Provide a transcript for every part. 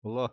والله.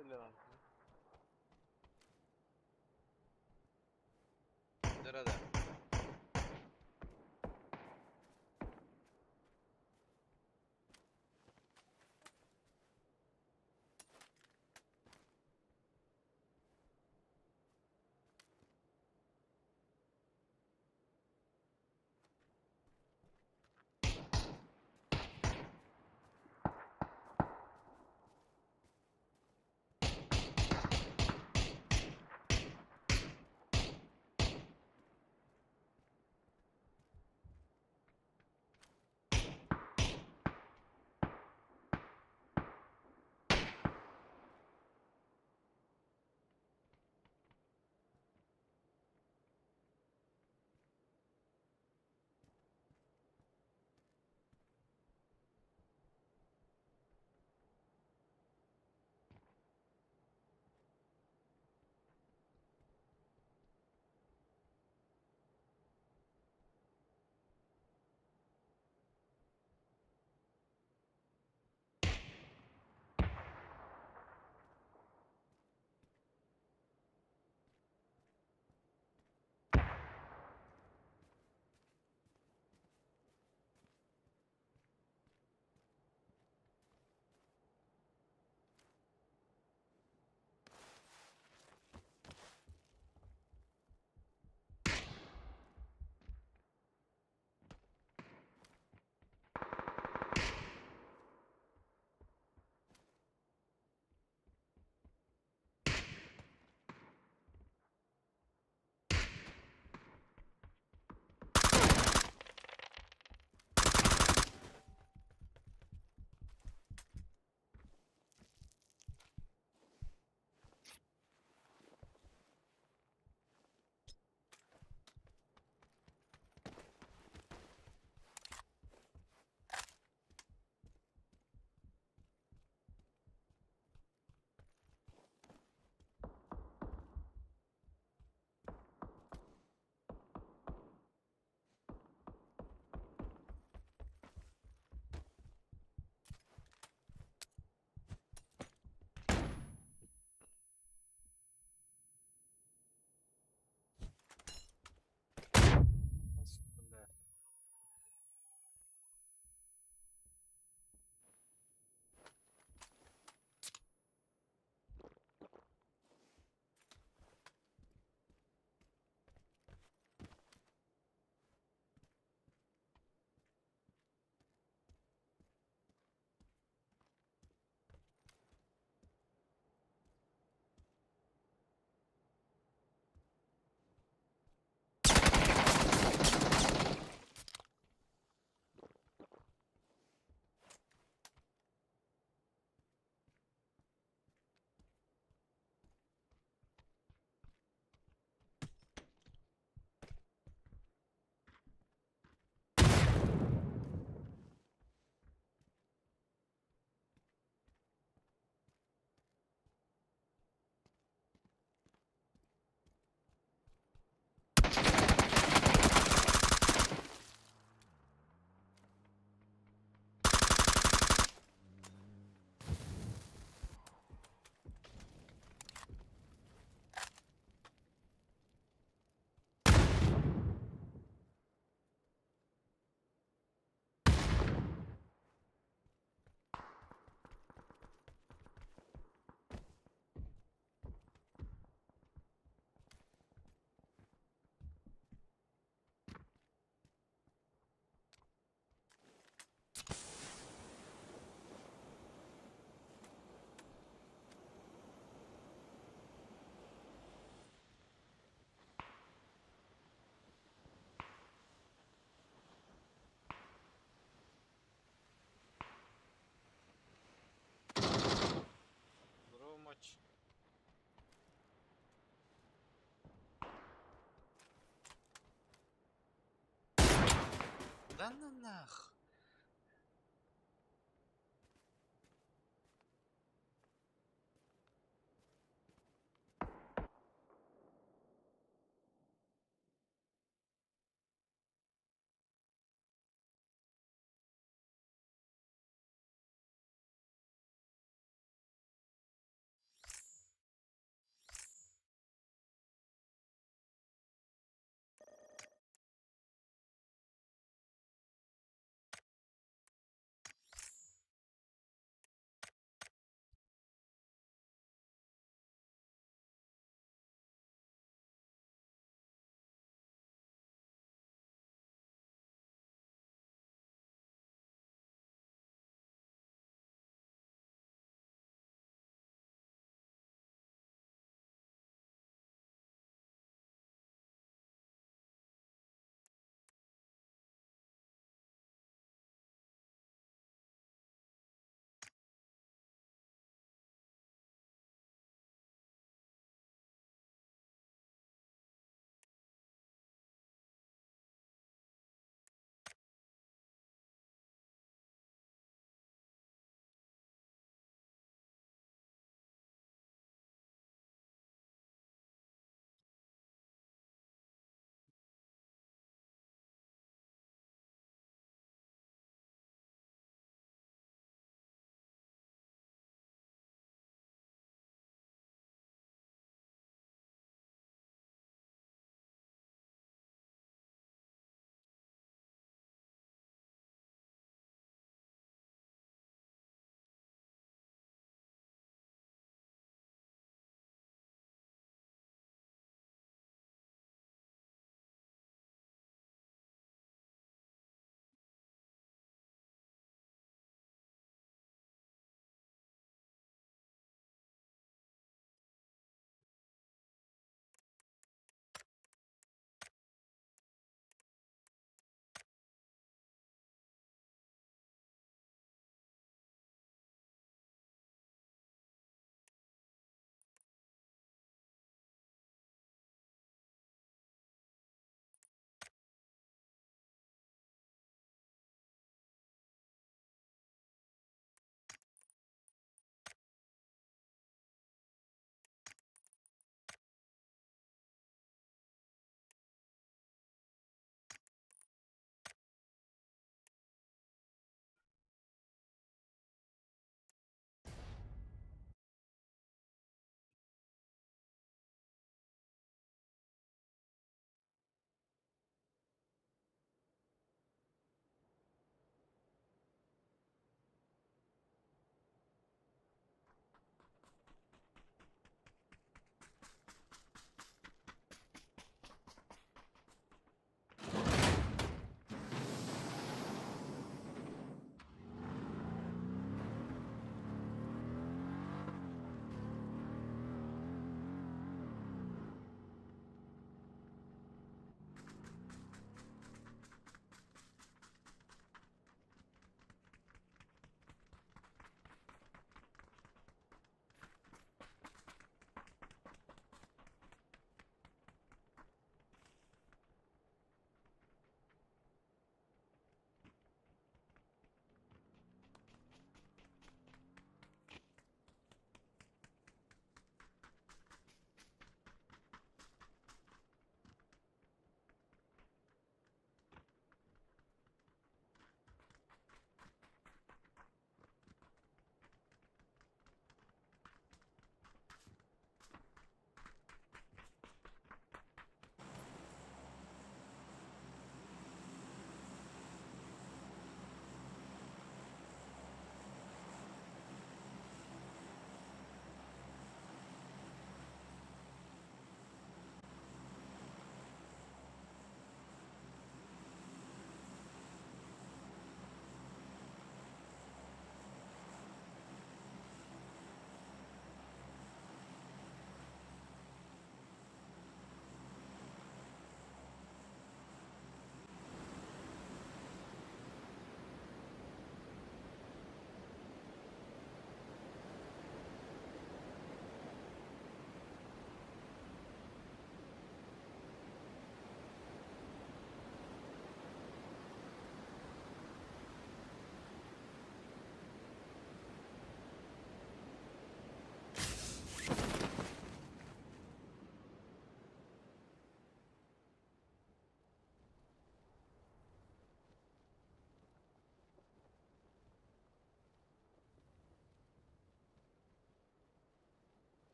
Да-да-да. Бля. Громач. Да на нах.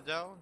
Down.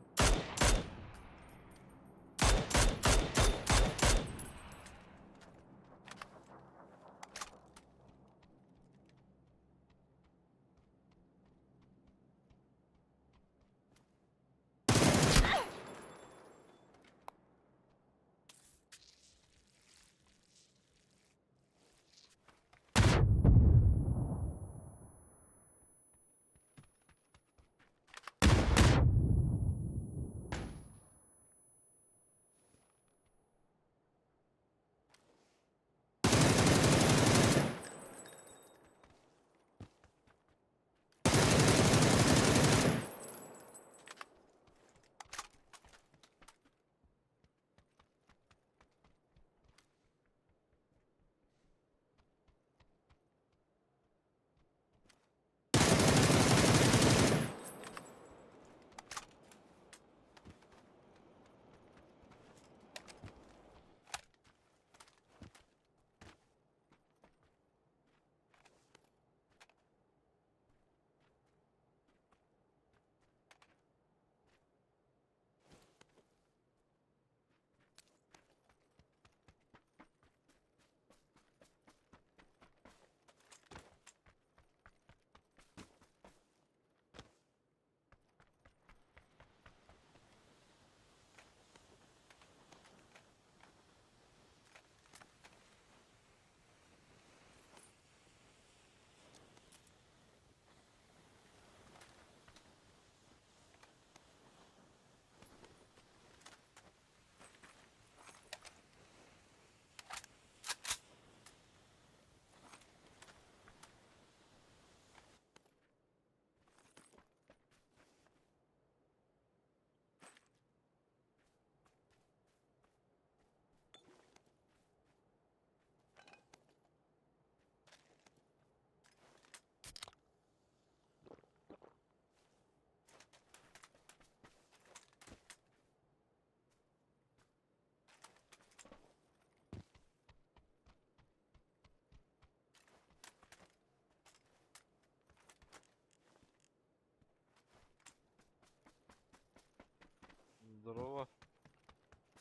Здорово.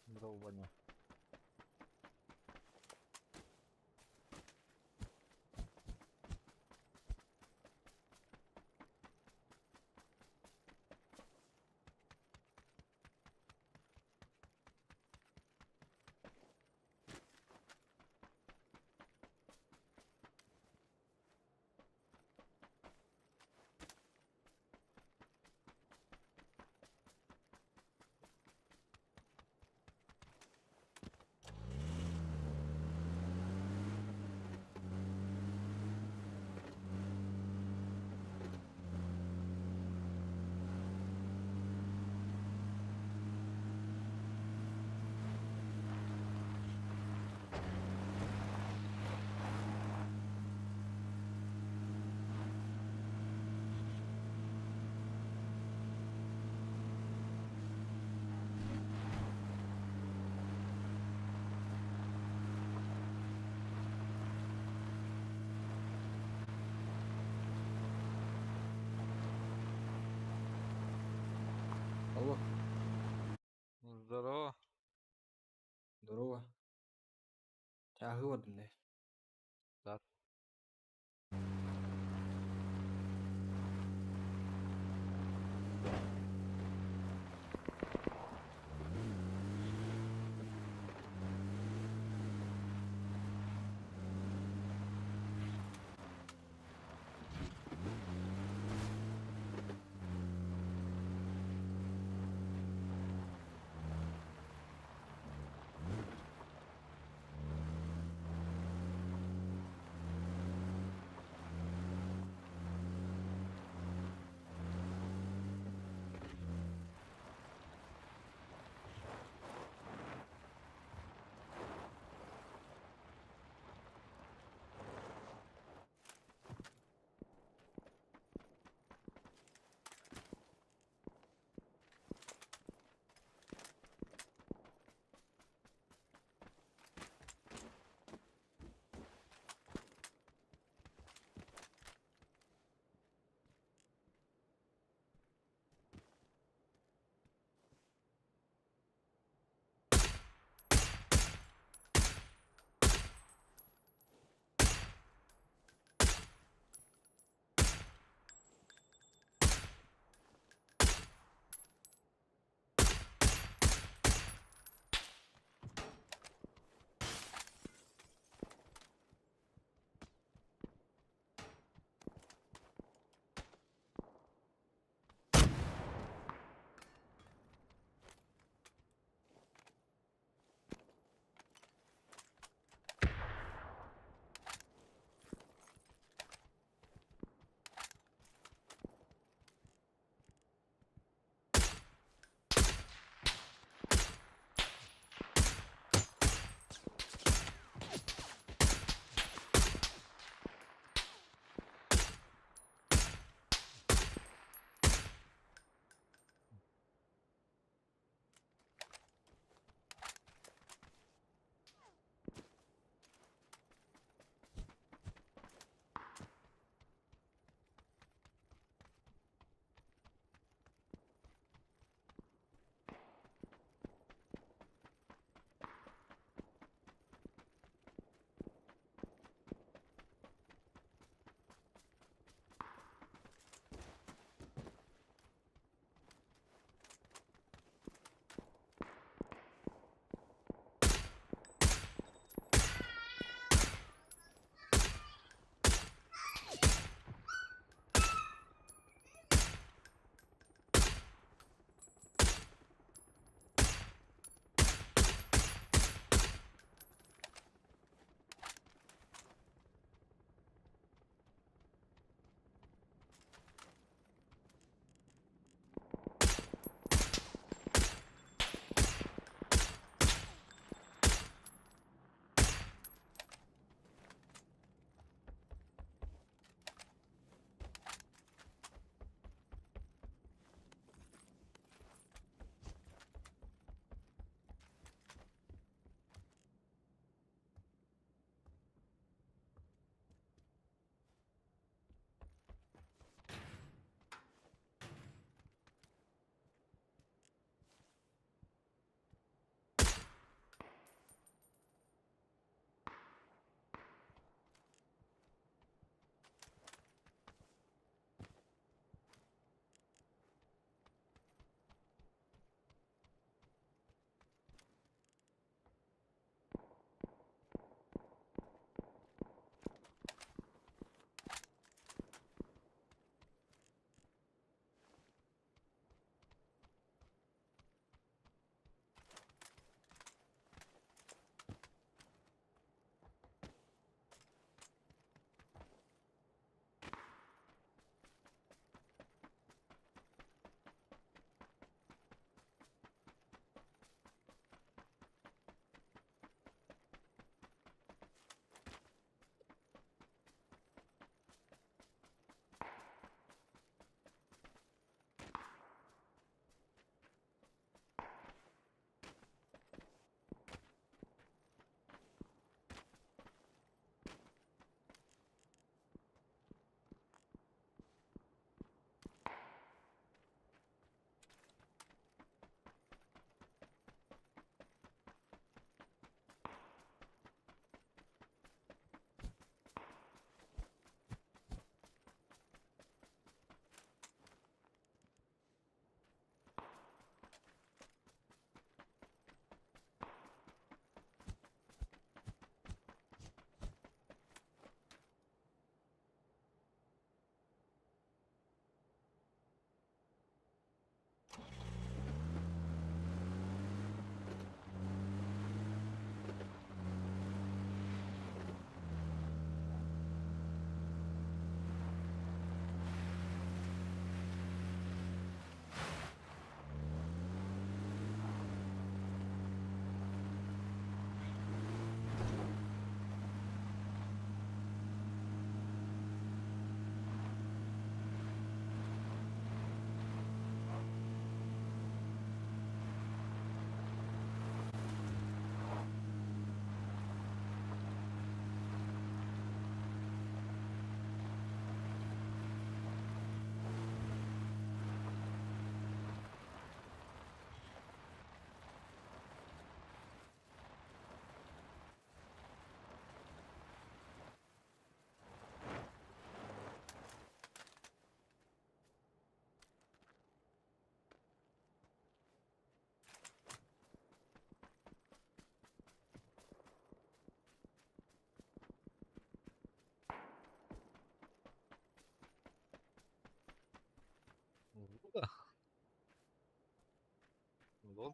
Здорово, Ваня. Алло. Здорово. Здорово. Чааһы бардым дии. Да.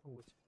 Путь.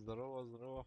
Здорово, здорово.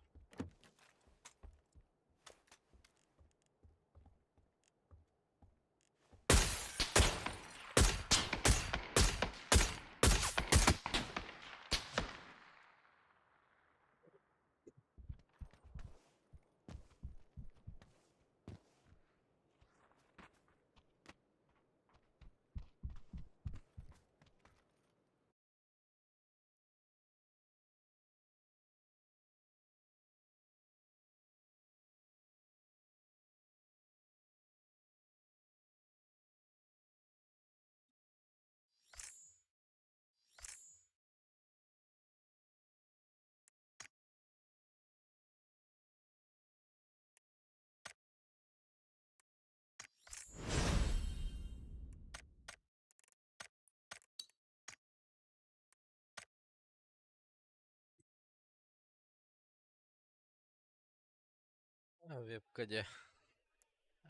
Вебка дьэ.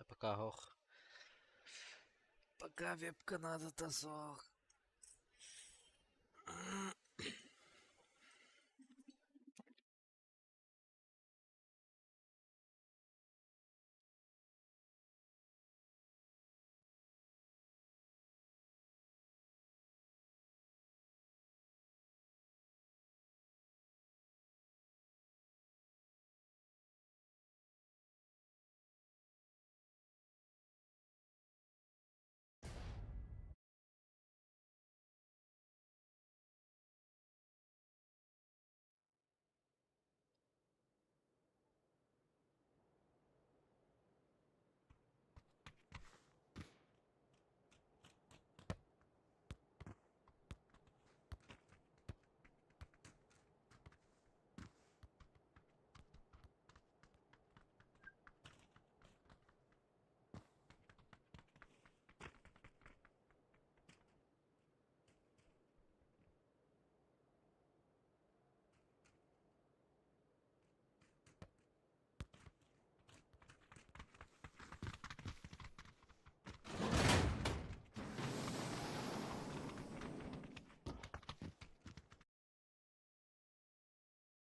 Пока ох. Пока вебка надо суох.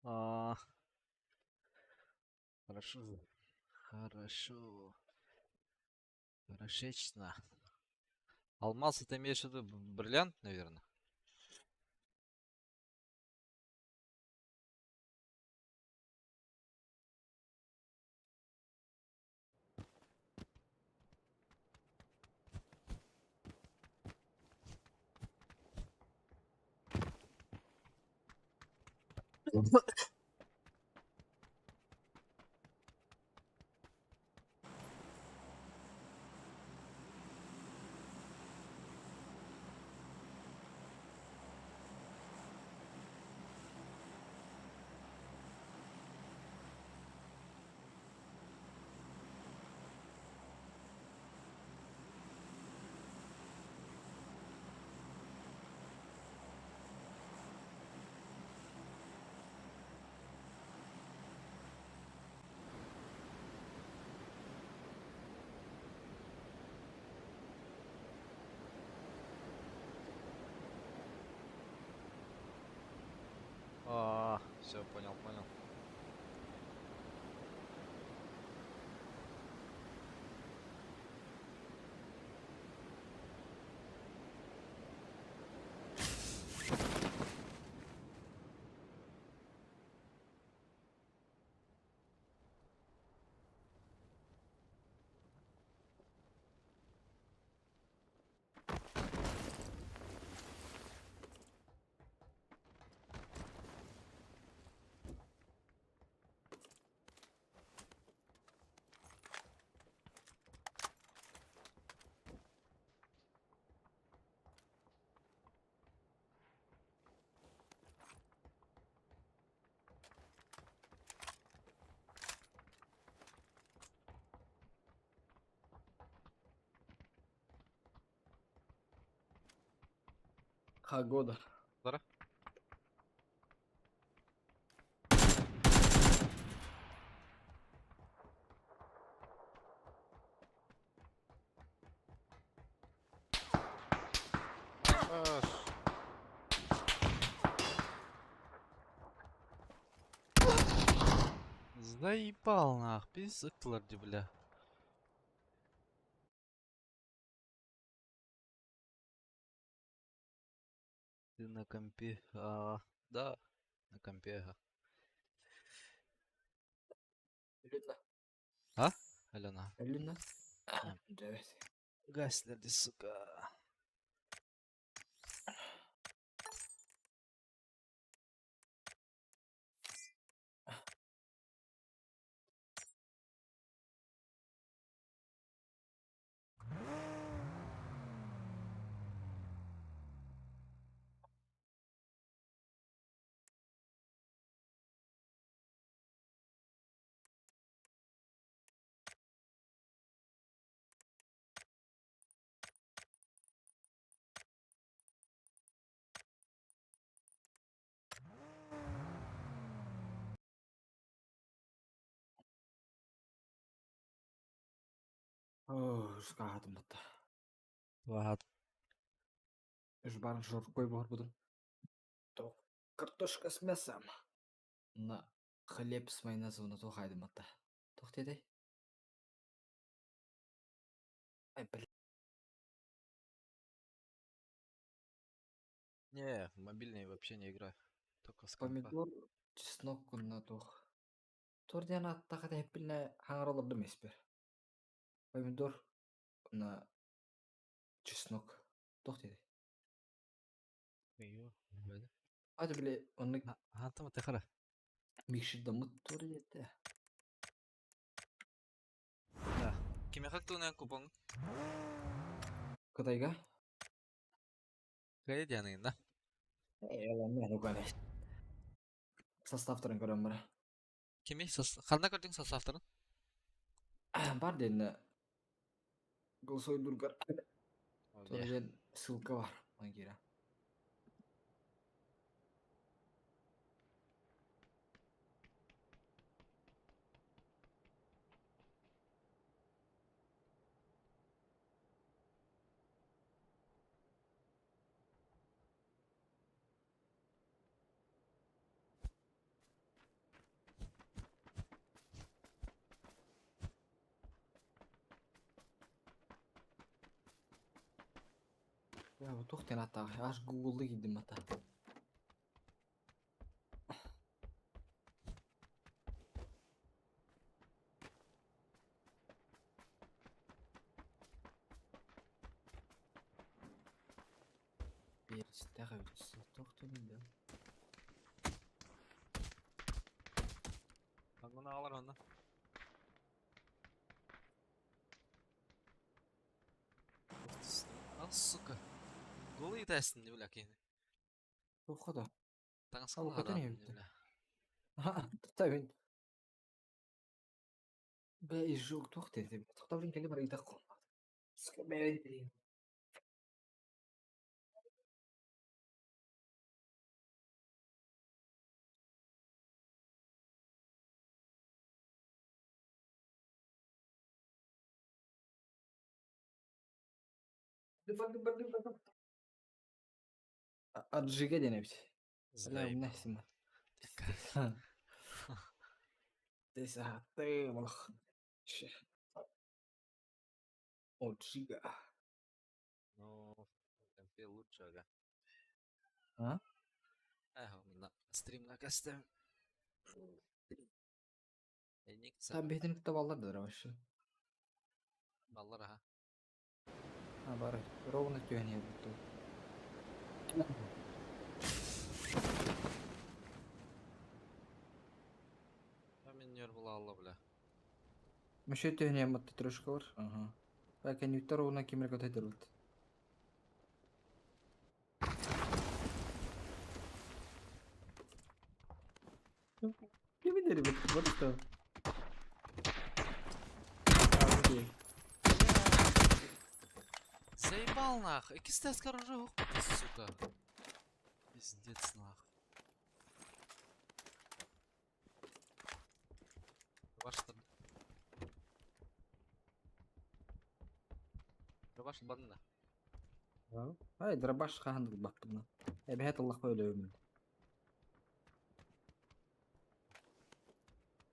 А, хорошо. Хорошо. Хорошечно. Алмаз это имеешь в виду бриллиант, наверное? А, все, понял, понял. Хагода. Здорово. Аш. Заебал нах, пиздец бля. Ты на компе? А, да, на компе, ага. Өлүннэ. А? Алена. Өлүннэ. А. Девять. Гаслерди, сука. Оо, скаатым батта. Вахат. Үс баар шоркой буһарбытым. Картошка с мясом. На хлеб с майонезом на туох батта. Туох диэтэй? Ай, блин. Не, в мобильный вообще не играю. Только с компа. Помидор, чеснок на туох. Туор диэн ааттаах этэһиппинэ хаҥар олордум испэр. Помидор на чеснок. Туох диэтэй? Ё, Аты били оннук Хантама техара. микшердаммыт туор диэтэ. Да. Кимиэхэ туһунан купон? Кытайга? Кая дианыгын да? Э, Составтарын көрөн бара. Кими? Ханна көрдүҥ составтарын? Бар диэн голосовойдургар туох диэн ссылка бар. Онон киирэ. Я бу туох диэн ааттаах аж гуглы киирдим ата. Биэристээх эбит туох диэн да. Аңгын аҕалар онно. А, сука. Голый тайсын не бля кини. Туохха да. Таҥаска Ол көтөн лаһадаатын не иһэбит. бля. Туттабын. Бэ изжог туох диэтэ. Тохтобун кэлэ барыйдах. Сука, бэйэн. Аджига диэн эбит. Бля, Заебал. умнайсың. Ты олох. Аджига. Ну, в компе лучше, ага. А? Эх, на стрим на кастем. Эник Там бэйэтин кытта баллар да вообще. Баллар, аха. А, бары. Ровно түһэн иһэбит. Минер була алла, бля. Мүшө түһэн иһэммит трешка бар. Ага. Бәкән үттер ровно кемер көтөйдөрбүт. Кимин бит? Вот что. Окей. Заебал нах. Икки оружие ух, сука. Пиздец нах. Ваш там. Дробаш банна. Ай, дробаш хаһан баппына. Эбэһэт Аллах өлөмүн.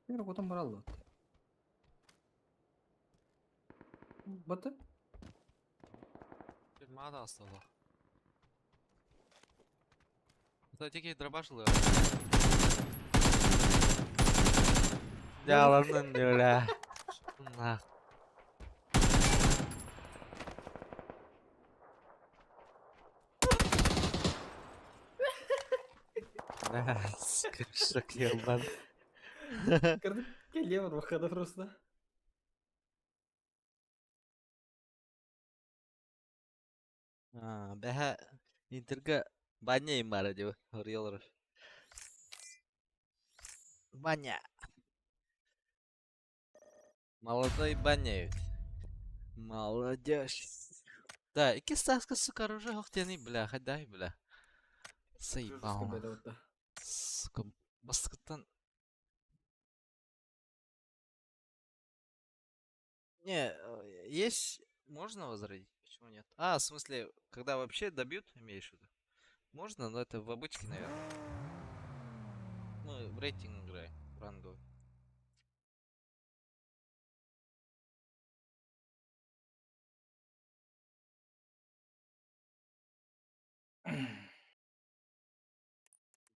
Кутан бараллар. Баты? Мада осталось. Кстати, дробаш ылыа. Дьааланнын бля. Нах. Скрышок ебан. Кэлиэ барбакка просто. Бэһэ Интерга баня им бара диба риэлор. Баня. Молодой баня ведь. Молодежь. Да, икки сааска сука оружие хохтяный, бля, дай, бля. Заебал. Сука, бастыкыттан. Не, есть, можно возродить, почему нет? А, в смысле, когда вообще добьют, имеешь в виду? Можно, но это в обычке, наверное. Мы в рейтинг играем, ранговый.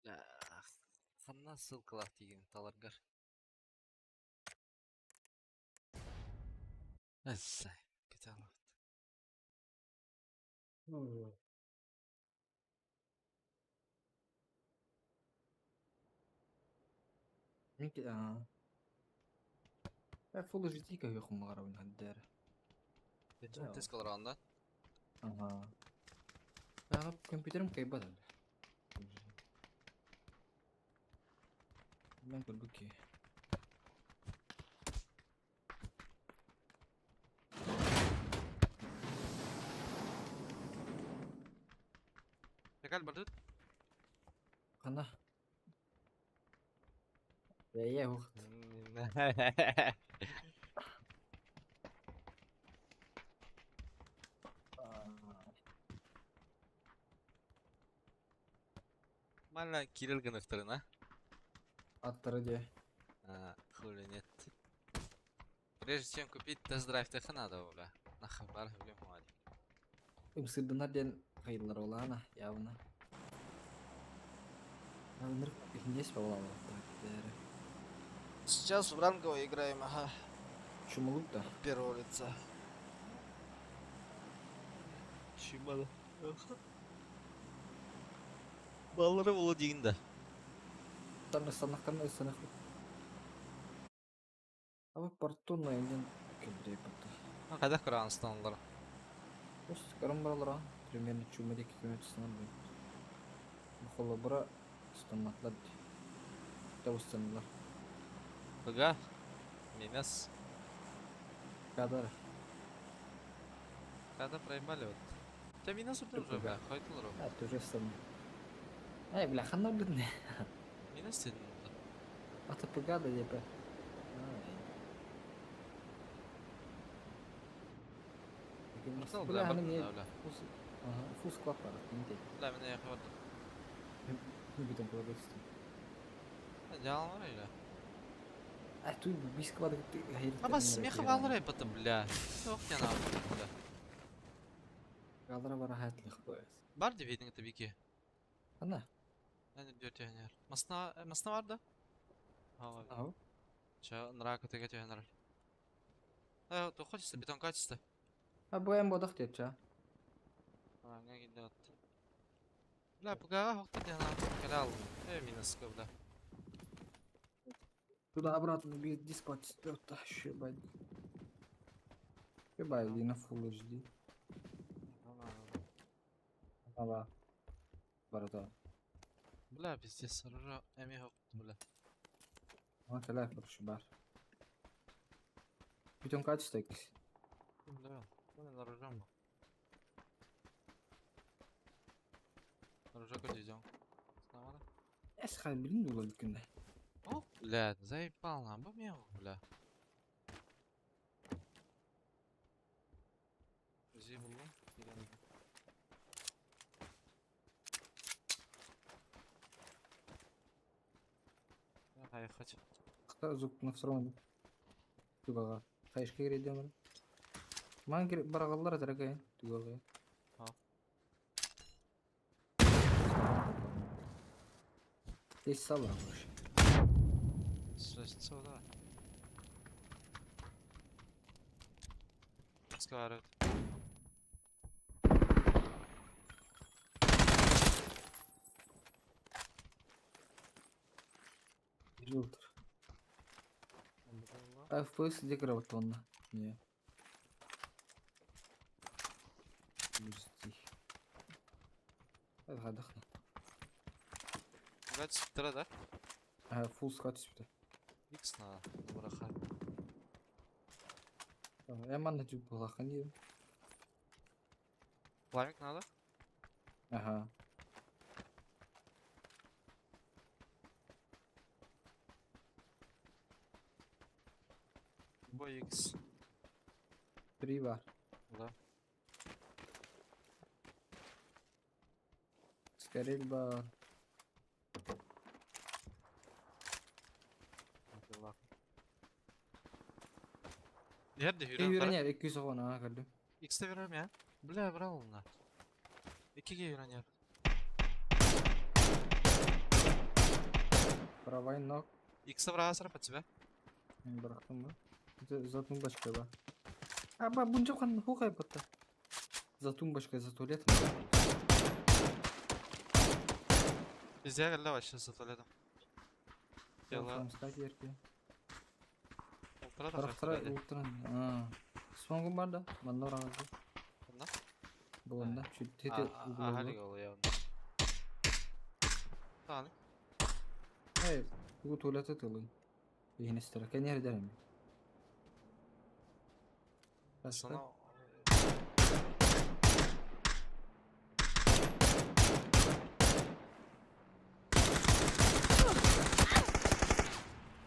Бля, ханна ссылкалаах тиийэн таларгар. Эссай, кытаалаат. Full HD көрүөхүн баҕарабын ханна Тест кылараҕын да? Аха. Компьютерым кыайбат. Мен көрбүт киһи. Текаль бардыт? Ханна? Бэйэ ух. Нормально Кирилл гыныктырына. Аттары де. А, хули нет. Прежде чем купить тест-драйв тех надо, бля. На хабар, бля, мать. Ымсырдынар диэн хайыллар олаана явно. Ынырык иһинньэс буолаабыт. Сейчас в ранговой играем, ага. Чумулук да. От первого лица. Чимала. Баллары болу дейін да. Там станахтан станах. Аба портуна инен кэлбирей бата. Қайда көраған станалар? Ус көрөн баралара примерно чумадеки көмөт станар бу. Холобура станатлар. Тавыстанлар. Быга. Минус. Кадар. Когда проебали вот. Тебя минус уже, бля, хватило. А, ты уже стан. Эй, бля, ханна блин. Минус сен. Ата пгада депе. Бля, бля. Фус клапар, не Бля, меня хватит. Не битом кладывается. Дьялар или? А тут бис клады Аба смеха валрай потом, бля. Ох, я на, бля. Галара бара хатлых пояс. Бар деп едің табики. Ана. Әне бер тегенер. Масна, масна бар да? Ау. Ча, нрака теге тегенер. То хочется бетон качество. А буем бодах деп ча. А, не идет. Бля, пока хохты тегенер. Калал. Минус бля. Туда обратно без диск отстёт, щебать. Щебать, на Full HD. Ала. Барата. Бля, пиздец, оружие эми хохты, бля. А, телефон шибар. Бетон качество кис. Бля, ну оружие. Оружие куда идем? Снова? Эс хай блин дула күнде. О, бля, заебал на, бумел, бля. Зи булдum. Хайхать. Звук на втором түгэҕэ. Хайышка кириэдиэм эрэ. Маан бараҕаллар этэрэ түгэҕэ. А. Здесь сало больше. Сосется, да. Разговаривает. Желтый. А FPS где гравитонно? Не. Подожди. Гадахна. 23, да? А, фул схват түспүтэ. X на быраха. Я манна жүк булахын диим. Пламик надо? Ага. Бой X. Три бар. Да. Скорее бар. Nerede Ey yürüyorum? yürüyen 210 ha көрдүм. X'te veriyorum ya. Бля, брал на. 2Г юранер. Правай ног. X'e брал под тебя. Бырахтым ба. За тумбочкой ба. А ба бунча хан хухай батта. За тумбочкой, за туалетом. Везде geldi вообще за туалетом. Дело. Ультра да Тарахтара ультра. А. Смогу бар да. Манна орагы. Онна? Буланда. Чуть тете. Ага, ол явно. Таны. Эй, бу туалете тылын. Ихнестер. Кенер дерем. Sana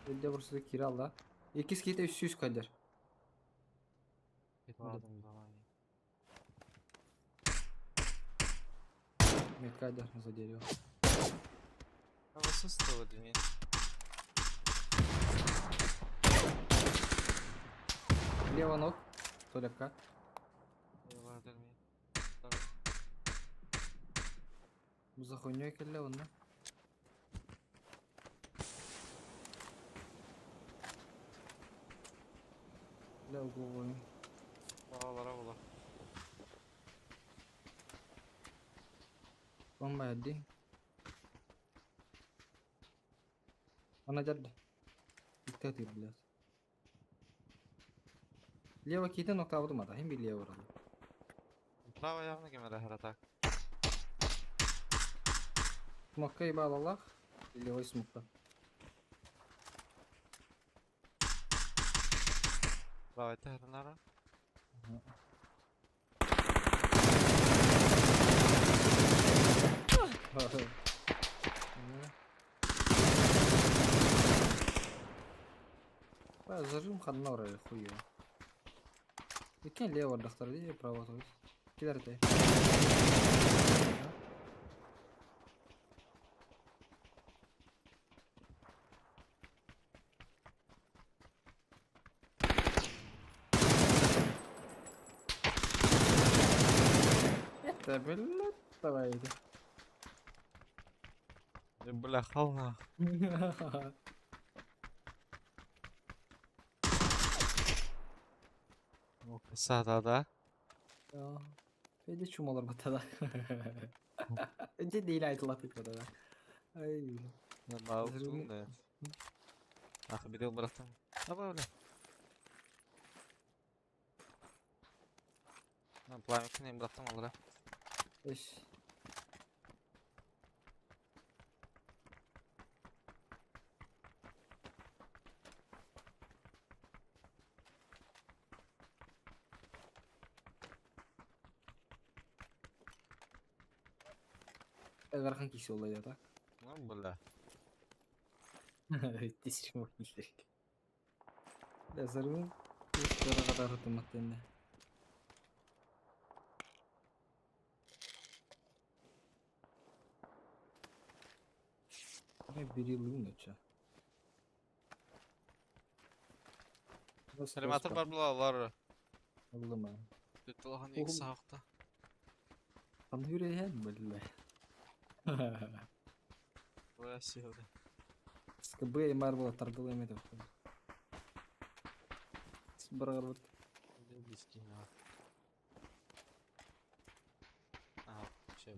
Elde burası kirala. İkiz kite 300 kadar. Меткадер за дерево. А высоцкого дми. Лево ног. Толяка. Бу за хуйней келле онна. Бля угловой. Балалара була. Бомба әдди. Она дядя. Диктатор, блядь. Лево кийdi nokta vurmadı. Hem bir лево vurdu. Право явно кемере харатак. Смокка bağlalak. Левой смокка. Право это хренара. Зажим ханна орaya хуя. Иккен лево дактар ди право то есть. Килер те. Это, блядь, давай. Бля, хална. Сада, да? Эди чумалар батада. Эди değil айтылат батада. Ай. Да. Ах, бедел братан. Давай, бля. Пламя к ним братан, алра. Эш. Эгархан кисе олай да. Ну, бля. Тесирим килдик. Да зарым. Кара тыматтенде. Не бери луну ча. Коллиматор бар була Ыллыма. Улахан икс саахта. Ханна үрэһэн биллэ. Бля, СКБ мар була тардыл эме деп. Бырагырбыт. А, все.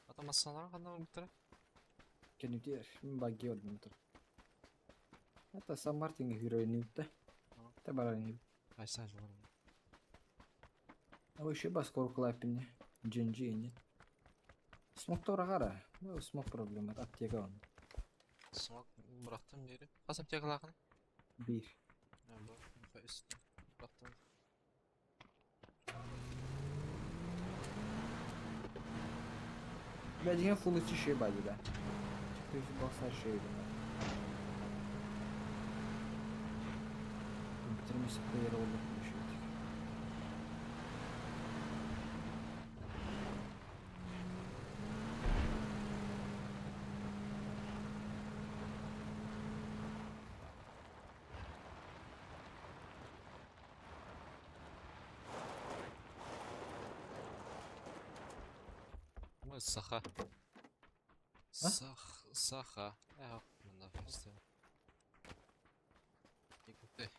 Ата массалар ханна барбыттара? Кенүтер, мен багги ордум тур. Это Сан Мартинге хүрөйнүбүт. Та барайны. Кайсы жылар? А еще бас коркулап бинне. Джинджи не. Смок тора. Ну, смок проблема. Аптека он. Смок бырахтым дири. Хас аптекалаахын? Бир. Бу үстү. Бырахтым. Бля, фул ичи шей бади да. Ты басар шей да. Компьютерimiz player oldu bir şey. Мы саха. Сах, саха. Эх, мында просто. Икути.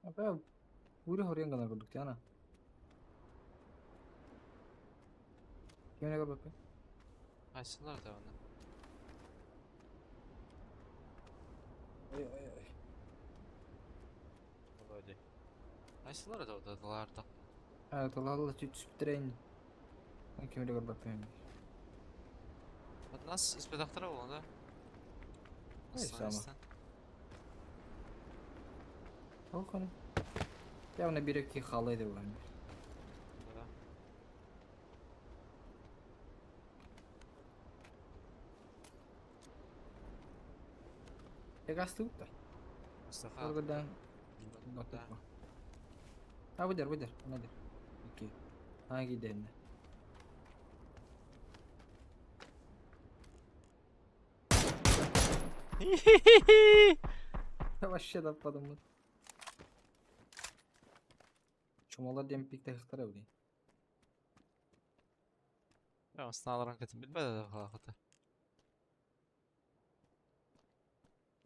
Апа, пуре хорьян гана курдук тяна. Кимне көрбөппүн? Кайсылар да оны? Ой, ой, ой. Вроде. Кайсылар да одаларда? А, талалла чуть түспүтүрейин. Кимне көрбөппүн? От нас испедахтара болон, да? Ой, сама. Ол каны. Явно бир эки халай деп ойлойм. Да. Эгастыбыт да. Мустафа. Оргодан Да. А, выдер, выдер, выдер. Окей. А, гиденне. Вообще да подумал. Чумалар диэн пикте хыктара блин. Я основаларын кытын билбеди да халахыты.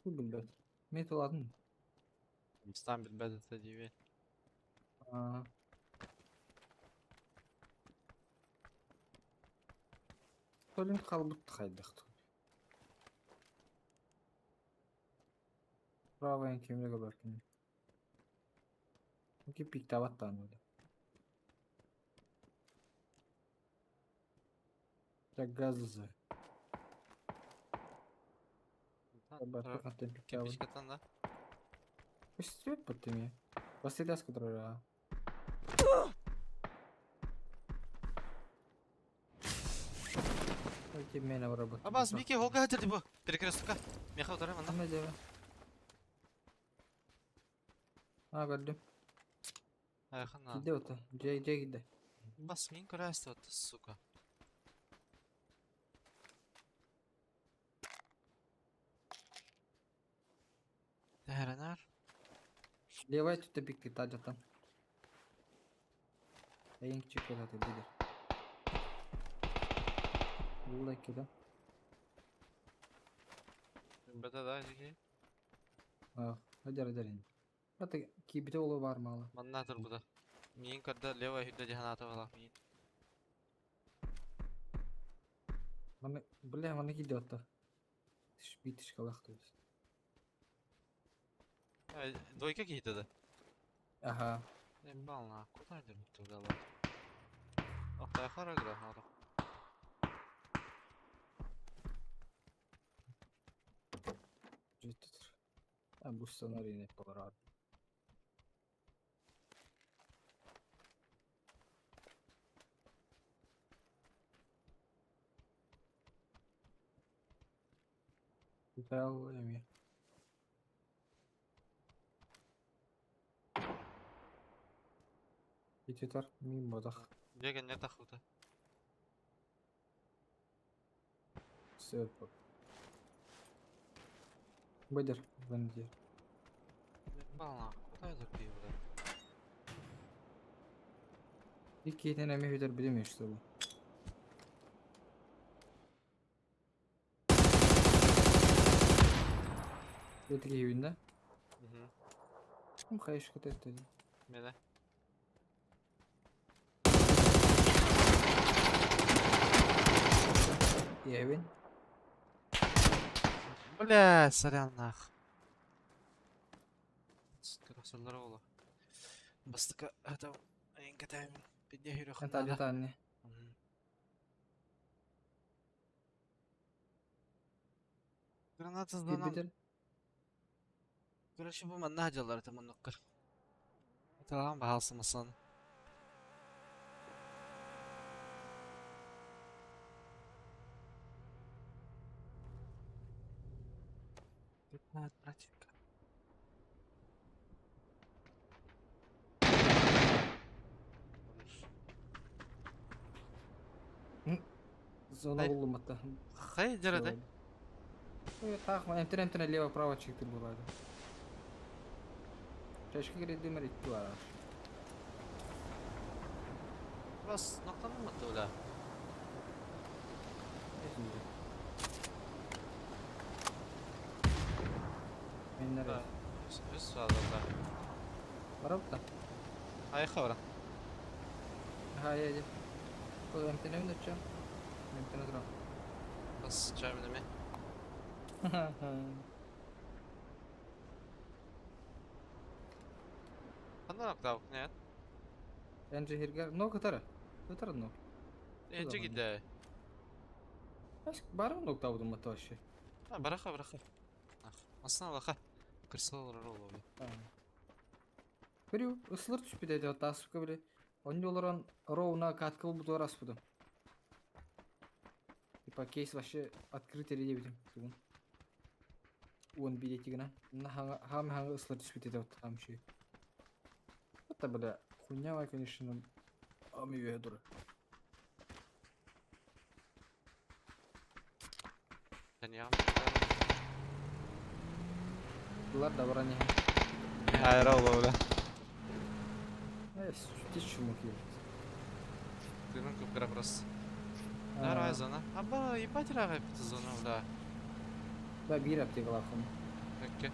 Бу билбет. Мен туладым. Мстан билбеди да диби. А. Толин қалбыт хайдах. Правая кемлеге баркин. Ки пиктабат тааны. Так газы. Баркин пиктабат. Кирпичкатан да? Көстүрөт баттыме. Василиас которая. Ой, мене работа. Абаз, Мики, холка хатыр бу. Перекрестка. Меха утара манда. Ана жеба. А, көрдүм. Айхана. Кидде ота. Жай жай кидде. Бас мин көрәсті вот, сука. Дәрәнәр. Левая түтэ пикти тажатан. Эйин кичик болот эди. Бул киде. Бета да жеке. А, хадер хадер. Ата кибите олу бар малы. Манна тур буда. Мин көрдө левая хүдде жаһаната бала мин. Маны, бля, маны кидде отта. Тиш битиш калах то есть. Двойка кийди да. Ага. Бална, куда идет туда? Ах, та хара гра, надо. Жеттер. А бу сценарий не пора. Güzel эми. Ититар мин бодах. Бега не тахута. Сөп. Бедер, бендер. Бална, куда это ты, бля? Иккитин эмиэ бүтэрбитим үс сыл. Это киһибин да? Угу. Хаешка тестedi. Мене. Иэбин. Бля, сорян нах. Тахсаллара ола. Бастака это инкатайм пидде Это адьютанни. Граната сданан. Киирбитин. Короче, бу манна дьаллар это муннуккар. Талаан баһаалсымасан. Братенька. Зона Ай. буллуматта. Хай дьарады. Таах, эмтэн эмтэн лево-право чиктир буолаады. Чашка кириэдимэр икки баар. Бас ноктаныммыт бля. Меннер. Да. Үс сааларда. Барабыт да. Айха баран. Ха, я. Ол эмтэнэбин оччо. Эмтэнэ турам. Бас чаймын эме. Ханна ноктау, нет? Энджи хиргер но кытары. Кытары но. Энчи Куда гидде. Бары ноктаудум мата вообще. А, бараха, бараха. Ах, масна лаха. Крысалар ролла, бля. Көрү, ысылыр түспүт эти таспыка биле. Онно олорон ровно катка болбут аспыдым. Типа кейс вообще открытый дебитим тугун. Уон билетигина. На хам ханга ысылыр түспүт эти там ши. Это бля хуйня, конечно, ами ведры. Тэньям. Булар да баран Айра ола, бля. Э, сүттеш чумок ебет. Тынын көпкара просто. Давай зона. Аба, ебать рага пицца зона, бля. Да, бир аптекалахым. Окей.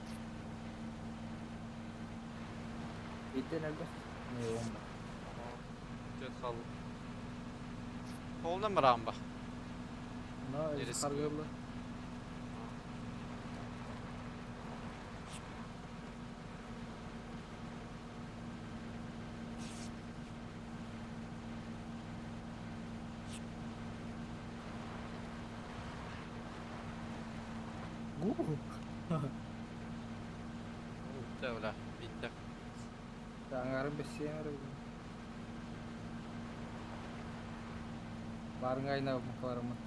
Битен элбэх. Не он. Төт хал. Холдан барам ба. Но Нерesi харгылы. Гу. Да, бля, битте. Аңарым бессиэн Барыңа мукаларымыт.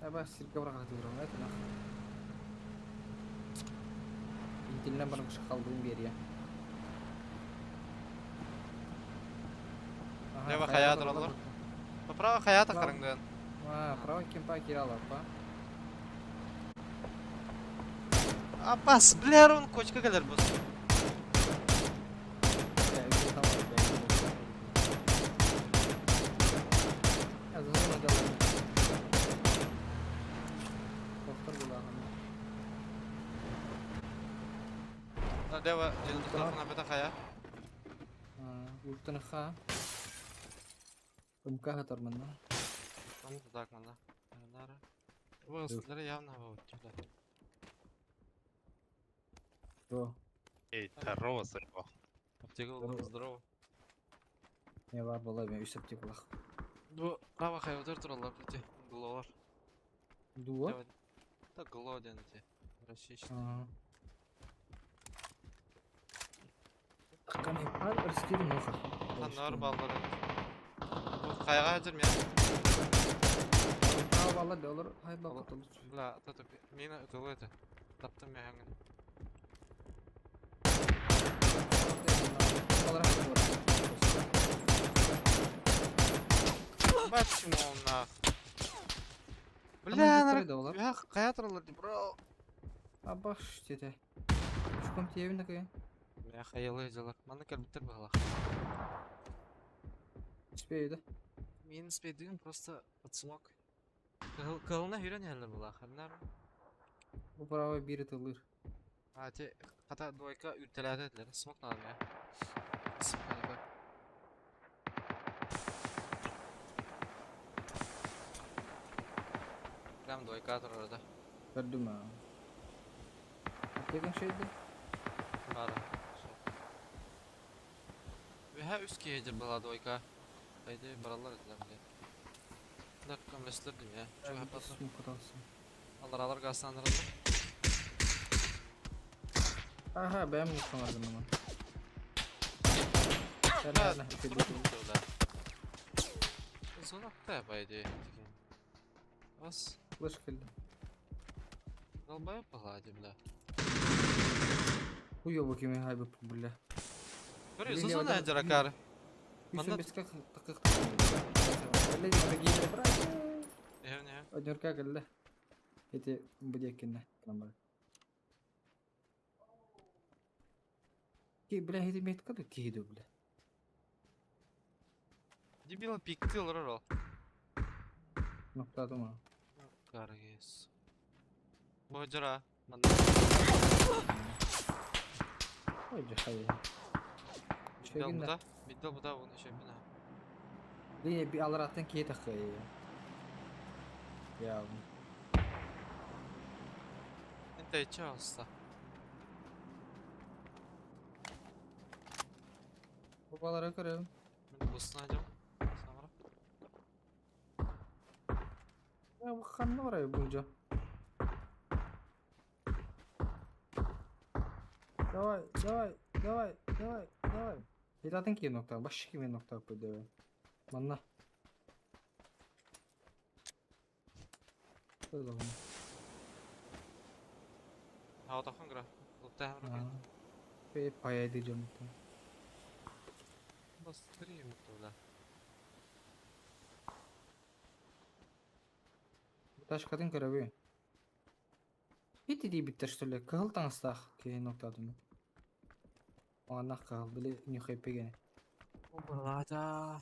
Аба сирге барга турам, это нах. Интилнен барып қалдым берия. Лево хаят роллар. Право хаята караңдан. А, право кемпа киралар, па. Апас, бля, рон кочка келер бус. Я зона делаю. Доктор булаган. На лево, ден бета хая. Ултын ха. Умка хатарман. Там так мана. Нара. Вылазлары явно вот бля. До. Эй, здорово, заебал. Аптека Здорово. здорово. Не бар бола мен үс аптекалах. Бу право хая өтөр туралар бите. Глолар. Дуо. Так гло ден эти. Российский. Кани пар рискиди ноха. Ханнар баллары. Бу хаяга хазыр мен. Балла доллар хай бакы толуч. Бля, тата мина өтөлө это. Таптым мен хаңын. Бачым нах. Бля, Бля, нар. Я кая туралар ди, бро. Абаш тете. Смоком тиэбин да кыйан. Мэ хайалыы дьалар. Манна кэлбиттэр быһалаах. Успею да? Мин успейдыгым просто под смок. Кыһылына хүрэн иһэллэр былаах. Ханнар? Бу правый биир ытыллыр. А, те, хата двойка үртэлээтэ этилэр. Смок надо мне. Смок надо. Прям двойка турар да. Көрдүм аа. Аптекаң шейді? Бара. Үһэ үс киһи была двойка. Пойди баралар этилэр бile. Лар көмлөстөр дим я. Чуга хаппатыр. Смок аталсın. Алар газландырылды. Ага, бэм муккалардым ама. Да, Зонакта по идее. Вас Флеш келді. долбоёб поглади, бля. Уёбок еме хайбы бля. Көрү, зона жаракар. Манна- 115 такых. Бля, дорогие братья. Не, не. Однерка келді. Эти будеккинне. Ки, бля, эти метка да киді, бля. Дебила пикти олорор. Ноктадым а. Каргес. Бу жара. Манна. Ой, жахай. Биддал Чегинне. буда. Биддал буда оны еще бина. Лине би алараттан кие тахы. Я. Инте чаоста. Бабалара көрөм. Мен бусна жам. Самара. Я бу ханна барай бунжа. Давай, давай, давай, давай, давай. Итатын кие нокта, баш кие нокта көдөбө. Манна. Көдөбө. Хау тахан гра. Лутта хам. Пе паяйды жамта. Бас три бля. Ташкатын көрөбү. Ити дии биттер что ли? Кыһыл таҥастаах киһи ноктаатым. Оаннах кыһыл били нюхайпегене. Блада.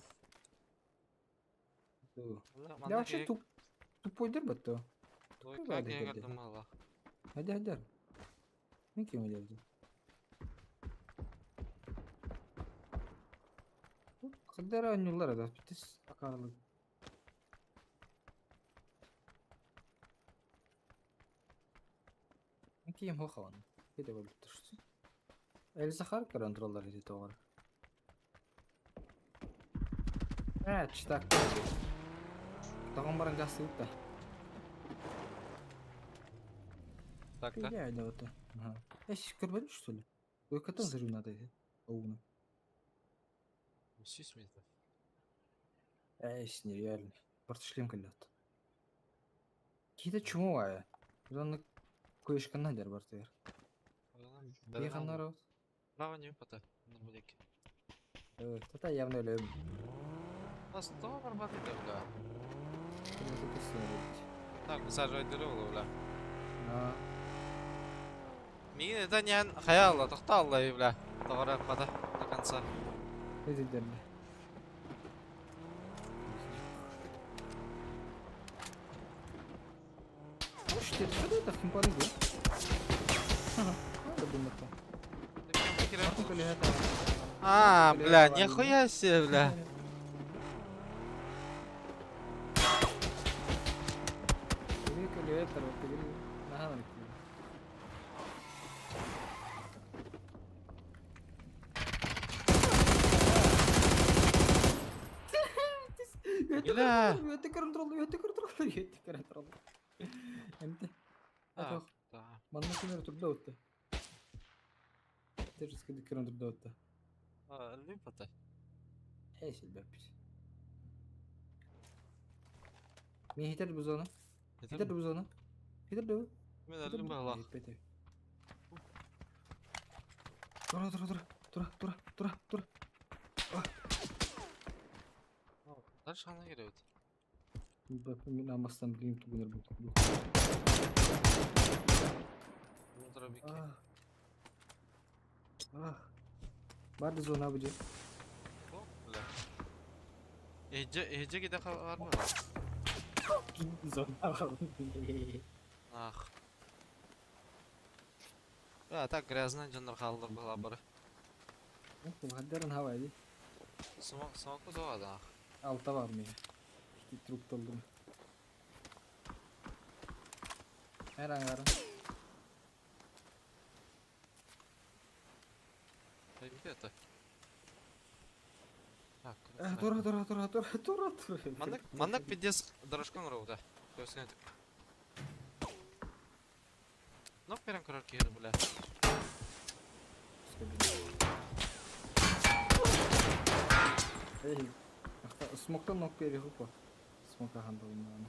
Я вообще тупойдыр бытты. Двойка бады кеге кирди. думала. Hadi hadi. Ne kim geldi? Кадара ойнуулар да битис акарлык. Ким хохан. Кете болуп турсун. Эльзахар контроллар эти тоғар. Э, читак. Тагын баран жасы да. Так, да? Я да вот. Ага. Я сейчас көрбөдүм что ли? Ой, катын взрыв надо. Оуна. 100 метров. Эй, нереально. Барт шлем кэллэт. Киһитэ чуму аайа. Онно куешканна дэр бартыгар. Биханнар Право не пота. Нурбудеки. Тата явно өлөм. Нас то барбаты да, бля. Так, высаживать дыры бля. А, Мин это не хаяла, тохталла и бля. Товара пота до конца. эдидерли. Слушайте, что это химпары был? Ага, надо было то. А, бля, нихуя себе, бля. Бля. Контрол, Эмте. А, да. Манна кемер турда өттө. Террористке кемер турда өттө. А, Липота. Эй, силбеппит. Мен хитер бузону. Хитер бузону. Хитер ду. Мен әлім бағлақ. Тура, тура, тура. Тура, тура, тура, тура. Дальше ана керек. Мен амастан билим тугунер бу. Мудро бики. Ах. Бар да зона бу дьэ. О, бля. Эһдьэ, эһдьэ киде бар ма? Зона Ах. А, так грязно дьоннор хааллар быһалаах бары. Хаддарын хавай ди. Смок, смоку тоҕо ах. Алта бар мия. Ити труп толдум. Эр аңарын. Где это? Так, Тура, тура, тура, тура, тура, тура. Маннык, маннык пиздец дорожкаң роуда. Көсүнэ Нок берен көрөр киһи бля. Эй, смоктан нок бери хупа. Смока хандалым.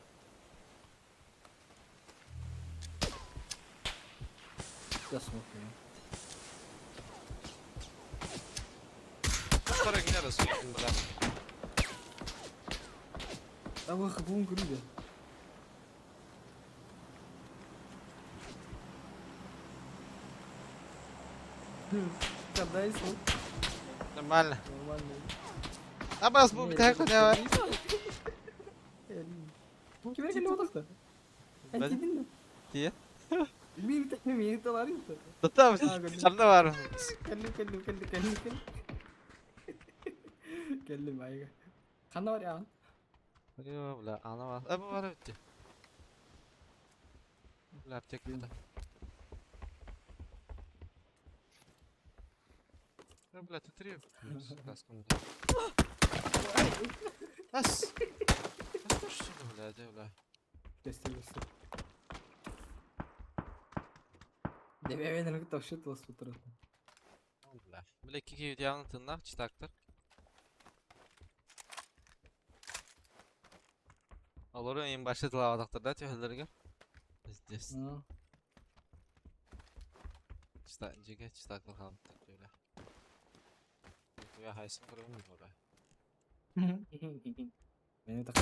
Да смок я. Второй генера бля. А вы хабун грудя. Когда и Нормально. Нормально. Абас бу битэ хуйня. Ким эрэ кэллэ Эн Тиэ. Мин мин таларым. Тата ханна бар. Кэллим кэллим кэллим кэллим кэллим. Кэллим айга. Ханна бар яан? Йо, бля, ана бар. Э, бу бар битти. Бля, аптека да. Э, бля, тут три. Ас. Что, бля, де, бля. Көстөр көстөр. Дебе вообще тылас турат. Бля. Бля, кики видеоны тыннах читактыр. Олору ең башы тылабатактыр да төхөллөргө. Здесь. Чита, жеге читактыр калыптыр бля. Я хайсын көрөм бля. Мени так.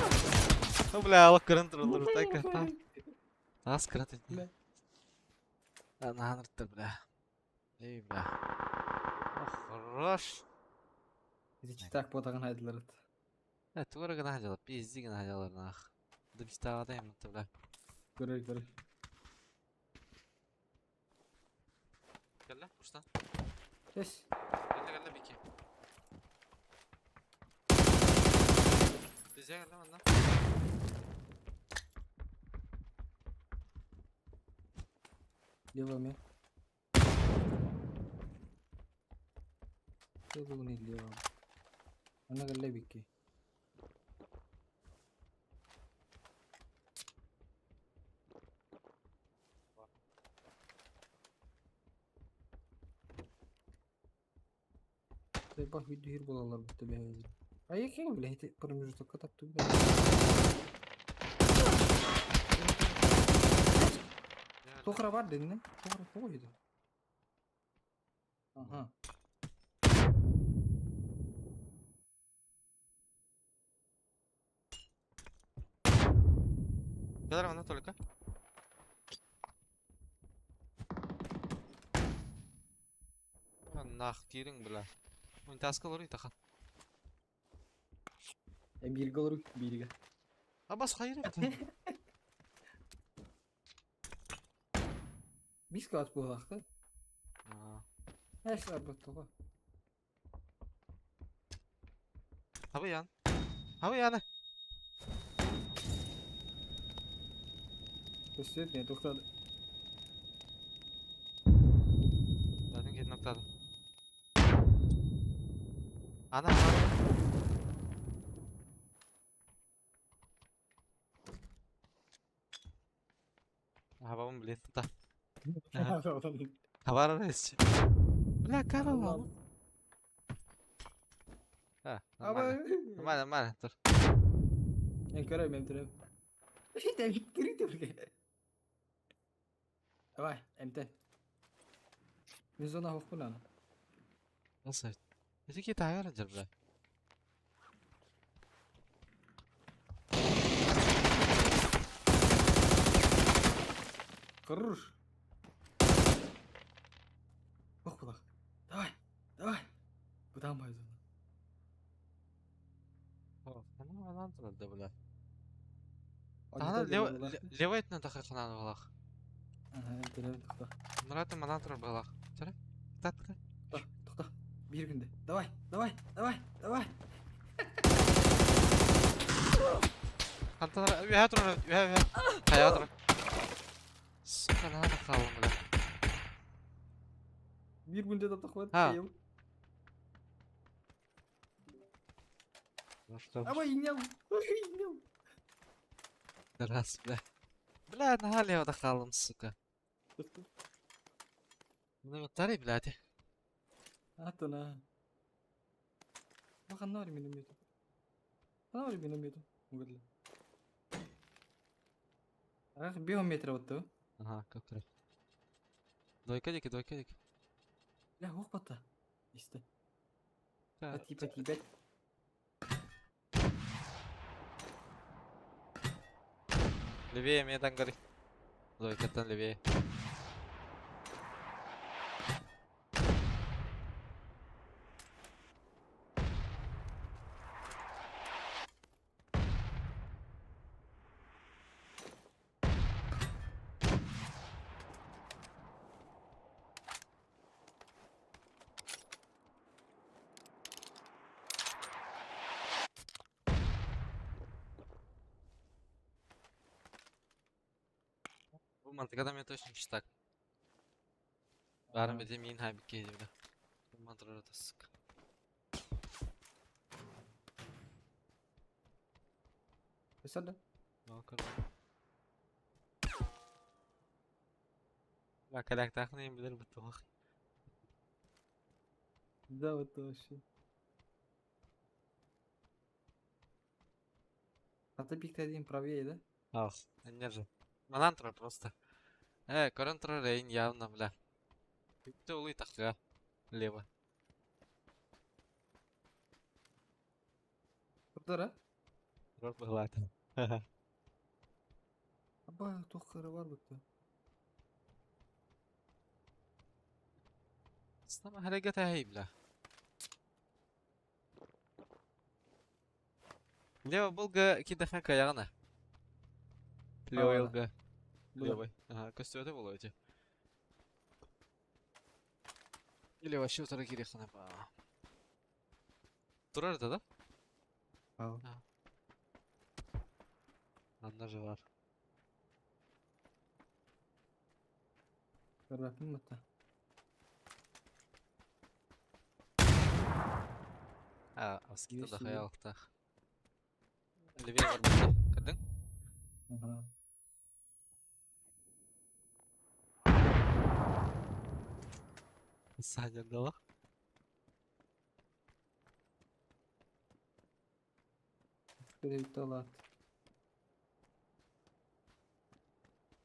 Ну, бля, алып көрөн турулар так. Тас көрөн. Бля. Наныртты, бля. Эй, бля. Ох, хорош. Эти читак ботаган хайдылар. Э, тугара гына хадьалар, пизди гына хадьалар нах. Дым читагада эми, бля. Көрөр көрөр. Кэллэ, устан. Кес. Кэллэ, кэллэ, бики. Бизге кэллэ манна. Лево ме. Лево не лево. Ана кэллэ бикки. Бах видео болалар бутта бэһэзин. А якин блядь, промежуток таптым. Тохра бар дедин, Тохра тоҕо еді. Ага. Кэлэр манна только. Нах кириң, бля. Мин таска лору тахан. Бирге олору бирге. Абас хайыр. Бис класс буолаахта. Эс арбат тоҕо. Хабы ян. Хабы яны. Көстүөт не тоқтады. Бәдин кет ноктады. Ана, ана. Хабабын билет та. Хабар арайсчы. Бля, карал. А, нормально. Нормально, нормально, тур. Мен көрөм, мен түрөм. Кирите бирге. Давай, МТ. Мен зона хокпун аны. Nasıl? Эти ки тагар жыр, бля. Хорош. Ох, булах. Давай. Быдаан баайдана. Ханан турар бля. Ана левый өттүнэн тахар ханан балах. Ага, эмтелем тохто. Нураты манан турар балах. Чара? Татка. Тохто. Бир күндө. Давай, давай, давай, давай. Хантан үһэ турар, үһэ үһэ. Хайа турар. Сука, наһаа хааллым бля. Бир күндө да тохват. А. Ну что? Давай, инял. Инял. Раз, бля. Бля, наһаа левада хааллым, сука. Ну, тари, блядь. Атына. Бахан нар миномет. Нар миномет. Угадли. Ах, биометр вот. Ага, как раз. Двойка дики, двойка дики. Бля, ох бата. Исте. А типа тебя. Левее, мне там горит. Двойка там левее. Bu mantıkada мен точно читак. Барын бите мин хайбик кейди бля. Бу мантырар сука. Өсөлдө. Бля, каляктахны им билер бутух. Да, вот вообще. А ты пикт один правее, да? Ах, не же. Манан турар просто. Көрөн турар эйин явно, бля. Бүттэ улый тахга. Лево. Турдар, а? Турар быһылаата. Аба, туох кыра бар бутта. Стама харакет ахи, бля. Лево булга кидаха каягына. Левый лга. Левый. Ага, көстүөтө болот эти. Или вообще утара кирехана ба. Турар да, да? Ал. Анна же бар. Көрбөппүн бутта. А, аскита да Есть хаялыктах. Левее бар бутта. Кырдың? Ага. Саня дала. Переталат.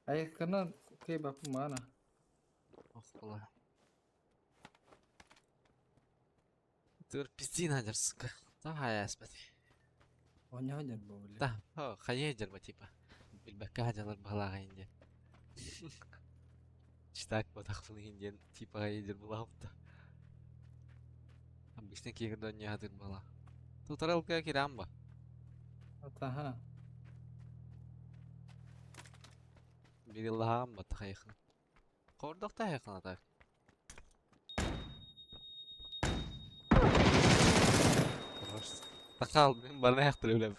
Айыкканан кыйбаппын маана. Ох, бла. Тур пизди надер, сука. Давай, аспати. Оня бу бля. Да, о, хайедер ба типа. Билбекка жалар балага инде. Читак батахпын инден типа хайедер булапта. Обычно кигердон не хатыр бала. Тутаралка кирамба. Атаха. Бириллахам ба тахайхын. Кордох тахайхын атак. Тахал, мен барна яқтыр өлеп.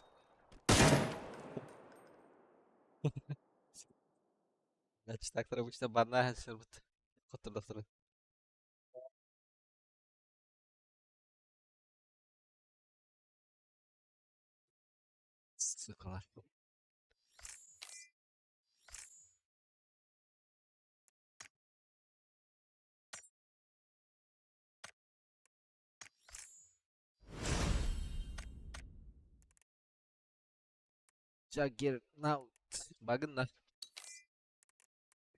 Значит, так обычно барна шырбыт. Котырдақтыр. Сукалар. Juggernaut. Багыннар.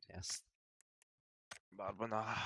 Ясно. Барбана.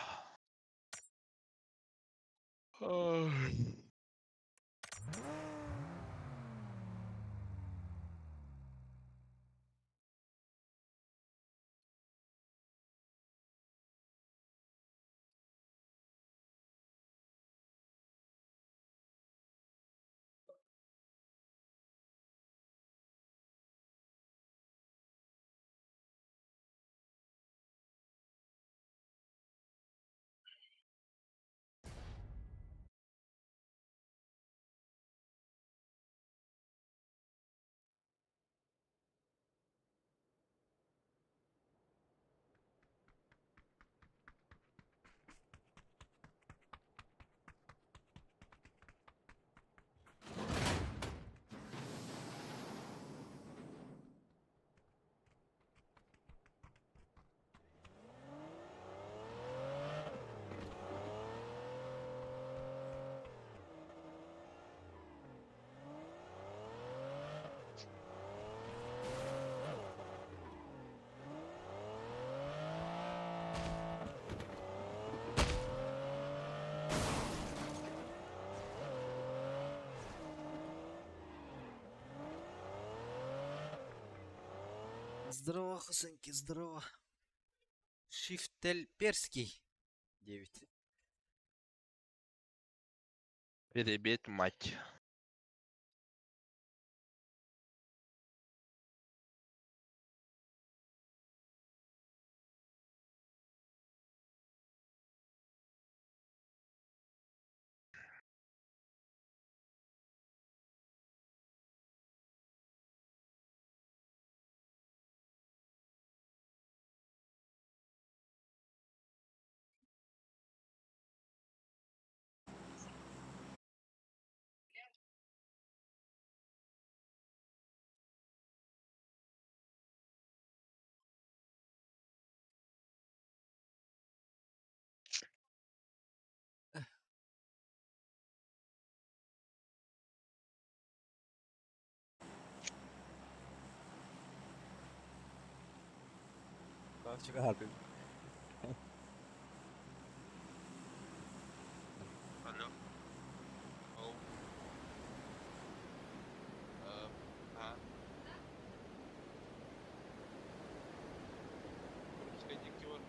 Здорово, Хусеньки, здорово. Шифтель Перский. 9. Перебить мать. Алло. Ау. Э, а. Сходи, киор,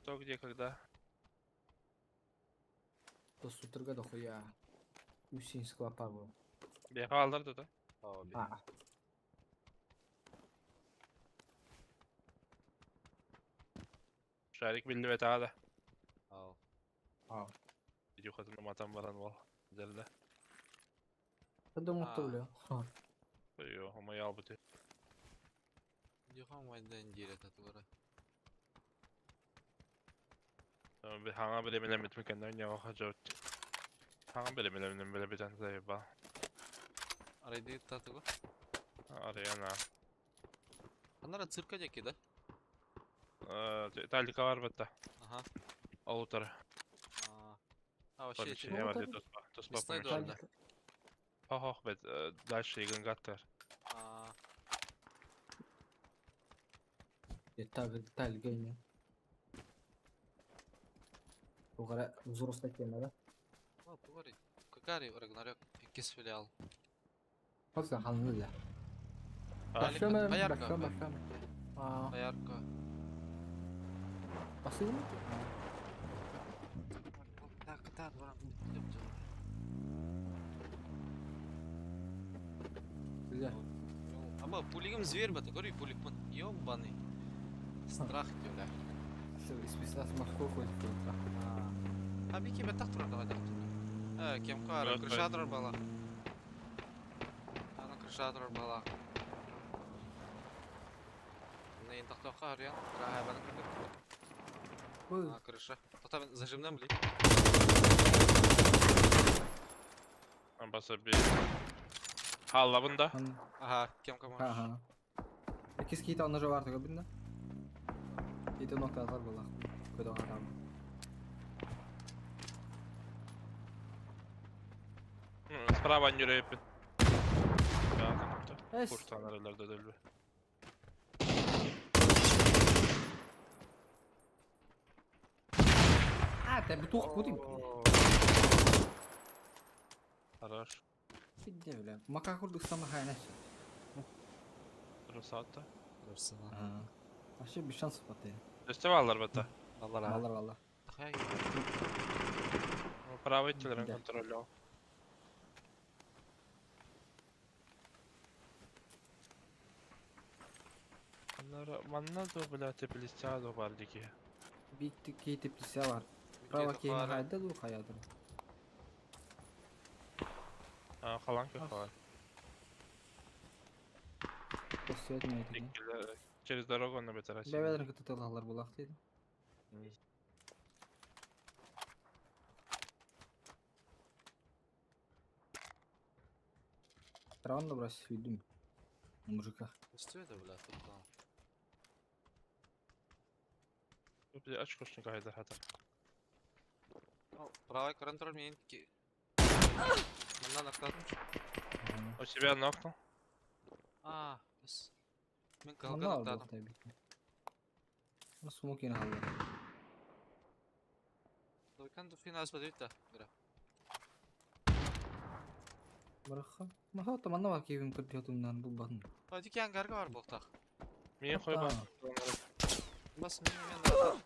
Кто, где, когда? Тостутарга дохуя. Усинского Павла. Бехалдар да? А. Шарик биллибет аада. А. Видюхатын матан баран бол. Дерде. Думал, бля. Йо, омай албыты. Хаңа биле биле бит мекен не ваха жот. Хаңа биле биле биле биле битен заеба. Арена. Анара цирка деки, да? Талика бар битта. Ага. Аутор. А вообще Помещение бар дит туспа. Туспа Мясной помещение. двор, да. Хох бит дальше игын гаттар. Талгейня. Тугара взрослый тема, да? Ну, говори. Какари Рагнарёк, иккис филиал. Просто ханны. Боярка. Боярка. Басылмы? Так, так, Бля. Аба, пулигом зверь бата, говори, пулик, ёбаный. Страх бля. Спецназ Москвы ходит. А бики бе так турар давай так турар. Кем кара, крыша турар бала. Ана крыша турар бала. Не тахтака арьян, раха бана кырдык. А, крыша. Тота зажимнан бли. Баса би. Халлабында. Ага, кем кама. Ага. Кис кейт аны жабар тыгы бинде. Ите нокталар була. Көдө харам. Справа нүрепин. Куртанарыларда дөлбү. А, та битух кутим. Хорош. Сидде бля. Мака курдук сама хайнаш. Русатта. Ага. Вообще без шансов потерян. Өстө баллар бата. Аллар. Аллар алла. Правый телерин контролю. Манна до бля теплица до бар дики. Бик кей теплица бар. Право кейин хайда ду хаядыр. А халан көхөр. Через дорогу на бетер. Бәбәләрен көтә алалар булак диде. Раунд брось видим. На мужиках. Что это, бля, тут там? Бля, очкошник айдар хата. Ну, правый контроль мне ки. Манна накладым. Ага. У тебя нокнул? А, с. Мен калга Манна накладым. алды бит. Смокин алды. Дойкан дуфин аз бадыта. Гра. Бараха. Маха манна бар кебим кырдыятымнан бул батын. Hadi ангарга бар болтақ. Мен қой бар. Бас мен мен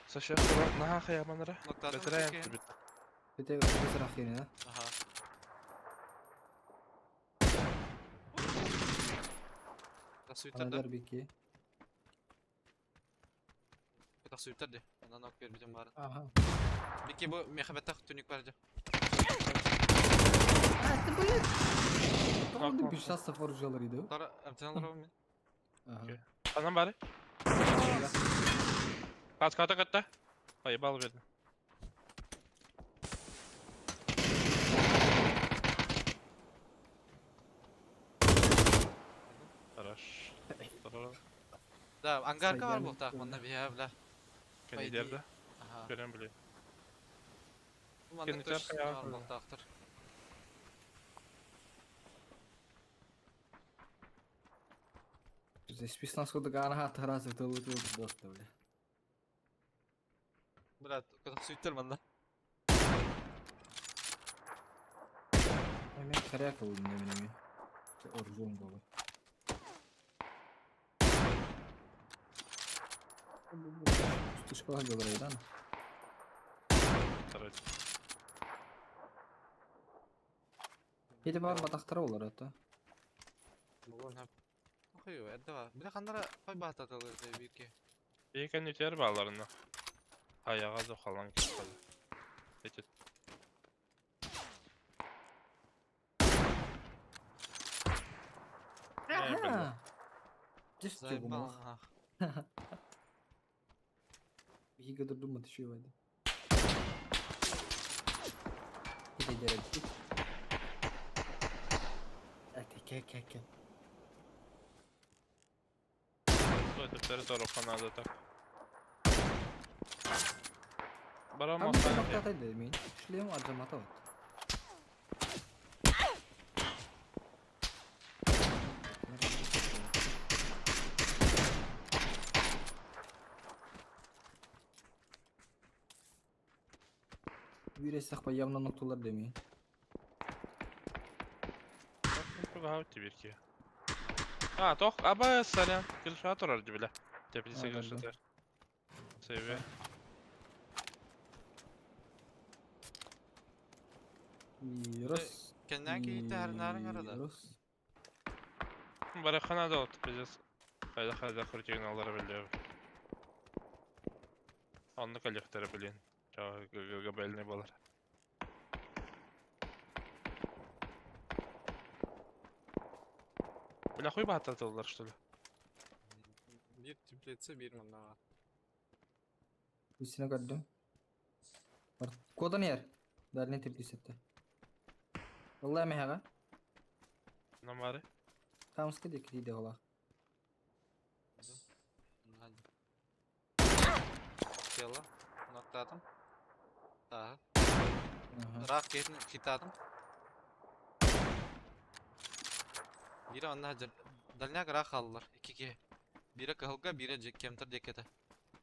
Саша, наха хаяманра. Ноктадым. Бетірәйім бит. Бете бесрах ене да. Ага. Тасуйтарды. Анадар беке. Тасуйтарды. Анан ок бербидим барын. Ага. Беке бу мехабеттах түнүк бар же. А, ты блин. Тоғынды Нокнул. bir şans оружиялар иди. Тара амтаналар мен. Ага. Анан бары. Кат ката катта. Ай, бал бердим. Хорош. Здорово. Да, ангарка бар Сайдан болтақ. Манда бия бля. Кен По идее. идерді. Ага. Көрем біле. Манда Кенитер точно каяға бар қойды. болтақтыр. Здесь списанс кодык ана таразы тылы тылы досты бля. Бля, тасуйтар манда. Мен коряка болдум немене мен. Оружием голый. Пустышкалар говорит, да? Хорош. Еде бар батақтар олар ата. Хойу, эддава. Бля, хандара қой бататылы бирке. Бейкен үтер баларына. Аяға да қалан кетті. Етет. Ага. Здесь Заебал. Биге думать еще вайды. Иде дерек. Ате ке ке ке. Стой, тепер Канада так. Барам Там охрана. тоқтатайды мен. Шлем аджамата вот. Биресек па явно нокталар демей. Бирки. А, тох, аба сарян. Килшатор арdı bile. Tepesi А, да, да. килшатор. Seviye. Раз. Кеннен кейті әрнәрін арада. Раз. Бара Канада oldu biziz. Hayda hayda kurtuyun allara biliyor. Anlık aliftere bilin. Gabelini balar. Бля, хуй бататылар, что ли? Bir tüpletse bir манда. Üstüne gördüm. Бар. Кодан ер. Дальний теплисетте. Валла меха. Намары. Камска дек дейді ола. Тело. Ноктадым. Так. Ага. Рақ кетін хитадым. Biri anna дальняк рақ алылар. Икиге. Biri кылга, biri кемтер декете.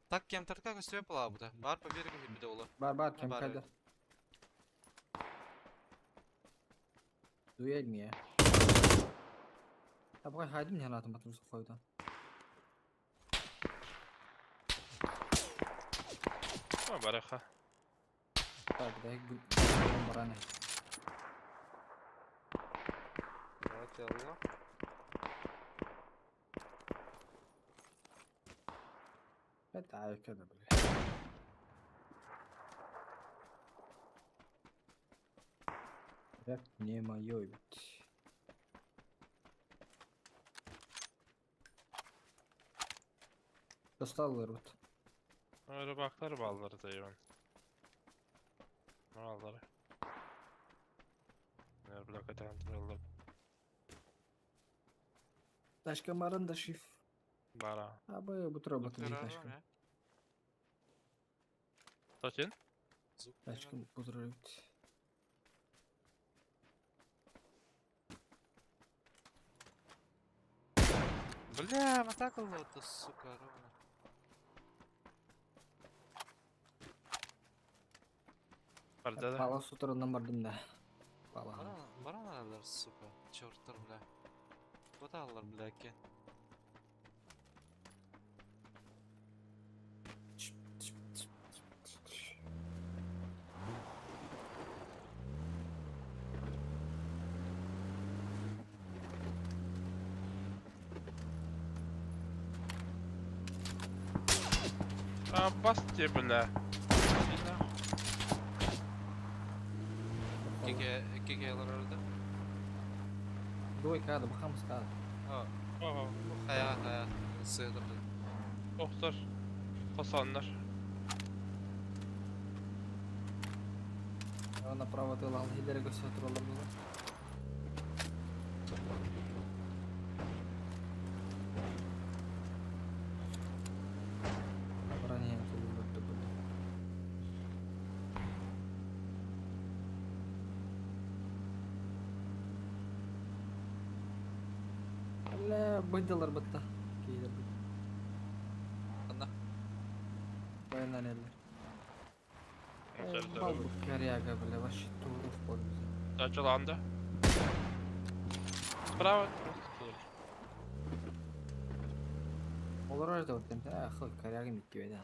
Так кемтерка көстөп була буда. Бар по береге биде ола. Бар бар Бар, кем кайда. Дуэль ми. Абай хайдым не анатым батырсы койду. А, бараха. Так, дай бараны. Тело. Это кеда бля. Рэп не моё ведь. Досталыр вот. Öyle baklar balları da ben. Malları. Ne blok atan Тачка барын да шиф. Бара. Абы бу тура Звук батыр көрөрүм тачка. я. Сотен? Звук Тачка бу тура бит. Бля, мотакал вот, сука, ровно. Барда да. Пала сутарынан бардым да. Пала. Баран, баран аралар, сука. Черттар, бля. Баталар, бля, кен. А, бас тебе, бля. Иди нахуй. Кеке, кеке алар öldü. Двойка ада, бахамыз када. А, Ага. хая, хая. Сыдырды. Охтар. Хасаннар. Направо тыл ал хилere gösterip alır bunu. Броня тулур Бля, быдылар бытта. Кейдер бит. Ана. Баянан эллер. Бал бу коряга, бля, вообще турух пользуется. Дачаланды. Справа просто тур. Олар orada вот а, хыл коряга микки беда.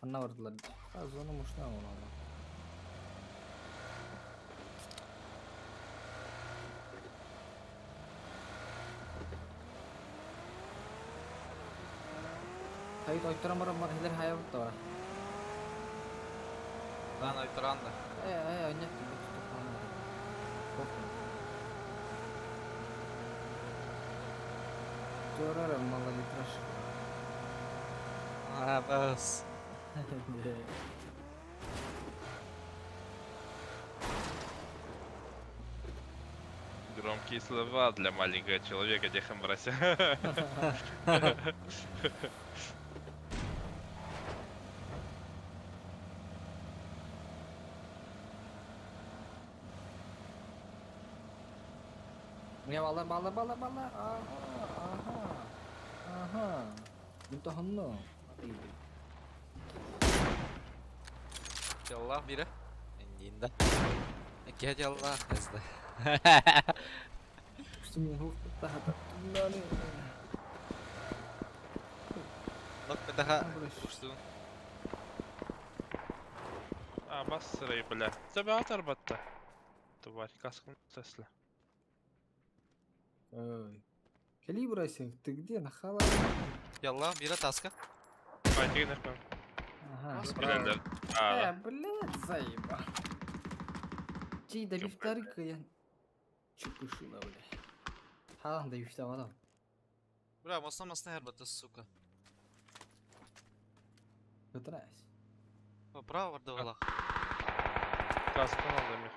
Анна бардылар. А, зона мушна оны. Hayır, oyturan барам бар, хилер хая бутта бара. Дан айтыран да. Э, э, нет, нет, тут Төрөр малолитраж. А, бас. Громкие слова для маленького человека, дехамбрася. Не бала бала бала бала. Ага, ага. Ага. Мунтаханно. Allah biri. Indiğinde. Gel Allah hızlı. Bak bir daha uçtum. А, бассырай, бля. Тебя оторвать-то. Тварь, каскун Тесла. Ой. Калибрасик, ты где, нахала? Yallah biri taska. Пойди нахуй. Ага. Бля, Э, А, блядь, заеба. Чей да Чё, вторика я. Чепушила, бля. Халан да второго. Бля, masna masna herbata, сука. Көтөрәс. Право vardı valla. каскун алды мих.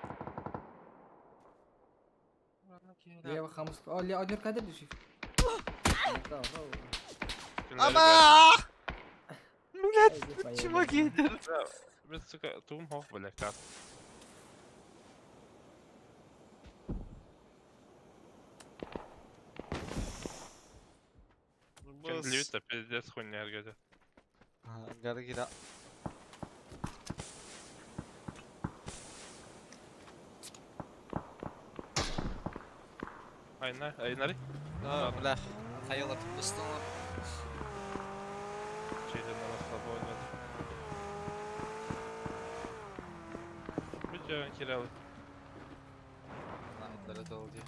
Лево хамус. О, лево однер кадр деши. Ама! Блядь, чуваки. Блядь, сука, тум хох, бля, каск. Кем льют, пиздец хуйня эргеде. Гара Айна, айнари? А, бля. Хайалар tutmuşsun. Şeyden на слабо ойнады. Бүтін киралы. Найтлere doldu.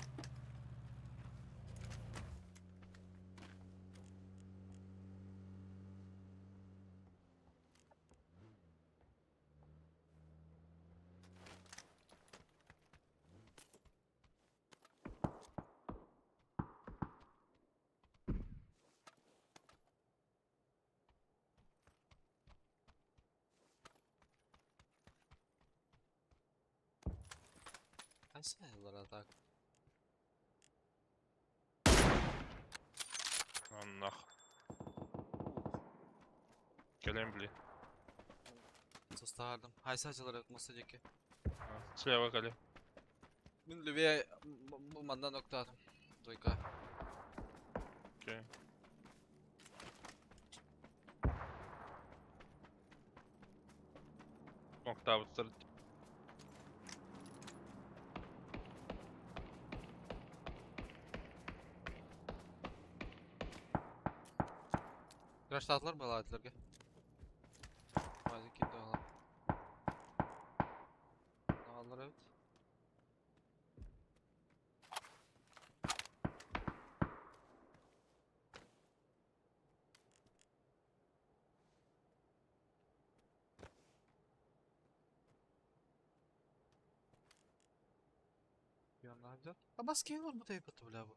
Kaç sayılar atak? Оннох. Кэлэн блин. Состаардым. Хайсачылар муста диэки. Слева кэлин. Мин левее манна ноктаатым. Двойка. Окей. Октавтар. Краштаатылар балаатыларга. Мазик ким да Алар evet. Bir yandan güzel. Ha baskı var mı teyp atı bile bu.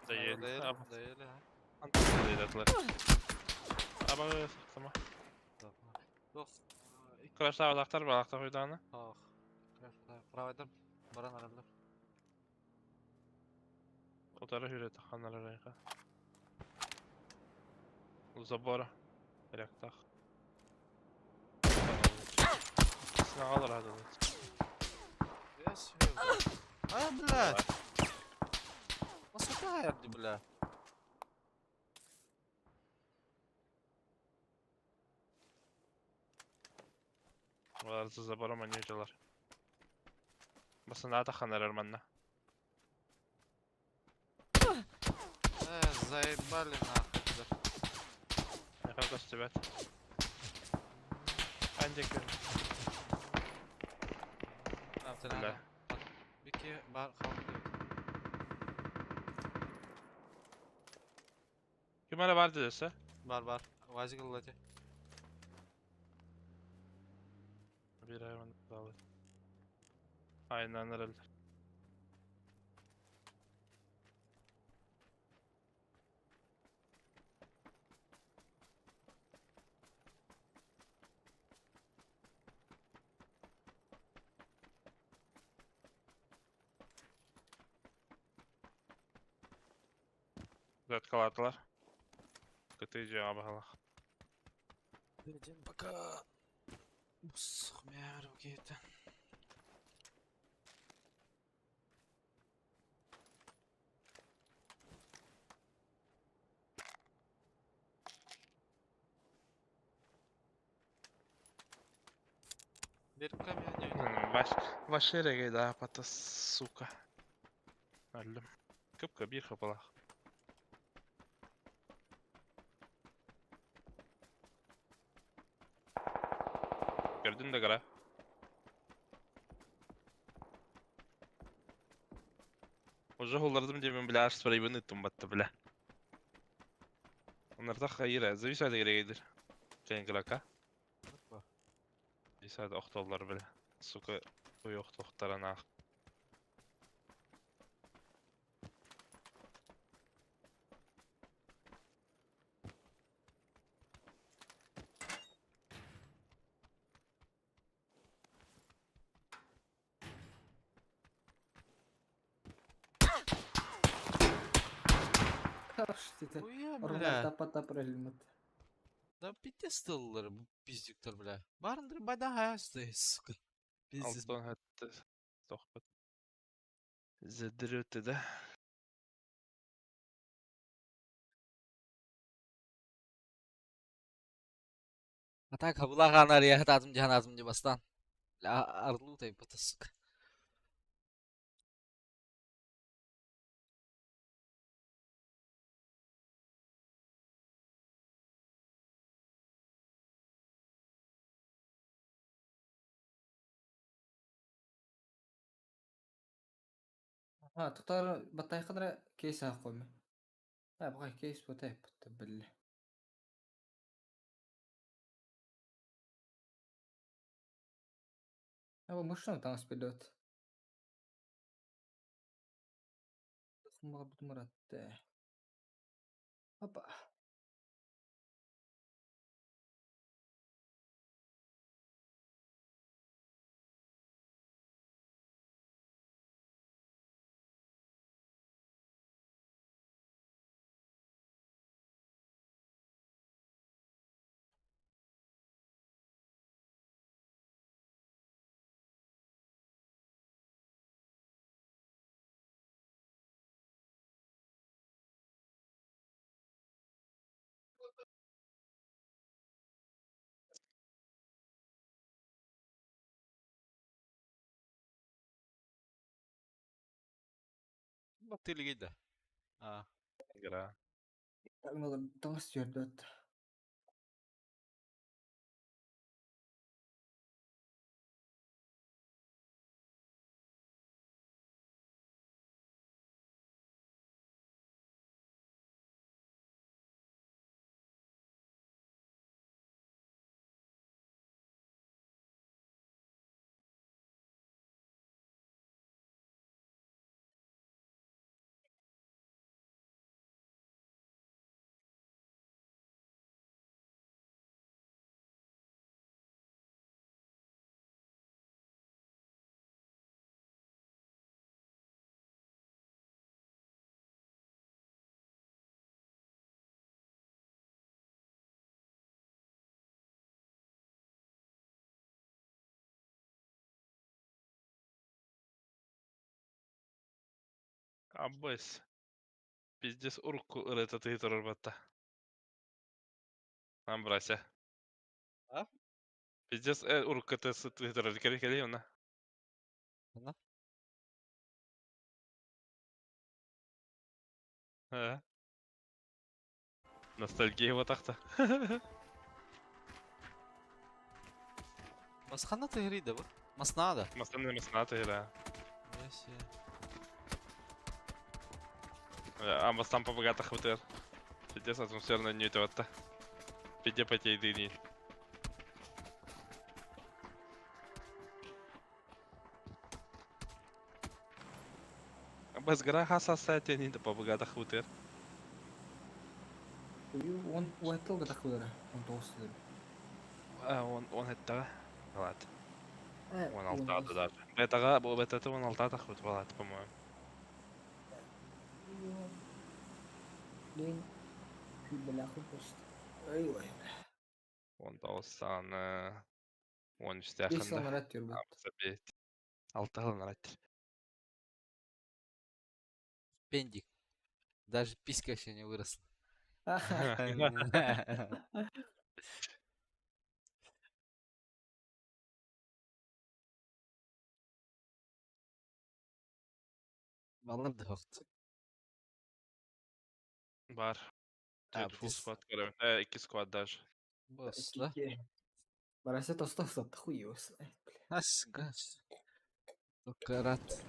Değil. Değil. Abi. Değil ha. Антилар. Аба сама. Yok. Краштаабатахтар балахтар хуйдааны. Ах. Правайдар баран аралар. Утары хүрэ таханнар арайга. У забора. Ряктах. Снагалар хадылыт. Я себе. А, блядь. Nasıl hayatı бля? Олар за забором они жалар. Басына таханнар арманна. Заебали нахуй. Да. Яка көстүбэт. Андек. Бля. Бики бар kaldı. Ким эрэ бар десе? Бар бар. Вазик ыллати. Бир айван далы. Айнан эрэллэр. Заткалатылар. Кыты жаба День пока. Бус, кетті. Беріп камень. Ваш, вашереге да пата сука. Өллүм. Кыпка бир хапалах. Көрдүн да кара. Уже холлардым демен бля аш спрейбын ыттым батты бля. Онарда хайыр, зависает керегейдир. Сен кырака. Зависает охтоллар бля. Сука, ой охтохтарана. Это. Хуя, бля. Тапа тапа. Да пиздец тыллары bu пиздюктар, бля. Барындыр байда хаясты, сука. Пиздец. Алтон хатты. Тохпат. Зедирөтті да. А так хабыла я хатазым жаназым деп бастан. Бля, арлу тай сука. Ha, tutar батайхадра кейс ах қойма. Ha, бұға кейс ботай бітті білі. Ha, bu мышны таңыс билет. Бұтымыратты. Опа. Баттыылыгый да? А, Игра. Таҥас түөрдөөт. Абыс. Пиздец урукку ырыата тыытырар батта. Амбрася. А? Пиздец урукку тыытырар кели кели она. Она? А? Ностальгия вот так-то. Масхана ты да вот? Маснада. Масна масната да. Ясе. Амбастан побогато хватер. Пиздец атмосферно не это. Пиздец потей. Абас гра хаса сәтен инде побогато хватер. Он уайтылга такылары. Он тоғыз. Он это. Ладно. Он алтада даже. Бетага, бу бетата он алтада хват балат, по-моему. Лень. Бляху просто. Ой, ой. Он тоғыз он үсте Бес ақында. нарад diyor bu. Абыс Алты нарад. Пендик. Даже писька еще не выросла. Балар да хохт. Бар. А, Төрт full біз- squad көрөм. Iki squad даже. Босс, да? Барася тоста сатты хуй его знает, бля. Ас, гас. Только рад.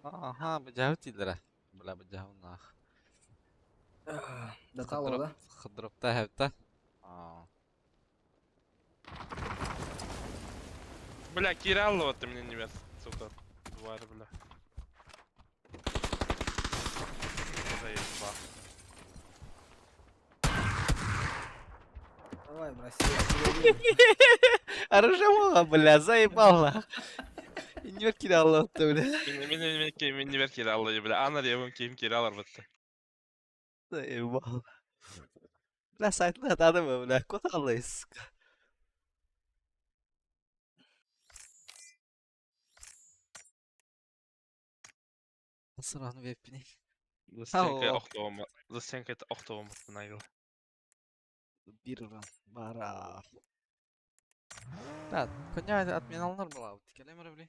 Ага, бджавтилера. Бля, бджав нах. Да тало, да? Хадропта хевта. А. Бля, Кираллова ты мне не вес, сука. Тварь, бля. Заебал. Давай, брось. Оружие бля, заебал нах. Не кидал бля. Мен мен мен мен не бер Кираллова, бля. Ана ревым ким Кираллар бітті. Заебал. Бля, сайтны атады бля, кот аллай, сука. Сұраны веппіне. Застенка Ау. охтома. Застенка охтома нагыл. Бир уран. Бара. Да, коня отменалнар была. Тикелемер, бля.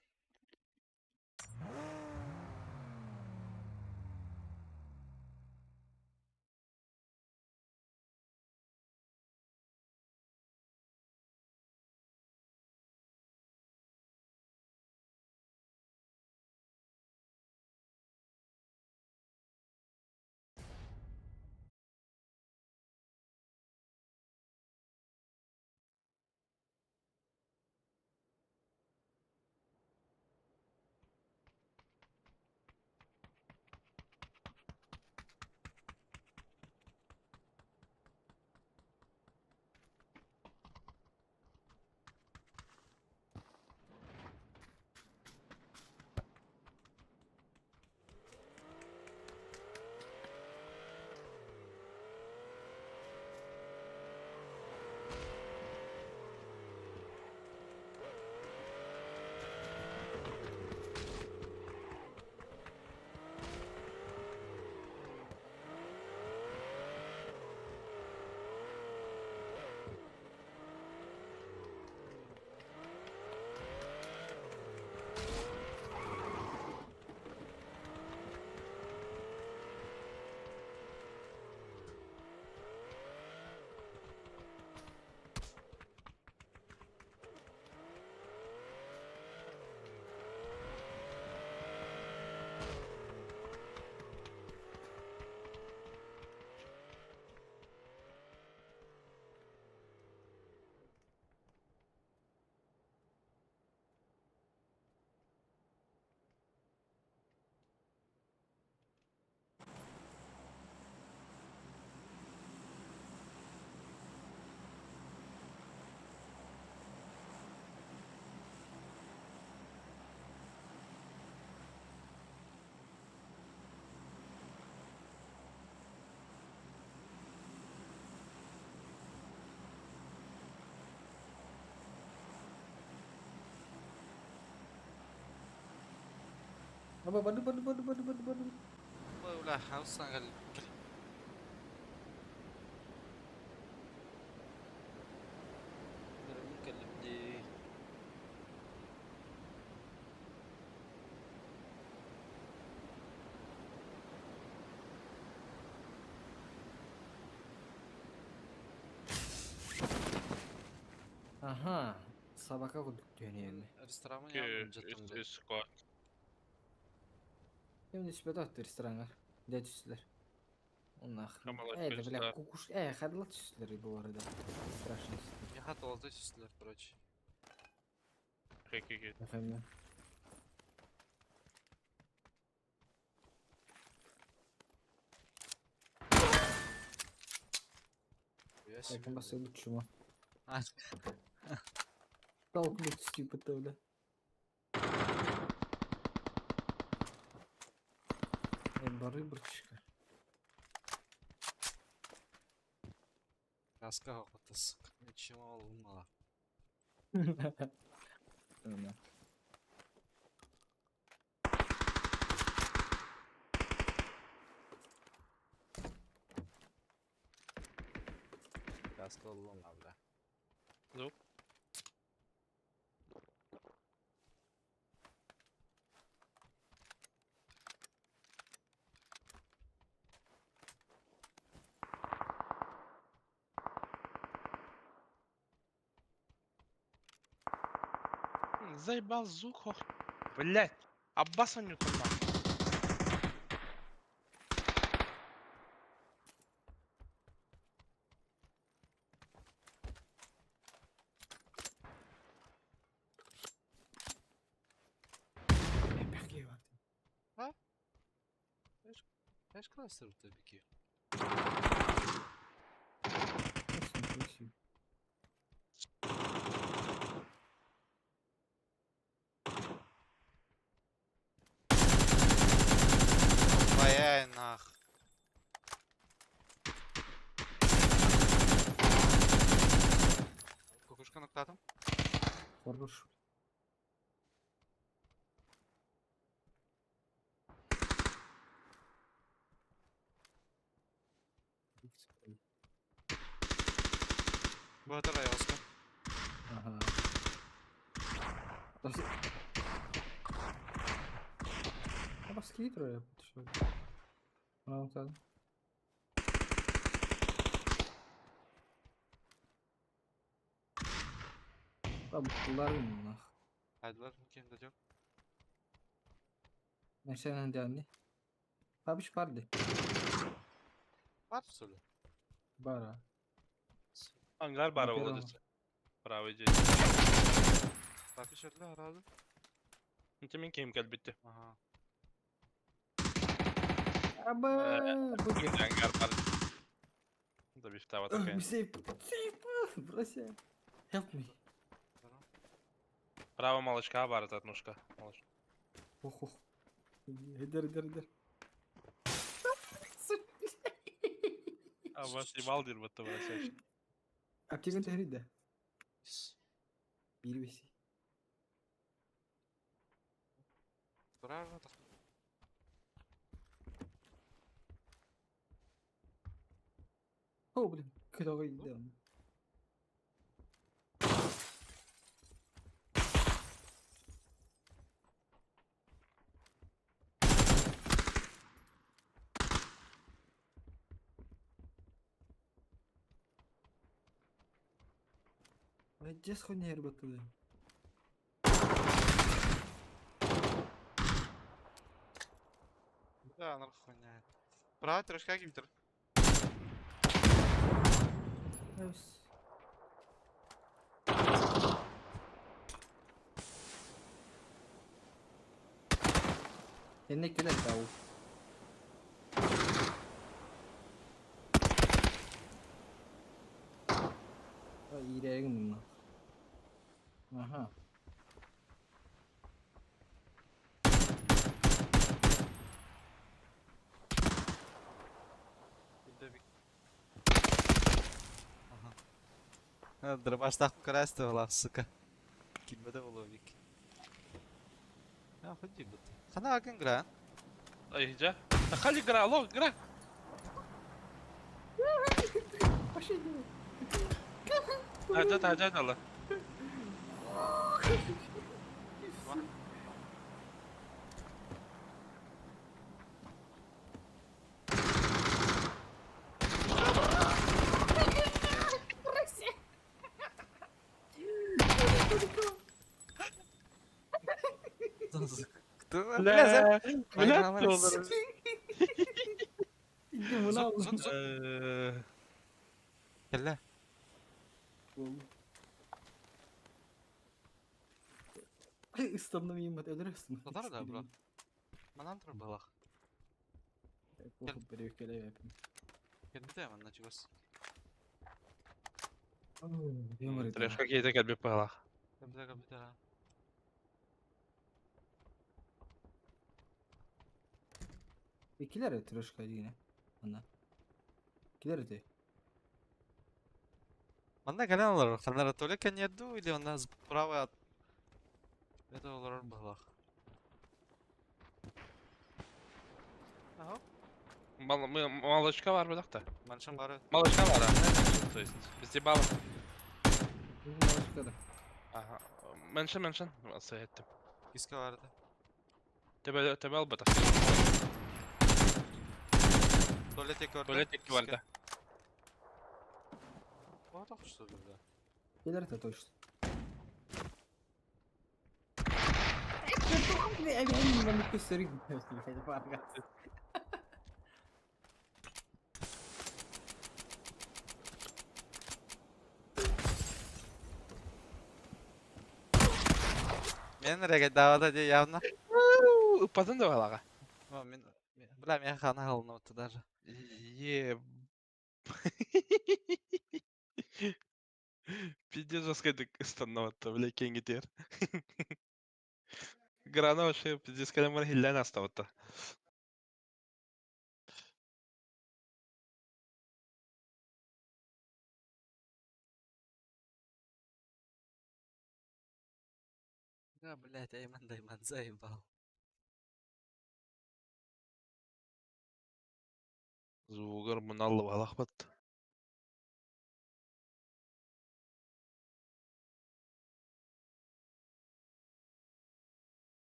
Аба барды барды барды барды барды барды. Бля, хаус кэллим дии. Аха, собака курдук түһэн Рестораны явно дьаттым да. Үс кот. Ким түспэтэ отто рестораҥҥа. Дьэ түстүлэр. Оннах. Хамалар Э, да бля, түстүлэр. кукуш. Э, хадыла түстүлэр бу арада. Страшно. Миэхэ туолта түстүлэр, короче. Хе-хе-хе. Эфэмҥэ. Я себе, Якын бля. басылбыт чума. А, Толкнуть типа то, да. Э, бары братишка. Краска какой-то, сука. Ничего ломала. Ына. Краска ломала, бля. Звук. Заебал звук, ох. Блять, Аббаса не нахуй. Э, бэхке бар. Знаешь, кластер у тебя беги? Красиво. Ваяй нах. Кукушка на там? Хорош. Батарая оска. Ага. Подожди. А баскетро я что? Ну, так. Там нах. Хайдылар кем дадёк? Mesela дианни. Бабиш барды. Бар что ли? Бара. Ангар бара первом. болот. Право иди. Папиш öyle herhalde. Инте мен кем кэлбитти. Ага. Аба. Ангар бар. Да бифтава такая. Сейф. Сейф. Бросай. Help me. Здорово. Право малышка бар этот ножка. Малыш. Ох, ох. Иди, иди, иди. А вас ебал дир бутта бросаешь. Аптеканы тәһриде. Бир беси. Правильно так. О, блин, куда иди. Дес хуйня ребята. Да, она хуйня. Право, трошка гибтер. Эс. Энне келер дау. Иирэгин мына. Аха. Ага. Дробаш так красиво, сука. Кимбеде боловик. А, ходи бут. Хана агын игра? Ай, дьэ. Хали игра, алло, игра. Пошли делай. Таһдьа, таһдьа дала. Кто? Бля, Бля, Иди мына Зук, зук, зук. Кэллэ. Ыстанным ииммат өлөрөсүн. Татар да, бро. Манан тур балах. Кэлбитэ манна чугас. Трешка кейде кэлбит быһалаах. Кэлбитэ, кэлбитэ. Иккилэр трешка дигине. Анна. Килер эти. Манна кэлэн олорор. Ханнара то ли коньяду или у нас справа от это олорор балах. Ага. Малышка бар быдахта. Маншан бары. Малышка бар, а? То есть, бізде балы. Малышка да. Ага. Меншин, меншин. Сыйеттім. Киска барды. Тебе, тебе албыта. Туалет көрдүм. Туалет екі барды. Вот что бля. Килер это точно. Мен реге давада де явно. Упадын да балаға. О, мен бля, мен хана алынып даже. Е. Пиздец жестко станноватта, бля, кеңгитер. Грана вообще пиздец калемар хиллен аставатта. Да, блядь, Айман Дайман заебал. Звугар мыналлы балах бат.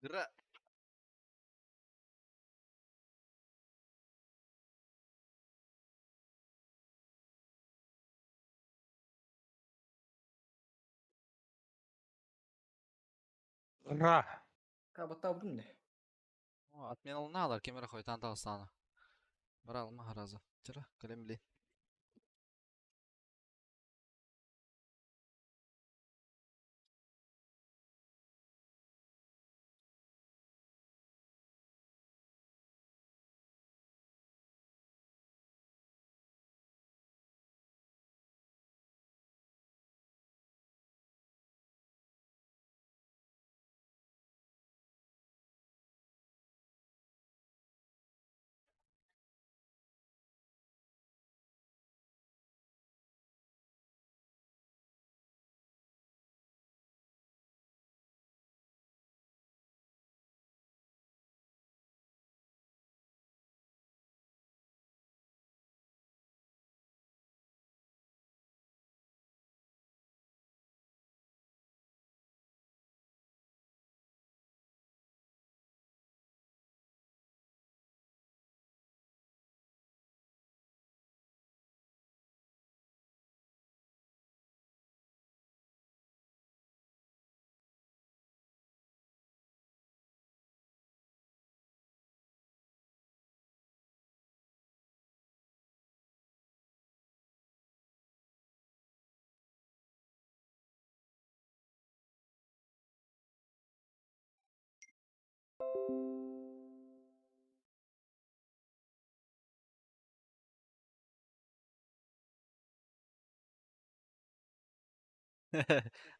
Гра. Ра. Кабата не? О, отменалналар кемер хойтан тағыстаны. Бара алма харазы. Чыра, калем блин.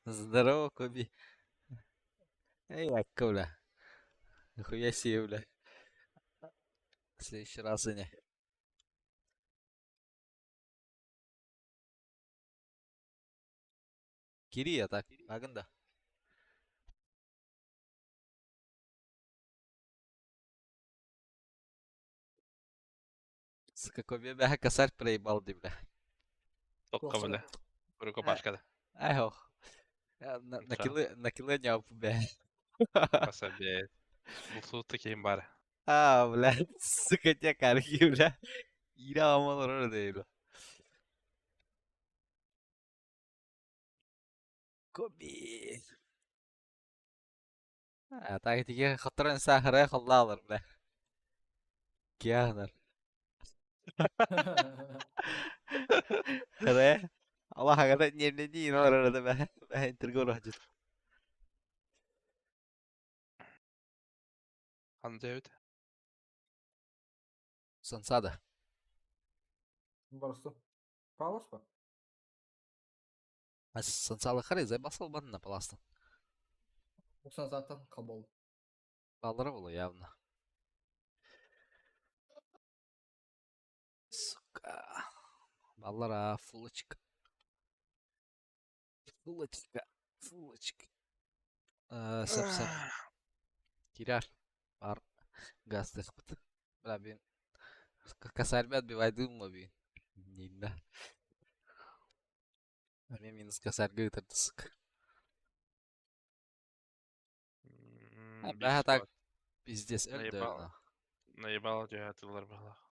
Здорово, Коби. Эй, Акка, бля. Нихуя себе, бля. В следующий раз не. Кирия так, агында. Сука, Коби бэһэ косарь проебал ди, бля. Токка бля. Рукопашкада. Ай, ох. На килы, на килы не бля. Пособие. Булсуутта киһим баар. А, бля, сука, те карги, бля. Ира амал бля. Коби. А, так тиге хатырын сахара халлалар, бля. Кианар. Хара. Allah хагата нернеди инолар бә. Бә интергор хажыт. Ханна эбит. Сансада. Барысты. Палас па? А сансалы хары зайбасал банна паластан. Оксан заттан кабыл. Баллары было явно. Сука. Баллара, фулочка. Фулочка. Фулочка. Сап сап. Киряр. Бар. Газ дэспит. Бля, бин. Косарь отбивай дымла, бин. Не, А мен минус косарь ытырды, сука. А, бля, так пиздец, өлдө. Наебал. Наебал дьиэтилэр баҕалаах.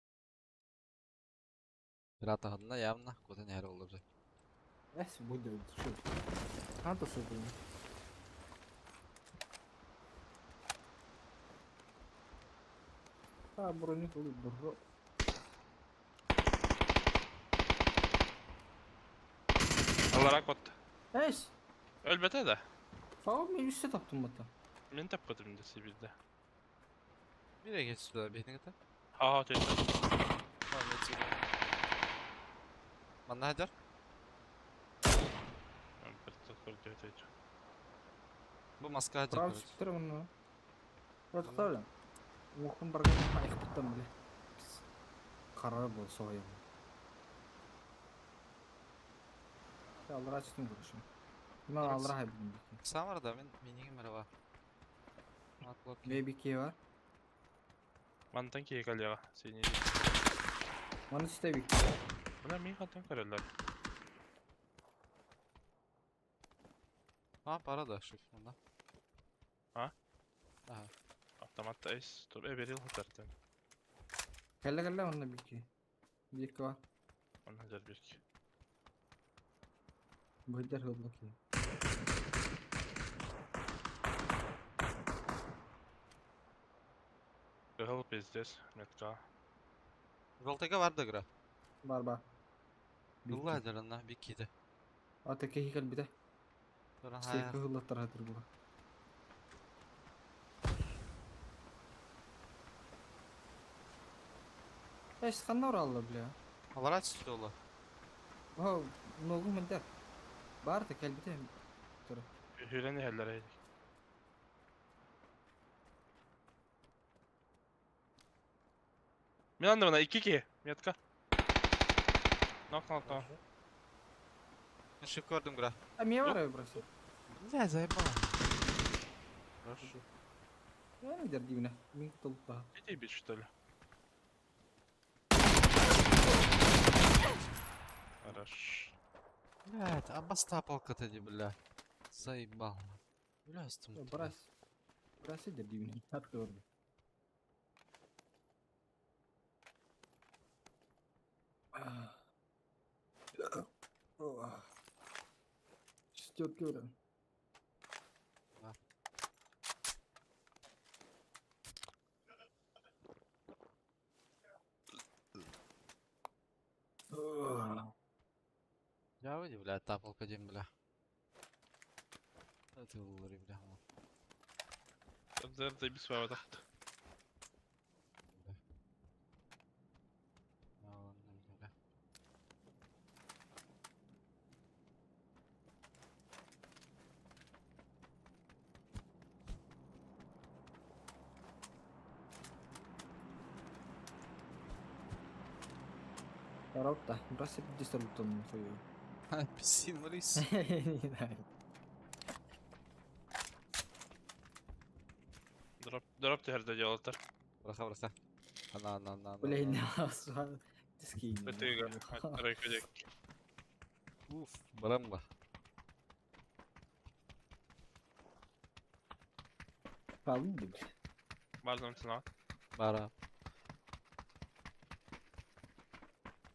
Пирата явно, куда не олды. Эс будет шо. Ханта супер. А, броник бро. Аллара кот. Эс. Өлбөтө да. Фау мен үстө таптым бата. Мен таппытым да сибирде. Бire geç сюда, бехнең это? Ха тетте. Манна хаджар? Бу маска хаджар. Прав чыктыр муну. Протықтар. Оқын барган айқыптан біле. Қара бол соғайым. Аллара чыктым көрүшүм. Мен аллара хайбым. Самарда мен минигим бар. Бейбике бар. Мантан кие калега. Сени. Маны истебик. Мына мен хантан көрөлөр. А, пара да, шиф, да. А? Ага. Автомат эс. Туп эберил хатартан. Кәллә кәллә онна бики. Бики бар. Онна жар бирки. Бөйдер хыллы. Кыгыл пиздец. Метка. Жолтайга бар да гра. Бар бар. Дулла хаджар бикиде. Ата кехи кәл бите. Сейки хыллаттар хатыр була. Эш ханна оралла бля. Алара чүстө ола. Ха, ногу мендер. Бар да кәл бите. Хүрен эхеллер. Мен анда мына 2-2. Метка. Нок нок нок. Шип көрдүм гра. А мен бар бросил. Бля, заебал. Хорошо. Я не дердивне. Мин толпа. Иди бить, что ли? Хорош. Блядь, абаста палка-то бля. Заебал. Бля, стум. Брась. Брась дердивне. Открыл. Стёт көрін. Я выйди, бля, тапалка дем, бля. Это улари, бля. Обзор заебись ваватах. Коробка. Просто 50 тонн хую. Апельсин, рис. Не знаю. Дроп, дроп түһэрдэ дьолотор. Браха, браха. Ана, ана, ана, ана. Бля, не асуа. Тискин. Бытыга. Тройка дек. Уф, барамба. Палын бля. Бардым сына. Бара.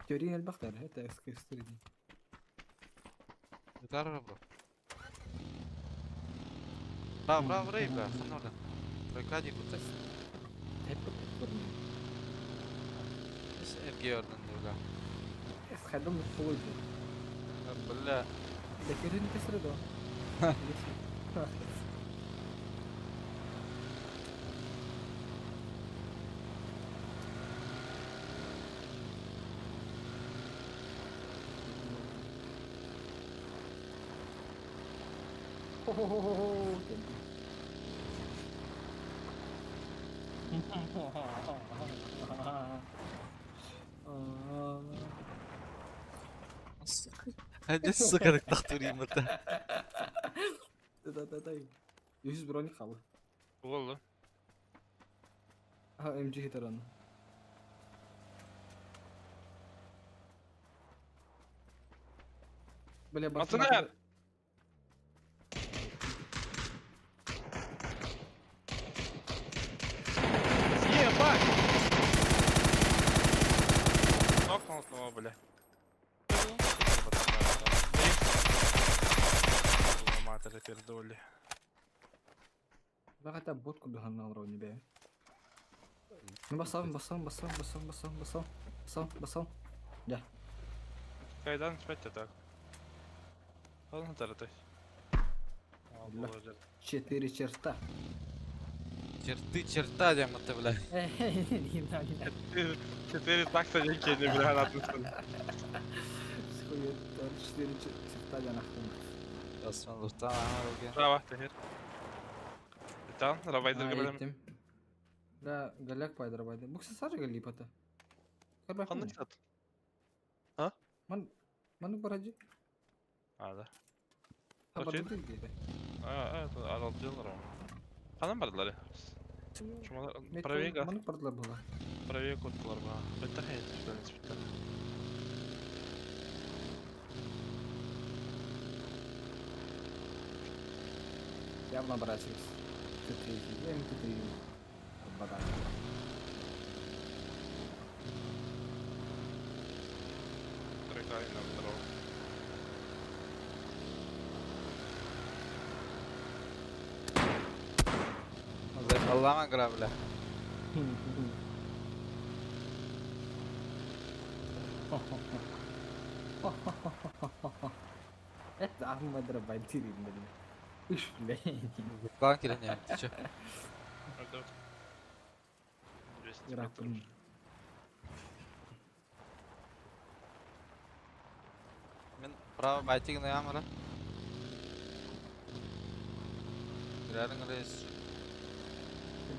Теория элбахтар, это СКС-3. Гитара бро. Бра, бра, бра, бра. Ханорда. Тройка ди кутай. Эрге орден бля. Сходом хуй. Бля. Да теория не среду. Хо-хо-хо-хо. Hadi sıkarık tahtırayım mıta. Да, да, да. 100 броник қалды. Болду. А, МГ хитер аны. Бля, басын Пацаны! Ебать! Нокнул одного, бля. Матери пердоли. Бағата бот күлді алыр не бе. Ну басам, басам, басам, басам, басам, басам, басам, басам. Да. Кайдан спать так. Ладно, таратась. Четыре черта. Черты черта, дем ты, бля. Не знаю, не знаю. Четыре такта некие не бля надо. Четыре черта я нахуй. Осман Лутан, ага, Право, тахир. Там, рабайдер габелем. Да, галяк пайдыр рабайдер. Бу кісі сары галипата. Қандай сат? Ман, маны бараджи. А, да. Хабар дейді. А, а, арал дилер. Канан бардылар? Шумалар правее. Маны бардылар була. Правее коттылар ба. Бетта хейт, в принципе. Явно братец. Т3, я МТ3. Бадан. Тройка на второго. Залама грабля. Это Ахмад Рабайтирин, блин. Уж, блин. Клан не, ты чё? 200 метров. Мен право байтиг на ямара. Граринг рейс.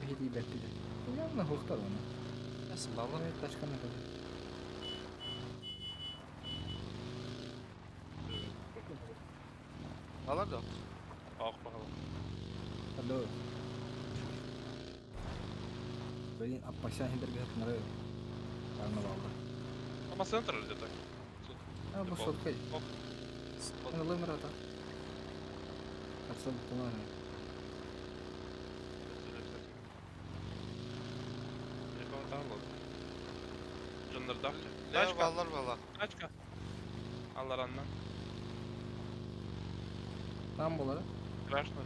Бихи бәттиде. Явно хуктар оны. Nasıl ballı? Evet, başka ne kadar? Балар да. Ах, bakalım. Алло. Блин, аппася хендерге хатнары. Карны алды. Ama центр где-то. А, бу сотка. Спот. Аны лымыр ата. Отсыл тунар. Жандырдақ. Лео Тачка, баллар бала. тачка. Аллараннан. Там болар. Страшно.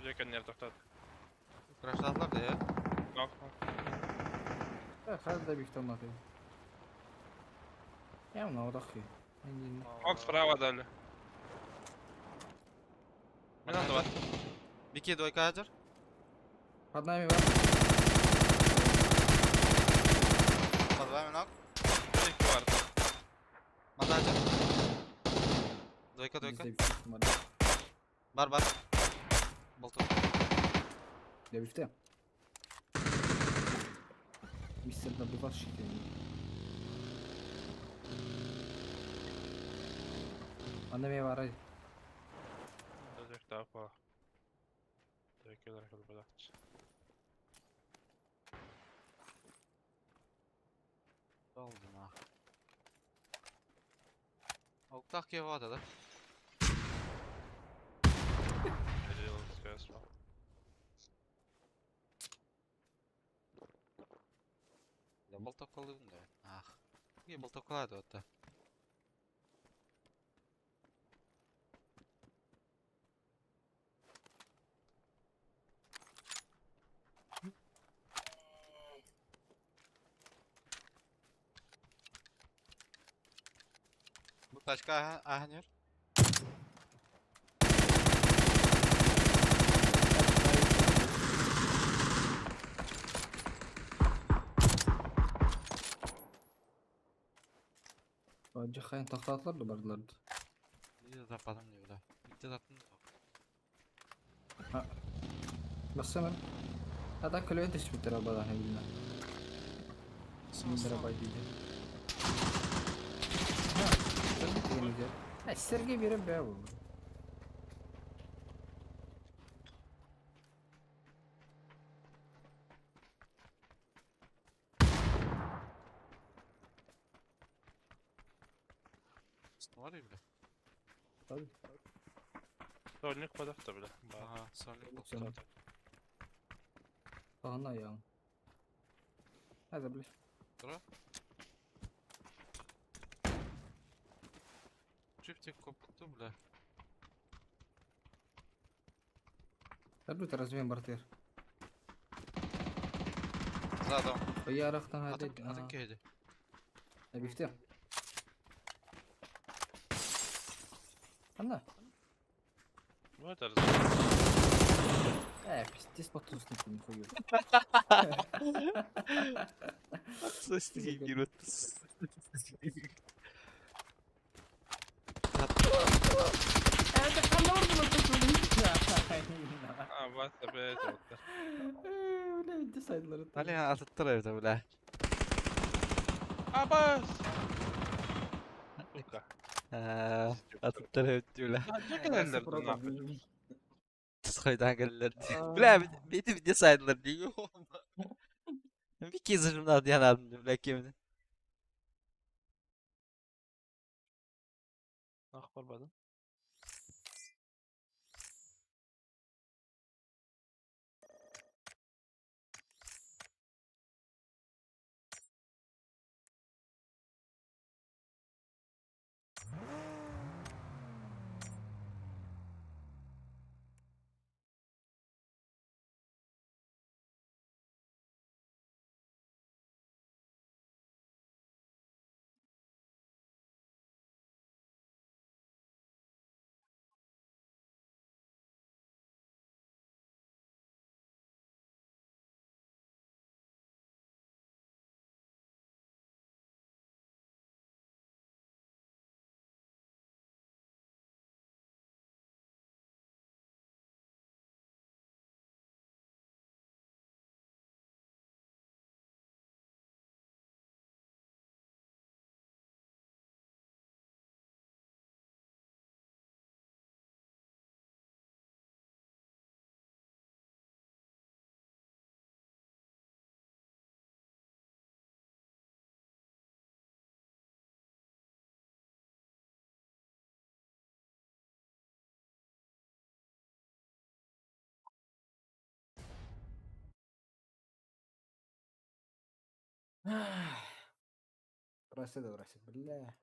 Жекен тоқтады. Крашладылар да я. Нок, Да, хәзер дә бик томаты. Явно одақ. Нок справа дали. Мен анда бар. Бики двойка хадыр. Под нами бар. Под вами ног. Бір екі бар. Манда хадыр. Двойка, двойка. Bizde bir şey var. Бар, бар. Болту. Левифте. Мистер добивальщик. Анда мен бар. Анда тағы бар. Двойкалар көлбеләч. Oldu нах. Октах кевада, да? Я болтокалыйбын да. Ах. Не болтокалады вот. Бу тачка ахнер. Жахайын тоқтатылар да бардылар. Биде таппадым не бля. Битте таптым. Бассам. А так көлөйін түспіттер албадан білмә. Мындыра бай дейді. Ha, Сергей беріп бә бұл. Смотри, бля. Tabii. Сольник падахта бля. Ага, сольник был. Сольник. Ана аяғым. Hadi бля. Тұра. Чиптик копыту, бля. Тарбут размен бартер. Задом. Ярақтан hadi. Атын, атын кейді. Бифте. Ана. Ну это Э, пиздец потусник нихуя. Состигирут. Это А, Вася, блядь, вот. Бля, десайдлер. Али атыттыр это, бля. Абас! Сука. Атыттыр это, бля. А, нахуй? Тысқайдан келдер. Бля, беті бите сайдылар дейм. Bir kez jımda diyen abim, бля, кемini. Нах барбадым. Бросай, да бросай, бля.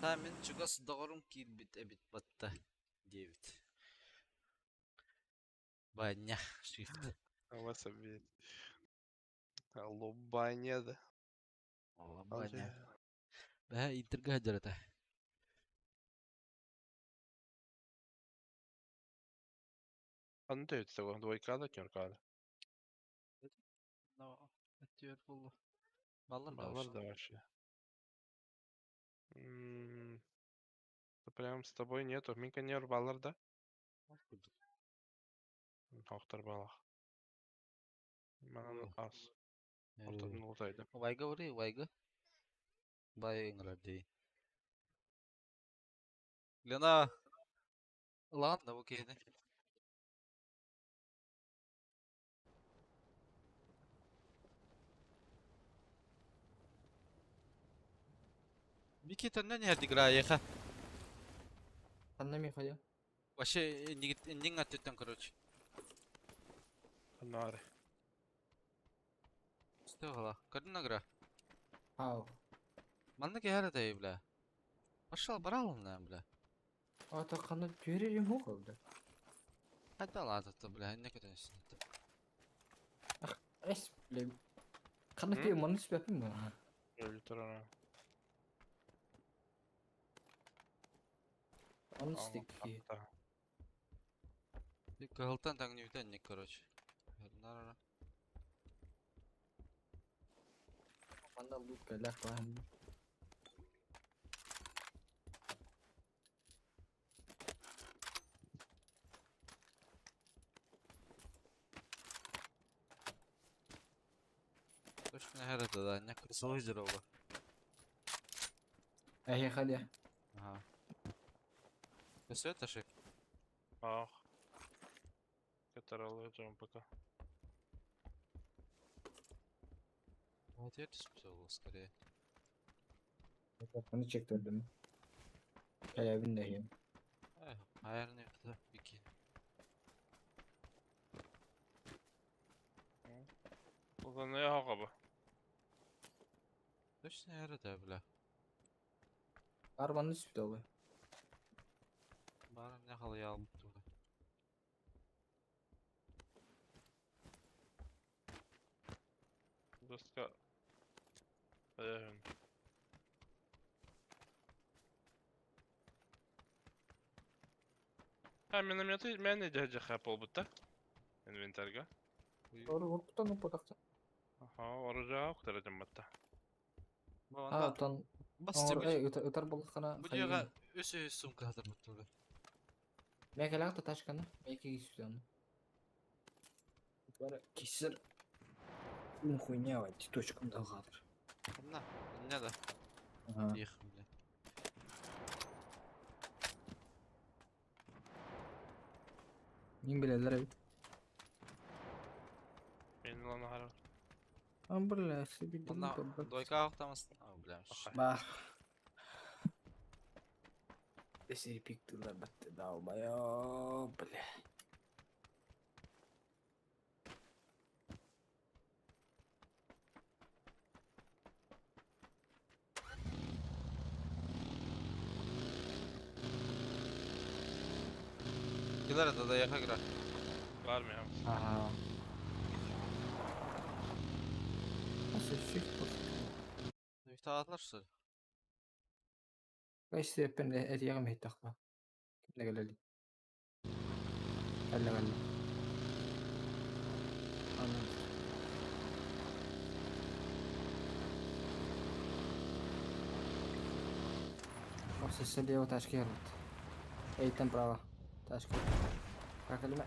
Та мин чугас доҕорум киирбит эбит батта диэбит. Баня шрифт. Васа блядь. Лобаня да. Баня. Бэһэ интерга сылдьар. Ханна төһөттө двойка да четверка да? Өттүөр булла. Баллар да Баллар вообще. Да вообще. Да прям с тобой нету. Минка не баллар да? Хохтар балах. Манан ас. Ортотун ултайды. Вайга ври, вайга. Бай ыҥырар дии. Лена! Ылаҕын да бу киһини? Микки төннөн иһэр игра Ханна Михаил? Вообще инниҥ аттыттан, короче. Нары. Стояла. Көрдүн игра? Ау. Манна киһэр этэй, бля. Пошел, барал на, бля. Ата ханна түөрерим хук бля. Хайда ладно, бля, не көтөнсүн. Эс бля. Ханна түө манны сүппүм бу. Өлі тұрана. Оны стик. Кыһылтан таҥныбытан не, короче. Нара. Манна лут кэллэх баһын. Точно это да, не крысолы здорово. Эһи хадя. Ага. Ты все это шик? Ах. Которого ждем пока. Вот я списал скорее. Оны чектирдим. Кэлэбин да. Айрны бики. Одан не хагаба. Точно это, бля. Арбаны сүптө ол. Барым не хал я алып тура. Доска. Эм. А, минометы мен дядя хапал будто. Инвентарьга. Ору уркутан упатакта. Аха, оружие ктарajым батта. А, тон. Бас Ытар болхана. Бу дияга өсө сумка хатыр бутту. Мекелак ташканы. Меки сүптө. Бара кисер. Ну хуйня, вать, точкам далгадыр. На, не да. Ага. Тихо, бля. Мин билелер бит. Мен лана хара. Ам бля, себе Манна дойка ахтамас. А, бля. Бах. Эсери пиктылар батты долбоёб, бля. Килер это да я игра. Бар мı? Ага. Nasıl şık bu? Üftaatlar что ли? Кайсы пен этиягым хиттахпа. Кимне келели? Кэллэ кэллэ. Аны. Осы слева ташки ярбыт. Эйтен право. Ташки. Какалиме.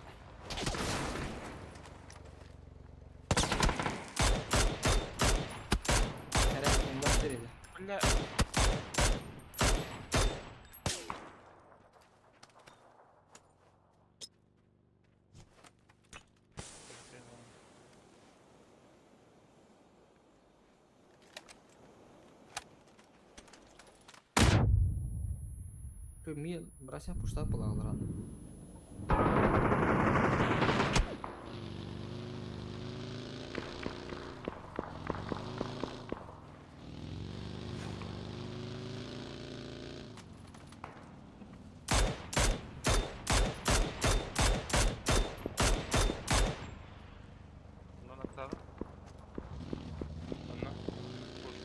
Хәрәк, инвестор. Бля. Мил, брася пушта булагалар аны.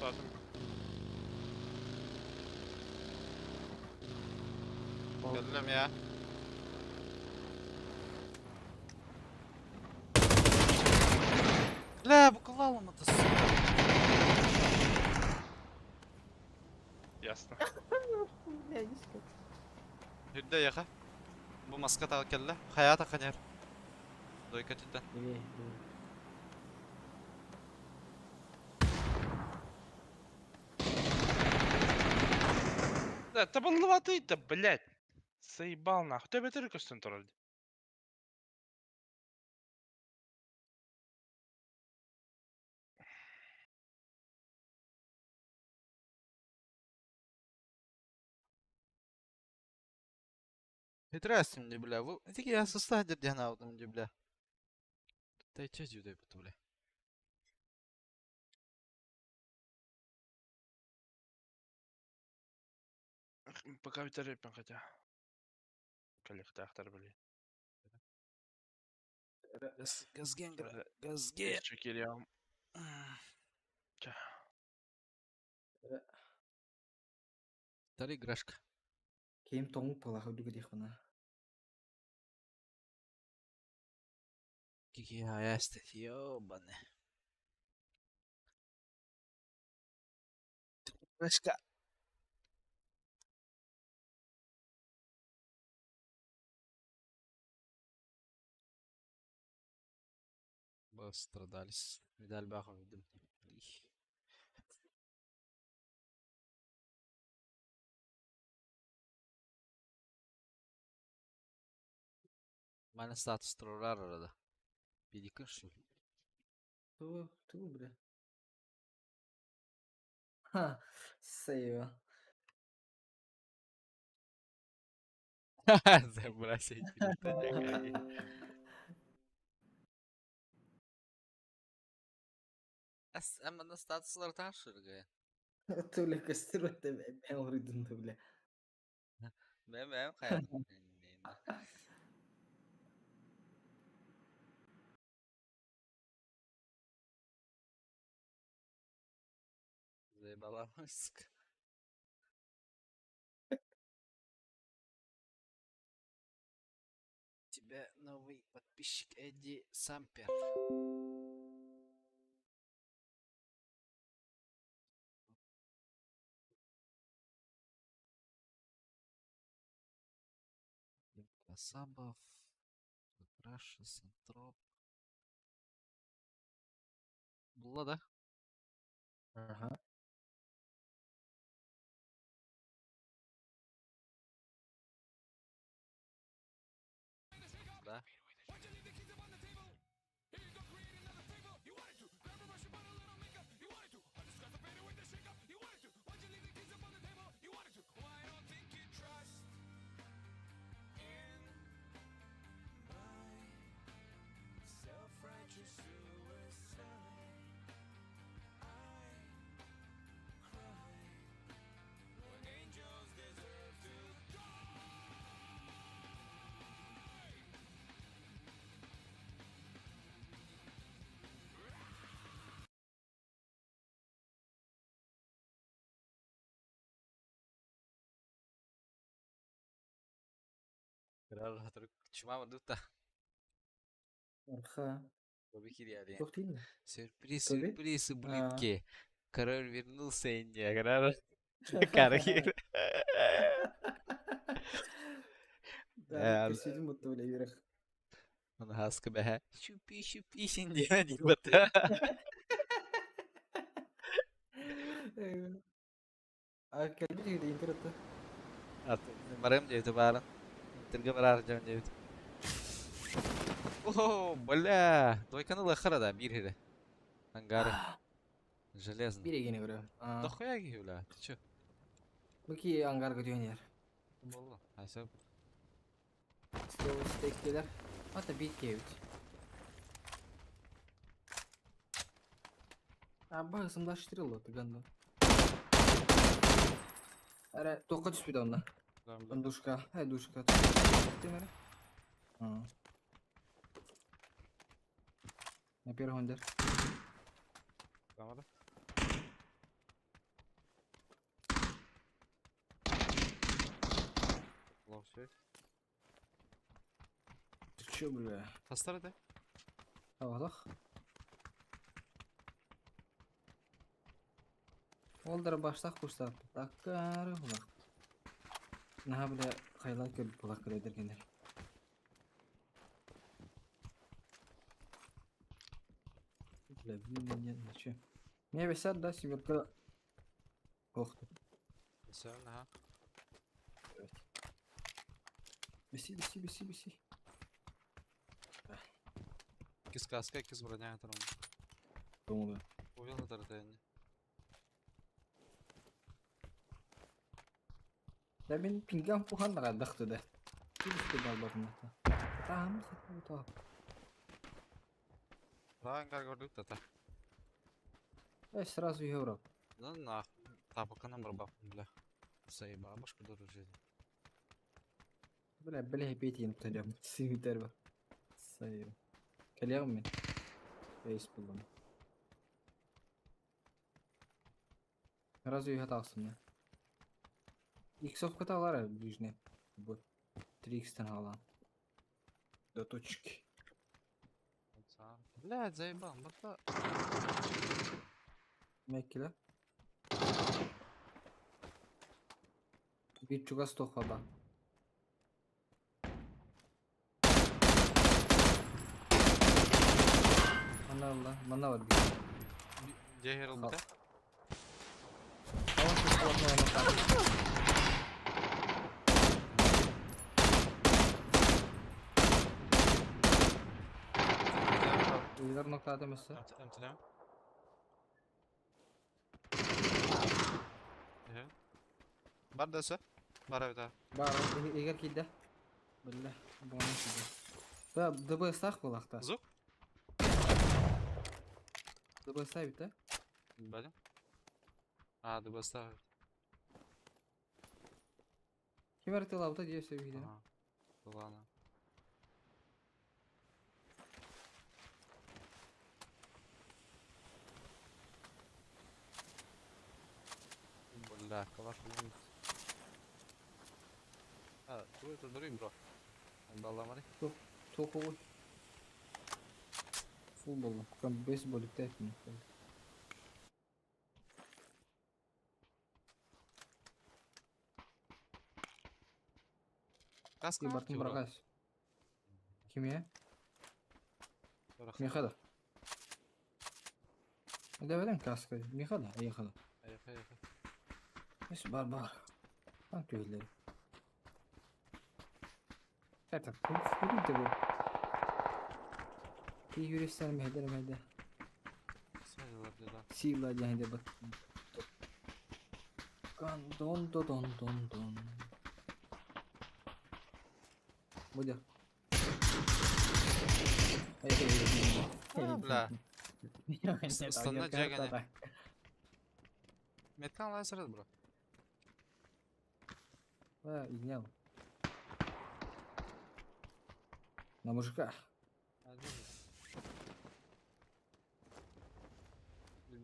Тохтоотум. Кэллим я. Бля, буквально это сука. Ясно. Үрдэ яха. Бу маска тағы кэллэ. Хайата ханер. Дойка түттэн. Да, табыллыбатый-то, блядь. Заебал нахуй. Төбөтөрү көстөн турар. Хитрястим ди, бля. Вы... Тики я состадер диэн аутым ди, бля. Та че дьүдэй бут, бля. Пока бүтэриппин хотя. Кэлиэхтээхтэр, блин. Газ, газген, газге. Чекирям. Ча. Тары играшка. Ким тоҥук палаха үрдүгэ диэхпинэ. Кики хаясты. Ёбаный. Играшка. Пострадались. Медаль баха видим. Mana статус турар арада. Биликин шу. Ту, ту, бля. Ха, сейва. Забросить. Ас амана статуслар ташырга. Ту, бля, костер это бэм урыдын, бля. Бэм бэм хайа. Заебала сука. Тебя новый подписчик Эдди Сампер. Асабов, Раша, Сантроп. Була да? Ага. Да. Чума дута. Арха. Побихири Туох тиийдэ? Сюрприз, Тоби? сюрприз, ублюдки. Король вернулся, не, Король. Да, сидим вот бля вверх. Хаска бэһэ. Щупи, щупи, синдиа дибата. А кэлбит интернетте. Барым диэбит баарын. Интерге барар дьон диэбит. О, бля. Двойканы лахара да, бир хире. Ангары. Железно. Биир эгини көрө. Дохуя киһи, бля. Ты чё? Бу ки ангарга дүйэнер. Болла. Айса. Стол стейкелер. Ата бит кебит. А сымдаштырылды тыганды. Ара тоққа түспейді онда. Душка, ай душка. Темір. На первом дер. Камера. Все. Ты чё, бля? Хастар этэ? Аҕалах. Ол да баштах курсаат. Аккары булах. Наһаа бля хайлан көрбүт булах көрөдөргенер. Бля, блин, ничего. Мне висят, да, семерка. Ох ты. Все, ага. Виси, виси, виси, виси. Иккис каска, иккис броня туран. Думаю. Увел это Да мин пингам куханнага дахты да. Кибисте балбатына. Там сатып Рангар көрдүк тата. Э, сразу евро. Ну нахуй. Тапаканан барбаппын бля. Заебал башка дуру жизнь. Бля, бля, бетин төлөм. Симитер бар. Сайыр. Кэлиэҕим мин. Эйс буллум. Разве үһэ тахсынна? Иксовката алар ближний. Бу. 3x-тен алан. До точки. Блядь, заебал, бата. Мэккилэ. Биир чугас туох баба. Манна ылла, манна бар биир. Дьэ ылбыта. Ыйдар ноктаатым өссө. Эмтилем. Бар да өссө. Бар эбит Бар, эгер киирдэ. Биллэ, буонан киирдэ. Да, ДБС-таах буолаахта. Звук? ДБС эбит да? Бали. А, ДБС-таах. Ким эрэ тылаабыта дии өссө биһиги. Ладно. Бля, калаш блин. А, тугу это дурый, бро. Балламары. Токовой. Фул болла. Прям бейсбол иптээт Каска Бартын баргас. Кимиэ? Миэхэ да. Дэбэрэн каска. Миэхэ да, эйиэхэ да. Эйиэхэ, эйиэхэ. Эс бар бар. Там түһэллэр. Это курите бу. Ти юристар мэһдэр мэһдэ. Сила дьэһидэ бат. Кан дон до дон дон дон. Будя. А, бля. Станна дьэгане. Меткан лазер, бро. А, изнял. На мужика.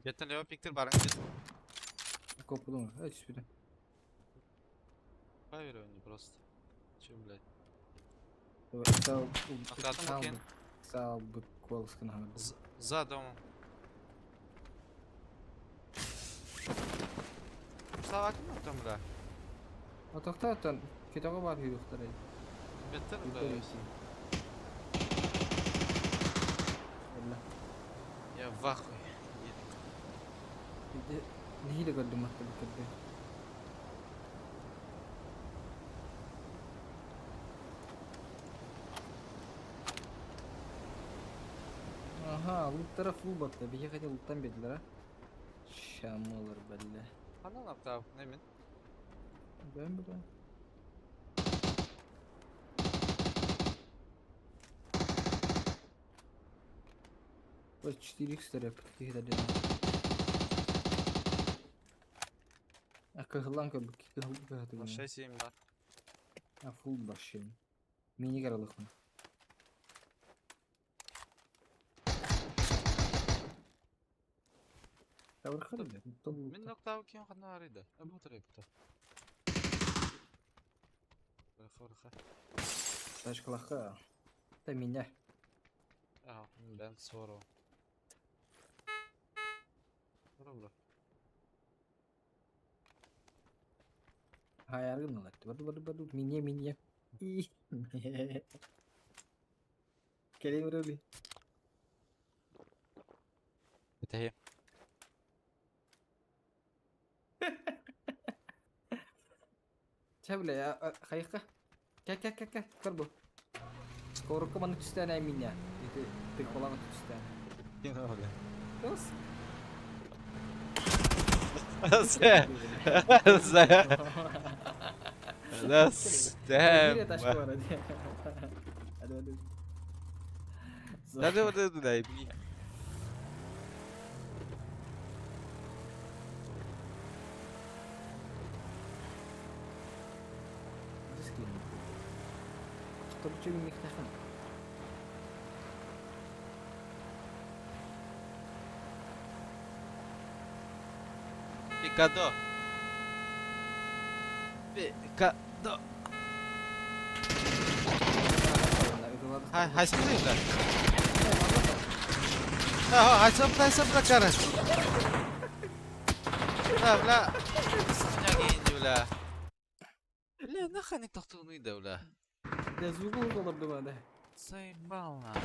Жеттен лево пиктер баран. Копудум. Эй, түспүтэ. Поверю, не просто. Че, блядь. Сал Охрана Лукин. Сал бы колскан. За домом. Слава ким там, бля? Отохтоотон кетого бар үйрөхтөр. Беттер, бля. Я в ахуе. Нэһиилэ көрдүм матта бүккэрбэ. Аха, луттара фул батта. Биһи хотя луттан биэрдилэр а. Шамылар бэллэ. Ханан аптап, немен? Бэм бэм. Вот 4х тарап киһи да А кыһыллан көрбүт кыһыл кыһаты 6-7 бар. А фул башын. Мини каралыкмын. Тавырхады. Мин ноктау ким ханна арыйда. Бу тарапта. Порха. Тачкалаха. Это меня. А, бен сору. Бро. Хайаргын Барду барду барду. Мине мине. И. Кэлин вроде. Это я. Чэ бля, хайыхха. Кэ кэ кэ кэ, көр бу. Скорукка маннык түстээн мине. Ити тыкпалаан түстээн. Кино, бля. Тос. Зе. Зе. That's damn. Да да да да да. Пикадо. Пикадо. Хай, хай смотри, да. Да, хай сопла, сопла, cara. Да, бля. Сняги, бля. Бля, нахуй не тохтууну да, бля. Да звук олордум да. Заебал, нахуй.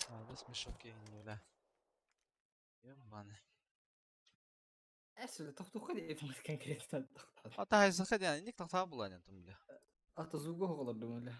А, да смешок я бля. Ебаный. Эсүлэ тохтуха диэтим конкретно. А та хайсаха диэн инник тохтаа булан ятым бля. Ата звугу олордум бля.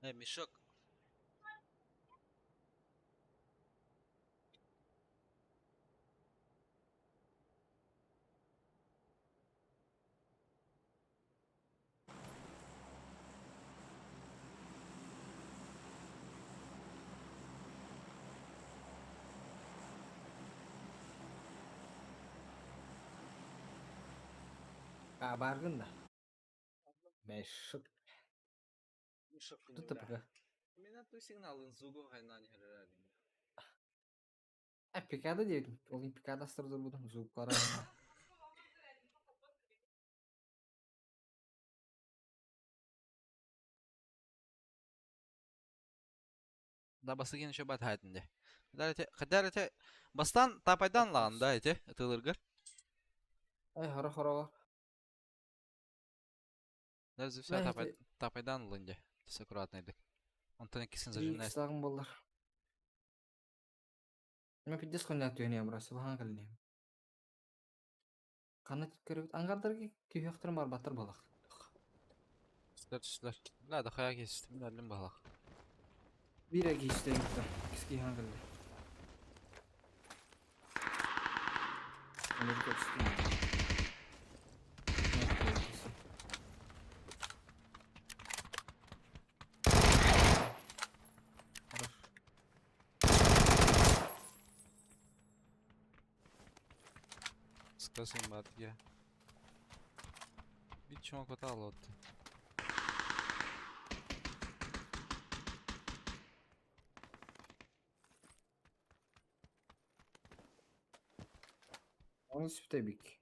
Эй, мешок. А баргын да. Мешок. Мешок. Тут пока. Именно ту сигналын зугу хайнани харарали. А пикада диэтим. Ол пикада астырды будум звук бара. Да, Басыгин еще бат хайтынде. Хотя эти бастан тапайдан лаған да эти ытылыргар. Ай, хара хорого. Даже все тапай тапайдан лынде. Түс аккуратно идек. Онтон иккисин зажимнай. Сагын боллар. Мен пиздец хуйня түһүнүө брас, бахан кэллим. Ханна көрүбүт ангардарга түһүөхтэрин барбаттар буолах. Түстер түстер. Бля, да хая кестим, дәлим балак. Бире киистен киски хаан кэлли. Америка түстүм. Хорош. Скажем, бат я. Bir çoğun kota alottu. Onu süptebik.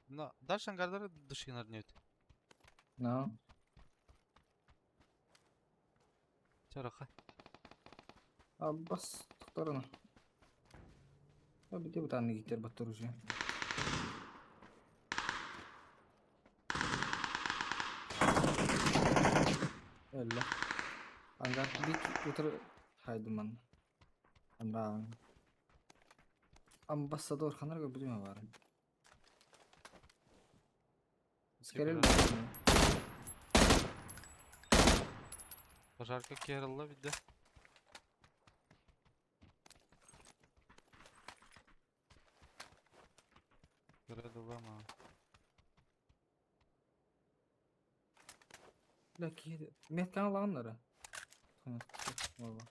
Но дальше ангардары душинар нет. No. Чараха. Аббас тохторуна. Бите бутанны гитер баттыр уже. Öyle. Ангар бит утыр хайдыман. Амран. Амбассадор ханарга билме бар. Скерел. Пожарка кералла видде. Кералла Бля, ки. Меткан алаганнары. Вала.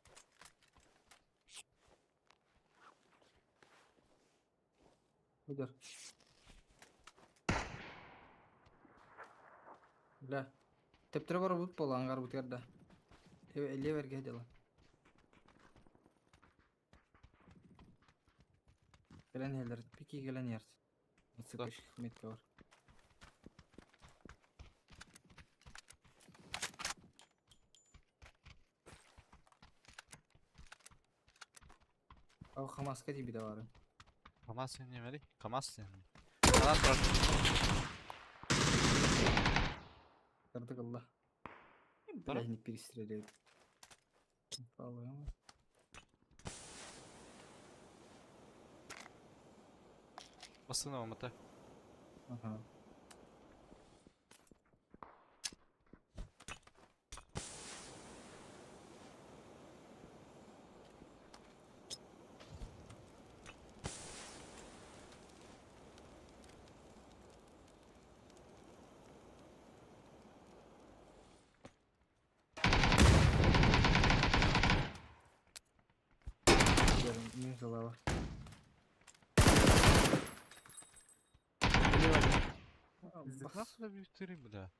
Выдер. Бля. Тептер бар бут бол ангар бут ерде. Леверге дела. Gelen yerler, peki gelen yer. Sıkış metre var. Ау Хамаска диби де бар. Камаз немери? Камаз не. Канат бар. Кырдык Allah. Бара? Бля, не перестреляют. По-моему. Басына мата. Ага. Мин голова. Nasıl bir bitireyim бля.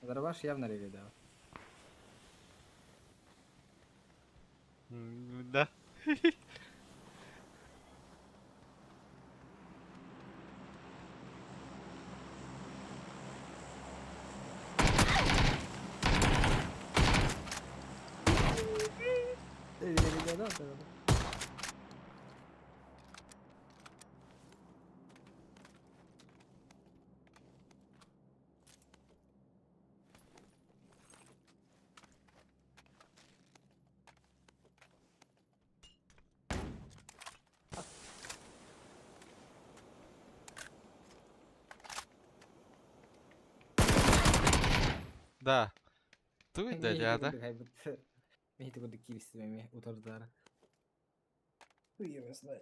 Дарбаш явно реве, Да. Да. Да. Туй дядя, да? Мехти курдук киристим эми утардара. Уйбасна.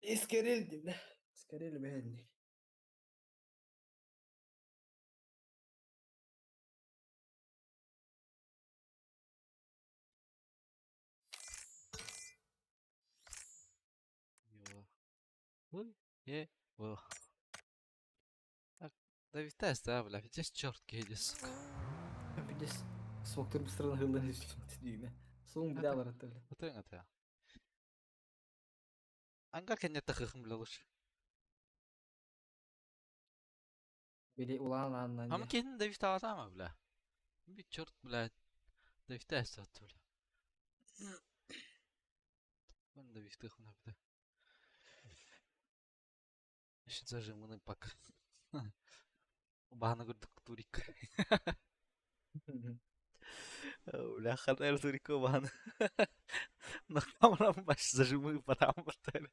Искерилдим да. Искерил бэхэнни. Е, был. Так, да витая, бля, здесь черт киһи, сука. Пиздец. Смоктор быстро нахылдан дүйме. Суң бля баратты бля. Отын ата. Ангар кенне тахыхым, бля, лучше. Били улаан аанынан Ама кенин да витая атама, бля. Би черт, бля. Да витая бля. Вон да витых, бля. Еще зажиманы пока. Баһана көрдүк турик. Бля, ханар турико баһана. Нахамрам баш зажимы потам бартали.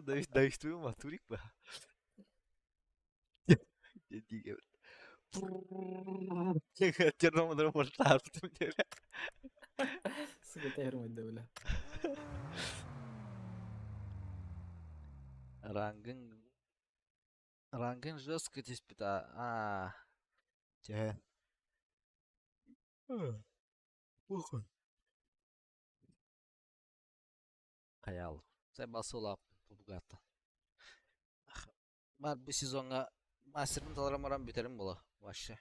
Давид ма турик ба. Диге. Терномадыр бартар. Сука, тайрмайды бля. Рангын Рангын жестко здесь пита. А. Те. Похуй. Хаял. Сай басылап Бугатта. Бар бу сезонга мастерын таларамарам бүтерим була. Вообще.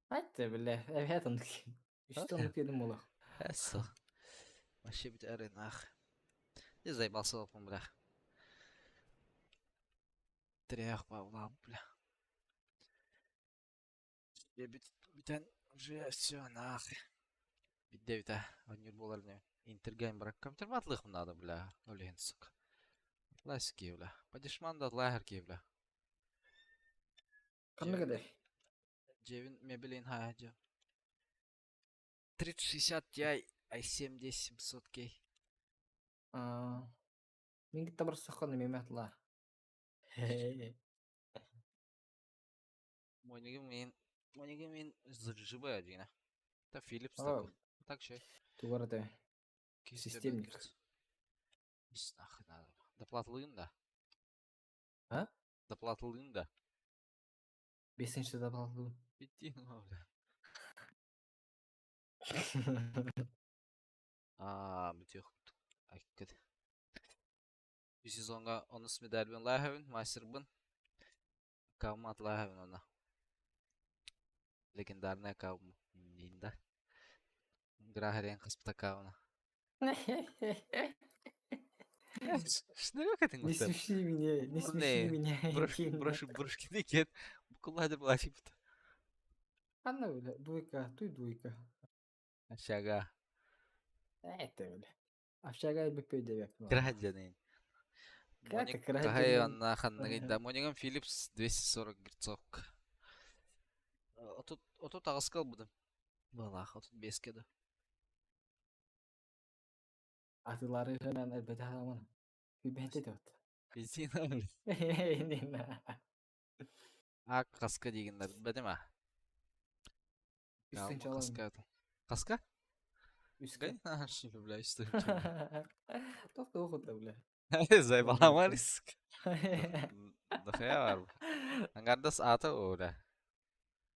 Айтты бля. Evet onu. İşte onu dedim ola. Эсо. Вообще бүтерин ах. Не заебался лапым, бля. Трех павлам, бля. Бүтен уже все нахуй. Бидде бите. Онюр болар не. Интергейм брак компьютер матлых надо, бля. Олен, сука. Ласки, бля. Падишман да лахер ки, бля. Канны каде? Джевин мебелин хаджа. 3060 Ti i7 10700K. Аа. Мин китта бар саханы мемет ла. Монигин мин живая дина. Это Philips такой. Так че. Тугар да. Системник. Ис нахуй надо. Доплатылыгын да. А? Доплатылыгын да. Бесінші доплатылыгын. Иди, ну, бля. Аа, бүтүөх. Аккет. Бу сезонга онус медальбин лаһабын, мастербын. Кавмат лаһабын она. Легендарная кавм нинда. Грахарен хаспта кавна. Шнырёк этин Не смеши меня, не смеши меня. Брошки, брошки, брошки декет. Букулла была фипт. Анна, бля, двойка, туй двойка. Общага. Это, бля. Общага БП девять. Градянин. Как Кахай анна ханнагайда. Монигам Philips 240 герцовка. Отут отут ағыскал будым. Балах, отут беске да. Атылары жанан әлбәтә аламын. Бәтә дәт. Бензин. А каска дегеннер бәдем а. Үстен чалам. Каска. Каска? Үске. Бля, үстен. Тоқта оқыды, бля. Зайбаламарис. Дохуя бар. Ангардас ата оля.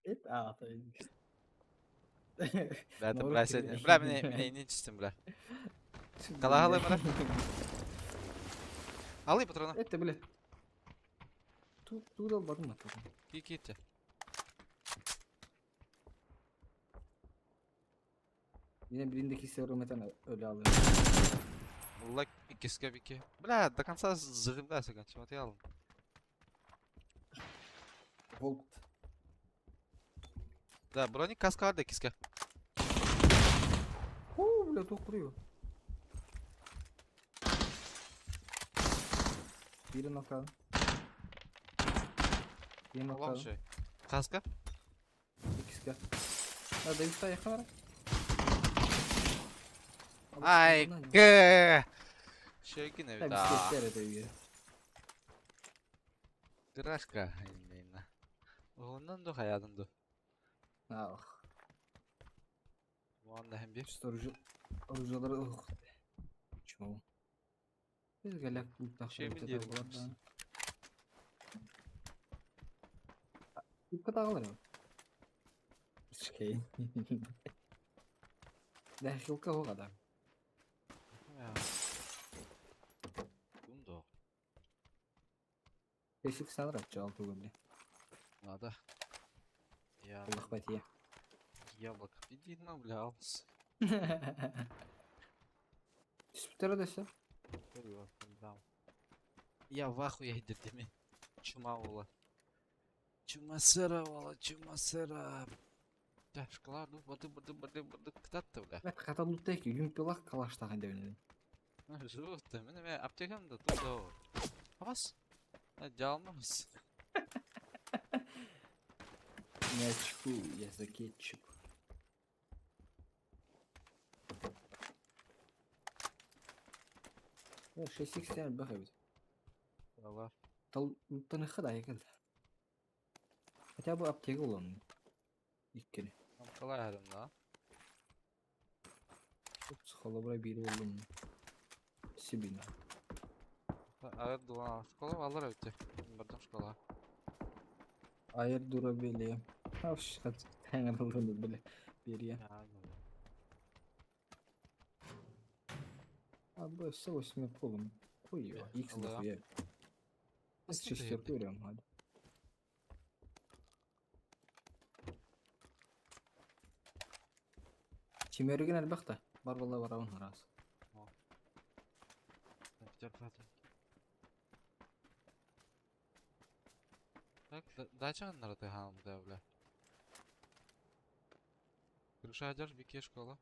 Эт ата. Бля, это бля, сегодня. Бля, мне мне не чистим, бля. Калагалы, бля. Алы патрона. Это, бля. Тут тут албадым ата. Киките. Yine birindeki serumetен öyle aldım. Лак иккиска бики. Бля, до конца зажимдайся, материалом. Волт. Да, броник каска да киска. О, бля, тоқ kuruyor. Birini knokladım. Birini Алам knokladım. şey. Каска? İkisi gel. Ha da bir tane yakın ara. Ай, гэ. Шейкин Ha да. bisikletler de Грашка именно. Оннан да хаядын ду. Ah. Ванда hem bir. İşte orucu, orucuları oh. Çoğu. Biz gelek bu Şey mi diyelim biz? Bu kadar alırım. Şey. Дәхилка o kadar. Ya. Бэсик санраччы алты Надо. Я... Аллах батия. Яблоко. Иди на, бля, алс. Түспүттэрэ дөссө. Я в ахуе дердеми. Чума ола. Чума сыра ола, чума сыра. Да, школа, ну, воды, воды, воды, воды, кытатты, бля. Бэт хата луттай ки юмпилах калаштахан дэвнен. Жутто, мен эме аптекам да тут да. Абас. Жалмамыз. Не очку, я за кетчуп. О, 6x тен бахабит. Алар. Тал таныха да якын. Хотя бы аптека улан. Иккини. Қалай харым да? Холобра бири болдум. Сибина. Арар дуан школа алар өтө. Бардым школа. Айыр дура бели. Авш хат таңырылды биле. Берия. А б с 8 полом. Хуй Х дохуя. С шестерку берем, ладно. Чимерген элбэхтэ. Бар буолла барабын араас. Так, дача нараты хаамда, бля. Крыша одежь, бике школа.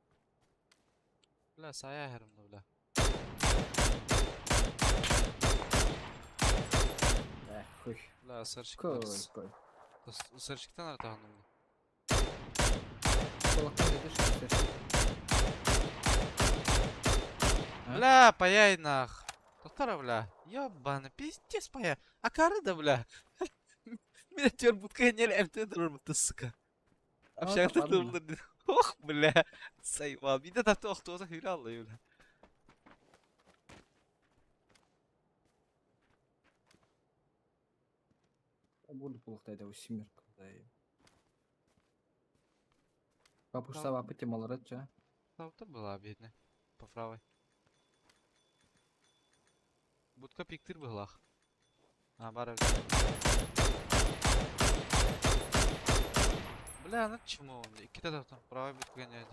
Бля, сая хермна, бля. Эх, хуй. Бля, сырчик. Кой, кой. Сырчиктан араты хаамда. Кулактан дедеш, А? Бля, паяй нах. Доктора, бля. Ёбаный, пиздец пая. А кары да, бля. Меня теперь будка не МТ дурмты, сука. Общагда ладно. турмды. Ох, бля. Заебал. Меня там тох тоже хуйрал, бля. Буду кулактай да семерка. Да. Папуш саба пыте маларача. Там то было обидно. По правой. Будка пиктир была. А, бара. Бля, ну чему он? Икки там правой будка гоняет.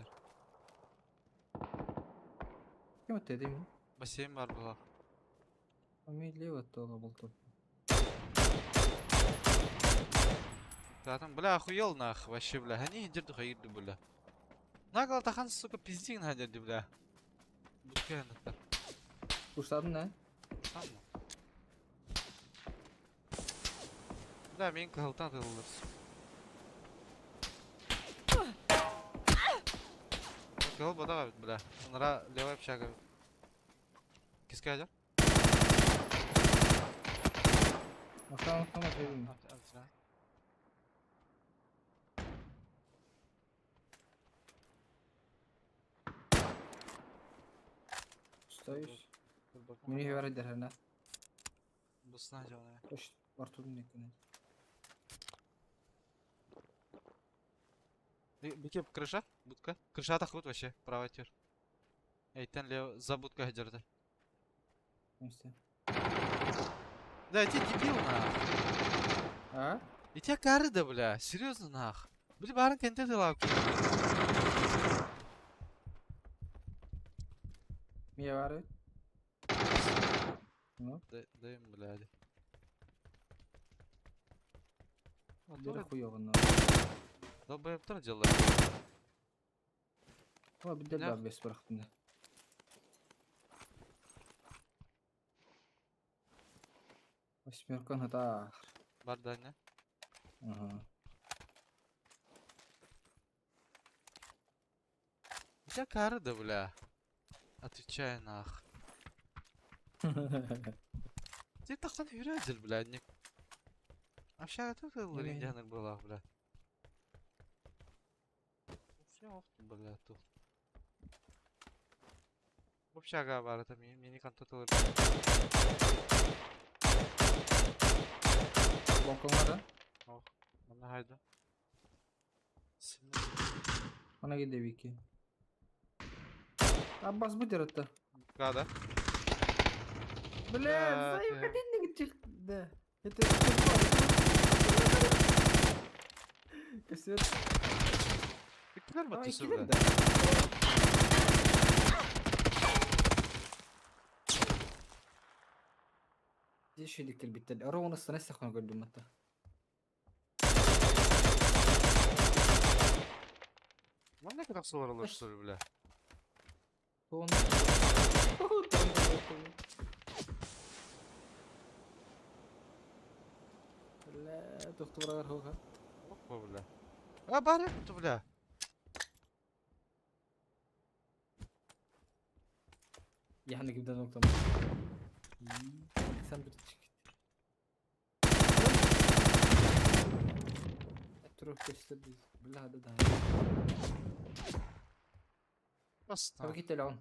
Кем это дедим? Бассейн бар была. Ами лево то был то. Да там, бля, охуел нах, вообще, бля. Они идут хаирды, бля. Нагло тахан, сука, пиздин хадерди, бля. Будка на Куштадын не? Там. Бля, мен кылтан тылдыр. Кыл бода бля. Нара левая общага. Киска адер? Охрана автомат дедим. Стоишь. Мени вере дерхена. Бусна жона. Тош Артурун некене. Бике крыша? Будка? Крыша тахут вообще, правый тир. Эйтен лево за будка хадерді. Месте. Да, ты дебил нах. А? И тебя кары да, бля. Серьезно нах. Били барын кенте дела. Мия бары. Ну, Дай, дай им, блядь. бери хуёвно. Долбоеб делай. О, бидер Нах. бар бес бырахтын. Восьмерка хата. Бардане. Ага. У тебя кары да, бля. Отвечай нах. Ты тахтан юрядел, бля, не. Общага тут Не. индианок была, бля. Все, бля, тут. Общага бар, это мини контактылар. Балконга да. Ана хайда. Ана келди вики. Аббас бу деретте. Када. Бля, Бля, заеб Да. Это Көстүбэт. Иккилэр А, баттı иккилэр бля. да. Дьэ кэлбиттэр. Ара ыстана истэххинэ көрдүм атта. Манна кытахсылар олор что ли, бля? Он. Бля, тохтуурагар хоха. Опа, бля. А, бары, бля. Яхны кимден октом. Sen bir çık. Турук көстөр Бля, да да. Баста. Tabii ki telefon.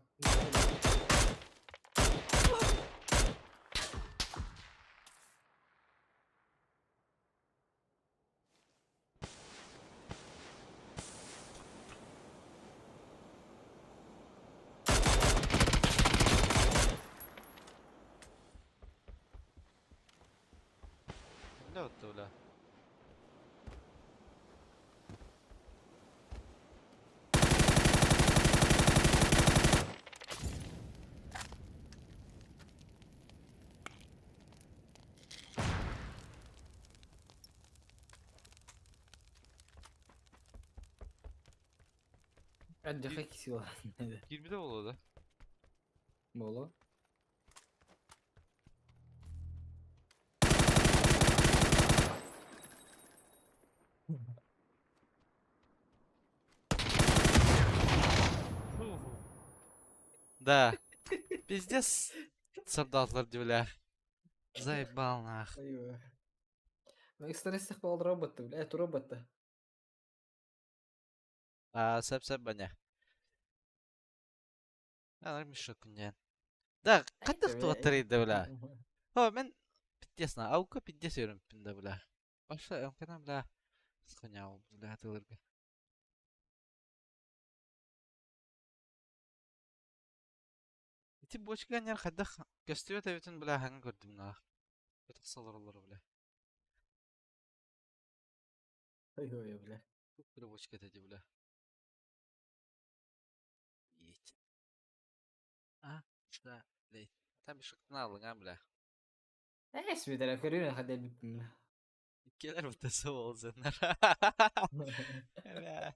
Бля, вот бля. Аддьаха кисила. 20'de oldu da. Боло. Да. Пиздец. Солдатлар бля. Заебал нах. Айва. Ну, стресс был робота, бля, это робота. А, сәп сәп баня. А, мешок күннен. Да, қаттық туаттар еді, бля. О, мен пиздец на, аука пиздец өрімпін да, бля. Баша, өмкена, бля. Схонял, бля, тылырга. Ити бочка нер хадах көстүбэт эбитин бля хаҥа көрдүм нах. Бөтөх салырылар бля. Ой-ой, бля. Бля бочка эти бля. Еть. А, да, блядь. Там шықтын алыңа бля. Эс видер, көрүнө хадел биппин. Иккилер бутасы болсыннар. Бля.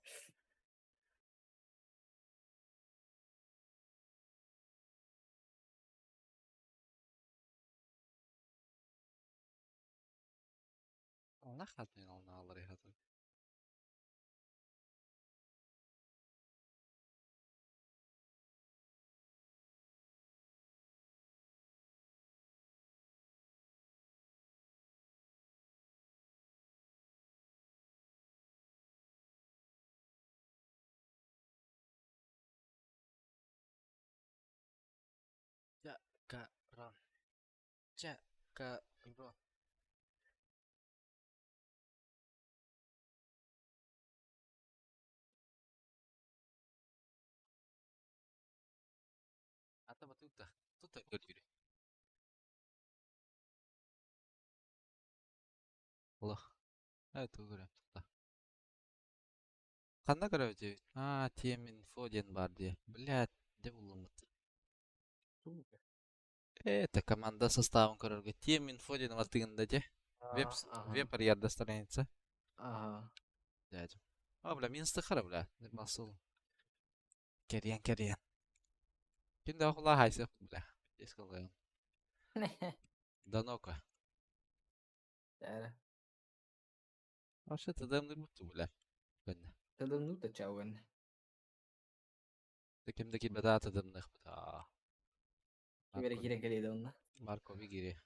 Она хатын ална алыр хатын. Ча-ка-рон. Ча-ка-рон. Ата батута. Тута көрдүрү. Аллах. Это көрөм тута. Ханна көрөбүт? А, тем инфо диэн бар дии. Блядь, де буллумут. Это команда составын көрөргө. Тем инфо диэн бартыгында де. Веб веб арьярда страница. Ага. Дядя. А, бля, минусты хара, бля. Басыл. Керен, керен. Ким да хула хайсы, бля. Здесь кылган. Данока. Тәрі. Вообще тдмды буту, бля. Бенне. Тадым та чауын. Кимде ким бата тдмны бата. Кибере кирен келеді онна. Марко Вигири.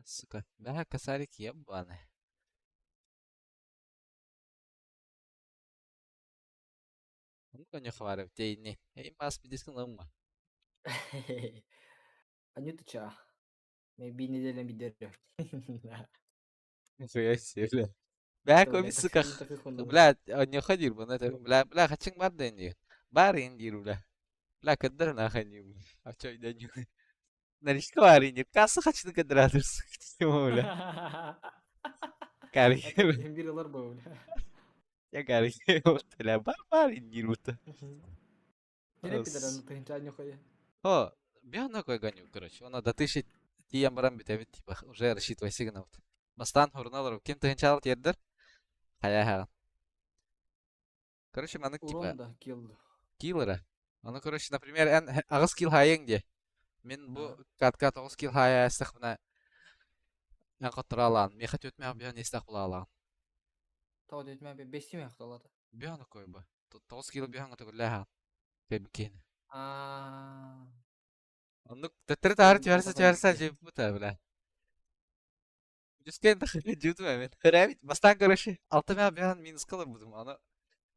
Сука. Бля, косарик ебаный. Ну, не хварив, тейни. Эй, мас пидискин лымма. Анюта ча. Мен би неделя бидер. Нихуя себе, бля. Бля, коми, сука. Бля, не ходил бы на это. Бля, бля, хачың бар да инди. Бар инди, бля. Бля, каддар нахуй не. А чё, да не. Наличка баар ини. Касса хачыны кадратыр бля. Карьер. Бир ылар бу, бля. Я карьер. Бля, бар бар индир бута. Кире пидоран тыһынча нюхая. О, бьян такой гоню, короче. Она до 1000 тиийэн баран бүтэбит, типа, уже рассчитывайся гынабыт. Бастаан хуруналар ким тыһынчаалык тиэрдэр? Хайа Короче, маннык типа Урон да, килл. киллера. Ону, короче, например, эн аҕыс килл хаайыаҥ диэ. Мин бу катка 9 килл хаайаастахпына эн хоттороолаан. Миэхэ түөрт мээх биһэн иэстээх булаалаан. Тоҕо диэтимэ бэстим яхталата. Биһэн окой бу. 9 килл биһэн отогуллээһаан. Кэбиккиэн. Аа. Оннук төттөрү таары түһэрсэ түһэрсэ дьиэбит бля. Дьүскэн дьиэбитим эмин. Хөрөөбүт. Бастаан короче, алта мээх биһэн минуска олорбутум. Аны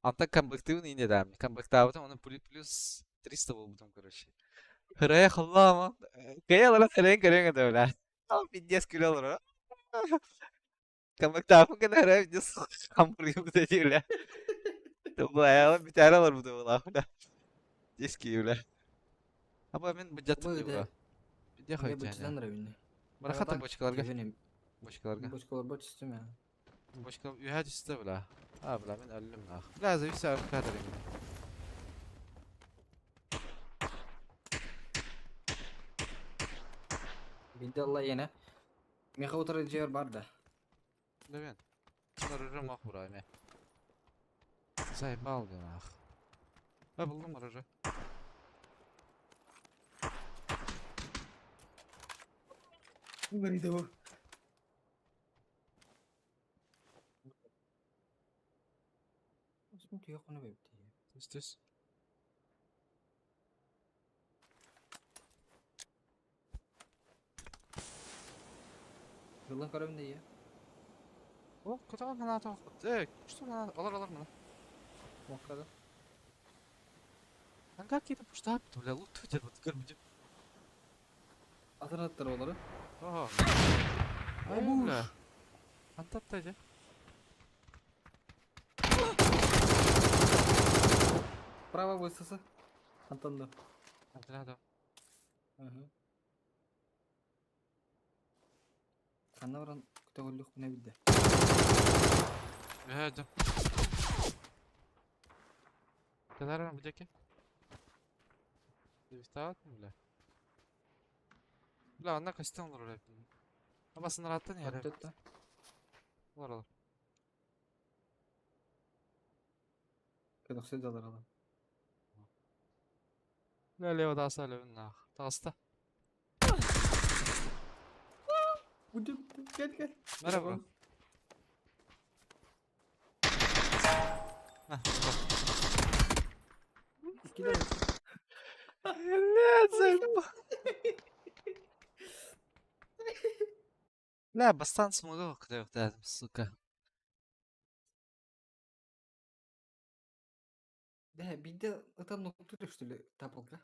антон камбэктыыбын иин диэтэҕим. Камбэктаабытым, оны плюс 300 буолбутум, короче. Хырайа холломо. Кыйа олорон хырайын көрүөҥ этэ бля. Ал пиздец күлэ олорор. Камбэктаабын гына хырайа пиздец хампырыйбыт этэ бля. Бля, бүтээри олорбутум бля. Бля. Диски бля. Аба мин быдьаттым Бу бра. Где Мне хоть бычынан равны. Барахата бочкаларга. Бочкаларга. Бочкалар бочкалар я. Бочка үһэ түстэ бля. А, бля, мин өллүм нах. Бля, зависит от кадра. Бидде Алла иэнэ. Миэхэ утары дьиэр бар да. Левен. Рыжы мах бра, ме. Заебал да нах. А, булдум рыжы. Говорит его. Түс түс. Yıldan karabin de iyi. О, көтөҕөн санаата э, что санаата олор олор мына. Моккада. Анга какие-то пуштап, бля, лут тут вот көрбүтүм. Атын аттар олары. Ого. Ай, Ай, бля. Антатта же. Право высосы. Антонда. Антонадо. Ага. Ханна баран көтөҕүллүөх күнэ билдэ. Үһэ, Каларам будеки. Девистаат, бля. Бля, анна костюм олор бля. Абасын раттан яра. Аттетта. Олор олор. Көтөхсө далар алам. Бля, лево даса левин нах. Таста. Gel gel. Merhaba. Heh, bak. İki de. Бля, заебал. Бля, бастан смогу, когда сука. Да, бидде ытан нокту что ли тапалка.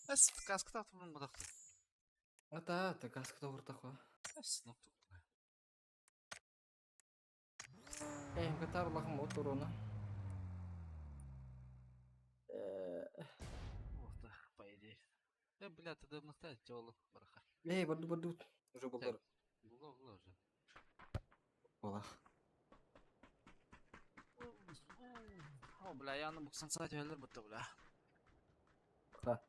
Эс, каската турун будак. Ата, ата, каската ортаква. Эс, нокту. Э, катар лахым отурона. Вот, по идее. Э, бля, ты давно ставить тело, бараха. Эй, барду барду. Уже булдар. Было, было уже. Олах. О, бля, я на буксанца телер будто, бля. Да.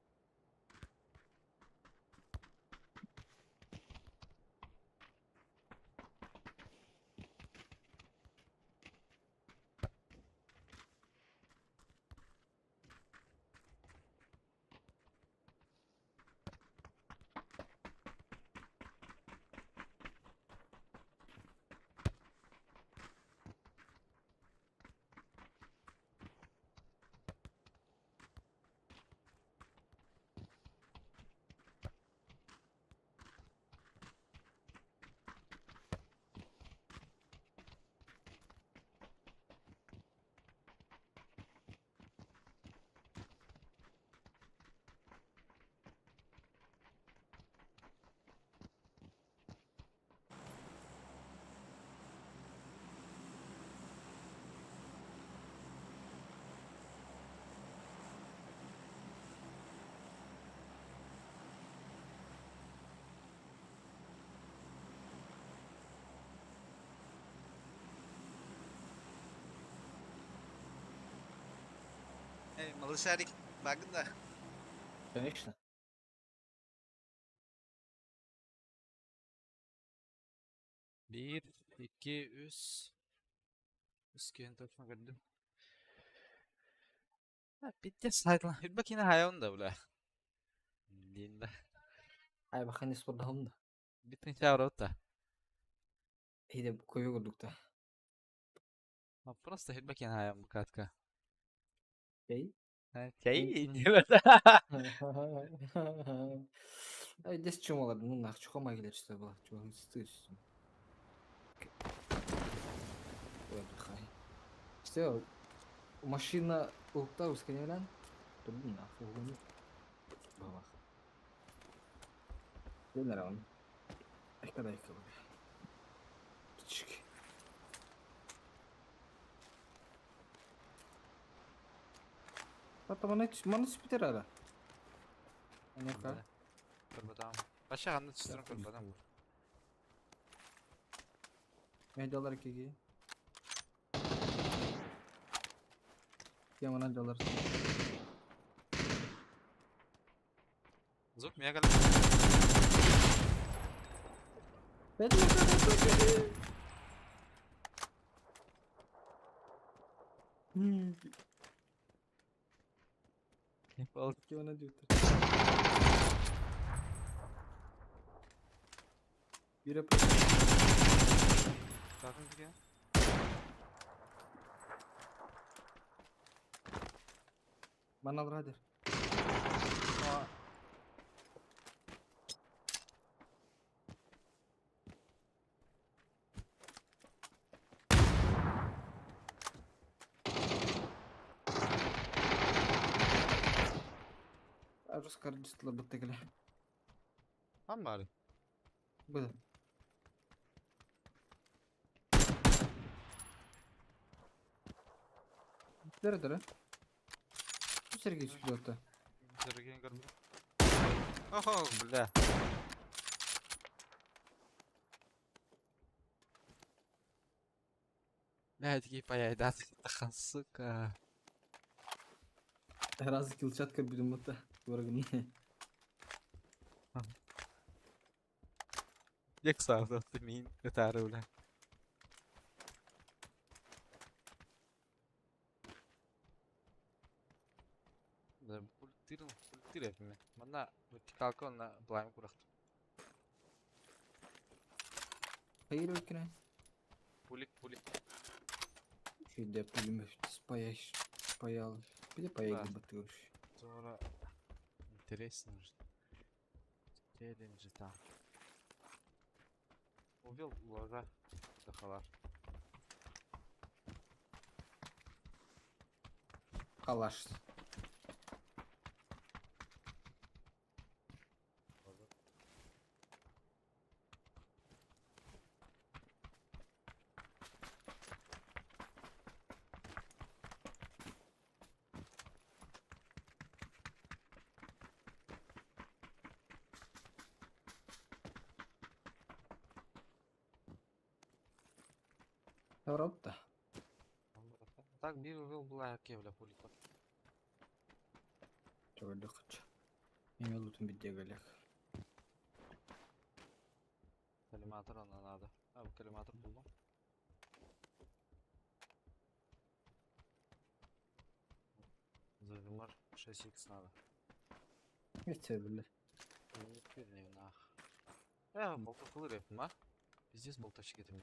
Эй, малышарик, багын да. Конечно. Биир, икки, үс. Үс күн точно көрдүм. Пиздец, сайтла. Үрбэ киинэ хайаун да, бля. Диин да. Ай бахан испордахым да. Бүтүн чаурабыт да. Хиде көйө курдук да. Просто үрбэ киинэ хайаун бу катка. Эй. Чэй, не Ай, дес чумалар, ну нах, чухама келер что было, чума стыш. Ой, хай. Все, машина улта усканелан. Турдун нах, угуну. Бабах. Денер он. Айка да айка. Чик. Hatta bana hiç bana spiter ara. Анека. Көрбөтөм. Вообще ханна түстерин көрбөтөм. Медалар кеги. Ямана жалар. Звук мега. Ямана диyor. Bir Bakın ki. Bana alır hadi. Arus kardeşler баттыгыле. Там бары. Было. Дere dere. Bu sergi çıkıyor Сергей көрбөтөм. Охо, бля. Бля, такие паяйдат. Сука. Разы килчатка будем это. Горгын. Як сам ты мин этары, бля. Да, пультирын, пультир эпиме. Манна вертикалка онна блайм курахт. Hayır öyküne. Пулик, пулик. Şöyle пулемет спаяш. Паял. Bir de paya Да. gibi batıyor. Sonra интересно же. Челленджи там. Увел глаза Дахалар. Калаш. Европа. Так бир увел была кевля пулик. Чогордо кыча. Мен лутум битте келек. Коллиматор она надо. А, коллиматор был. Завимар 6х надо. Yeter bile. Не нах. Э, болта кылыр эпим, а? Пиздец болтачы кетем.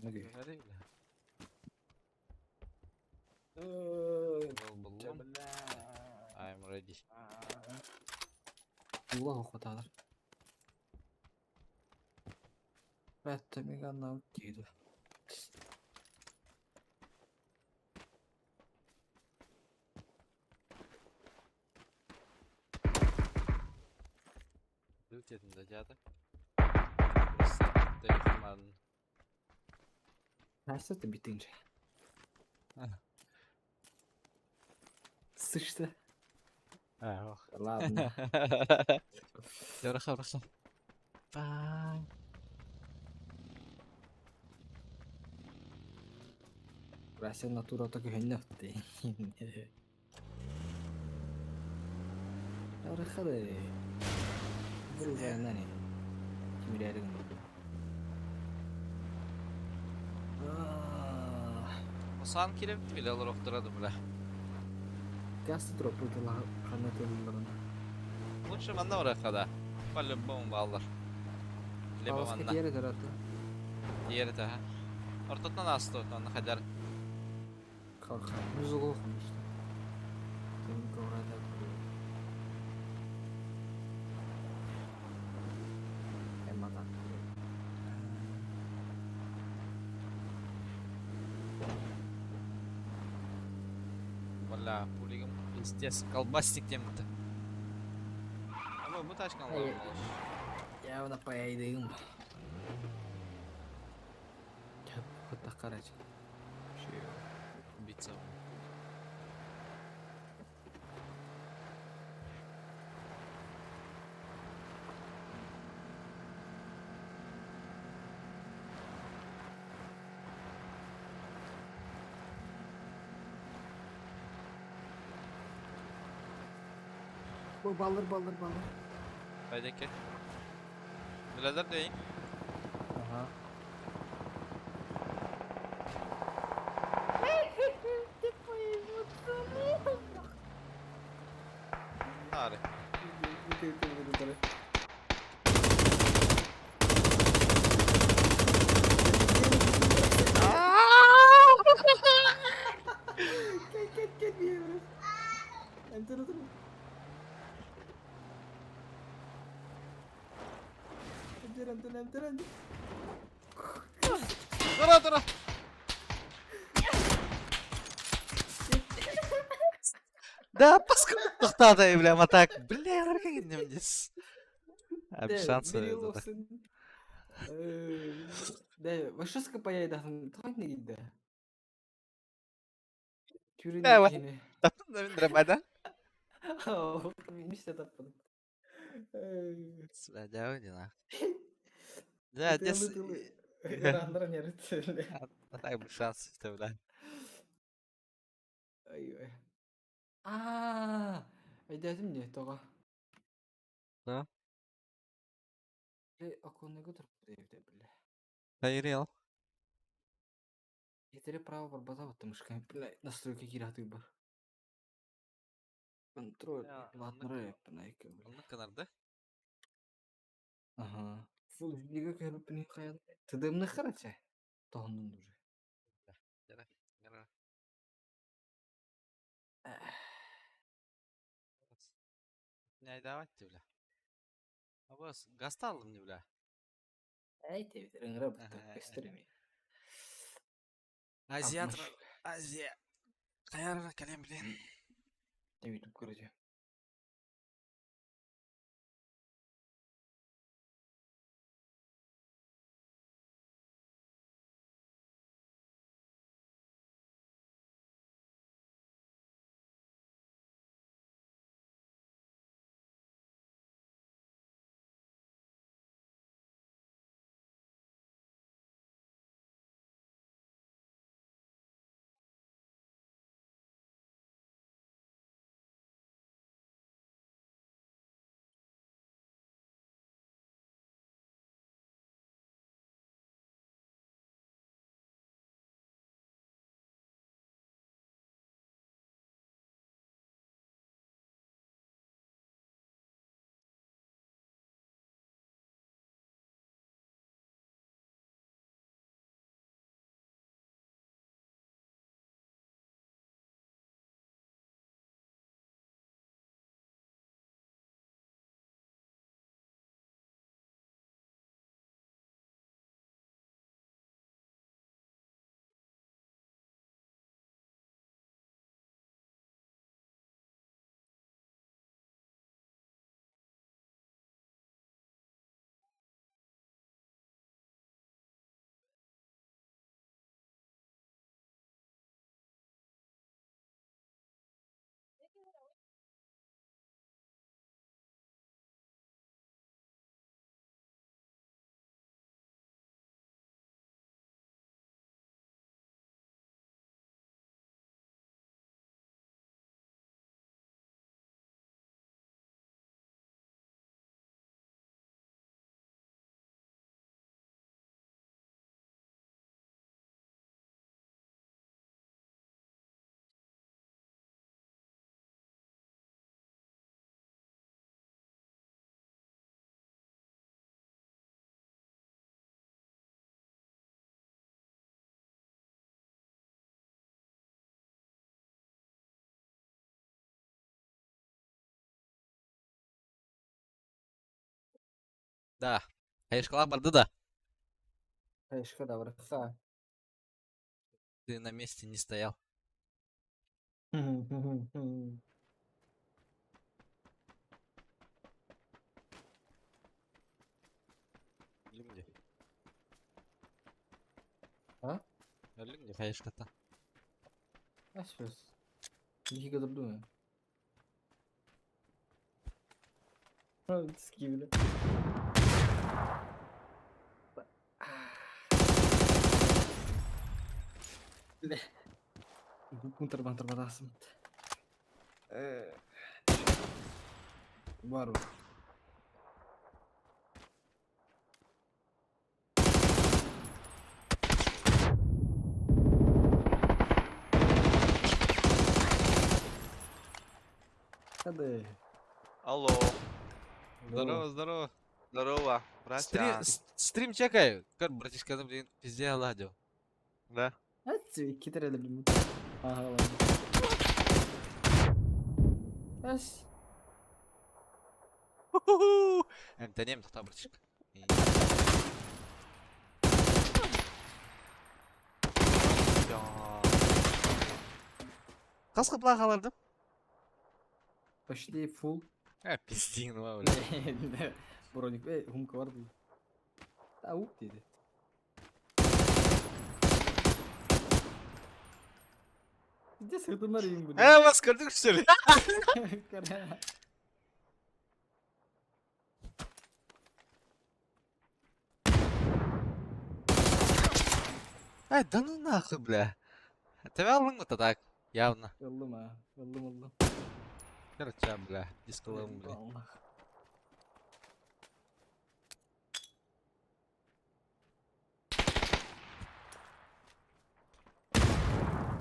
Ne diyor? Бля. Был был. I'm ready. Allah okutalar. Bette mi ganna deydi. Бүт этим дадята. Просто дайхман. Tersi de bitince. Sıçtı. А, Ладно. Хорошо, хорошо. Bye. Вася натурата көһүннэ отты. Арахады. Бурганани. Кимирээри гынна. Осан кирэбит биле олор охторады бля. Газ дроппутала ханна тылларын. Лучше манна барахада. По-любому баллар. Либо Аласка манна. тиэрэ тарата. Диэри таха. Ортотунан ааста онно хадar. Kalka. Müzik okumuştu. Senin kavradan kuruyor. Emmadan kuruyor. Бля, пулигом пиздец, колбасник темді. Або бу тачканы Эй. алып алыш. Я ona поедем. Вот так короче. Убийца. Bu balır balır balır. Хайдеке. Билелер дейин. Ага. Нары. Gel gel gel bir yere. Enter otur. Enter enter enter enter. Тура тура. Да, паскуда бля, матак. Бля, как здесь. А без шанса. Да, вашеска поедахын тойны гидде. Түрін Да, ва- кені. Таптым да мен драмада. Мен иште таппадым. Свадя дела. Да, здесь. А так бы шанс, бля. Ай, Аа, айдатым не тоға. Да? Оконный көтөр бля. Хайрел. Етере право барбата баттымышка. Бля, настройка кираты бар. Контроль. Я, Латныры яппын бля. Онны кынарды. Ага. Фул видео көрүп каян. Тдмны харача. Тоһуннун уже. Гара. Не айдавать бля. Абас, гаста алдым не бля. Ай тебит, ыңгыра бутта көстөрөмө. Азия, Азия. Каярга калем, блин. YouTube көрөжө. Да. Хаешкалаах барды да? Хаешка да барахса. Ты на месте не стоял. Өлүҥ А? Өлүҥ дии хаешката. Сейчас. Биһиги дурдуҥ. Скибили. Бу тарбатасым. Бар. Хады. Алло. Здорово, здорово. Здорово, Стрим, братья. стрим чекай. Как, братишка, там, блин, пизде ладил. Да. Китер эле. Ага, ладно. Эс. Эмтэнем тоқта, братишка. Хас қыпла қалардым? Почти full. А, пиздин, бля. Броник, эй, хумка бар бу. Ау диди. Где сыртыннар ийин бу? Э, вас көрдүк, что ли? Ай, да ну нахуй, бля. Тебя алдың то так, явно. Ыллым а, ыллым ыллым. Короче, бля, дисколым, бля. Аллах.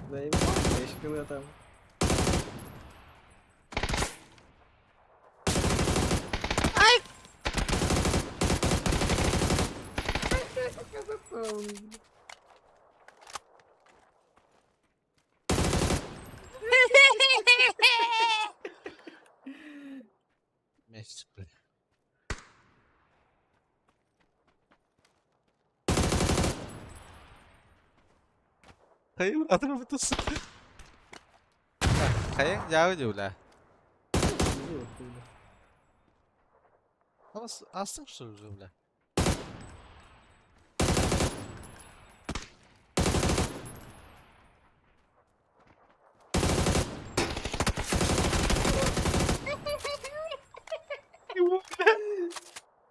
Заебал, я там. Ай! Месяц, бля. Хайым атырып сука. Хайың жабы де, бля. Астың что уже, бля?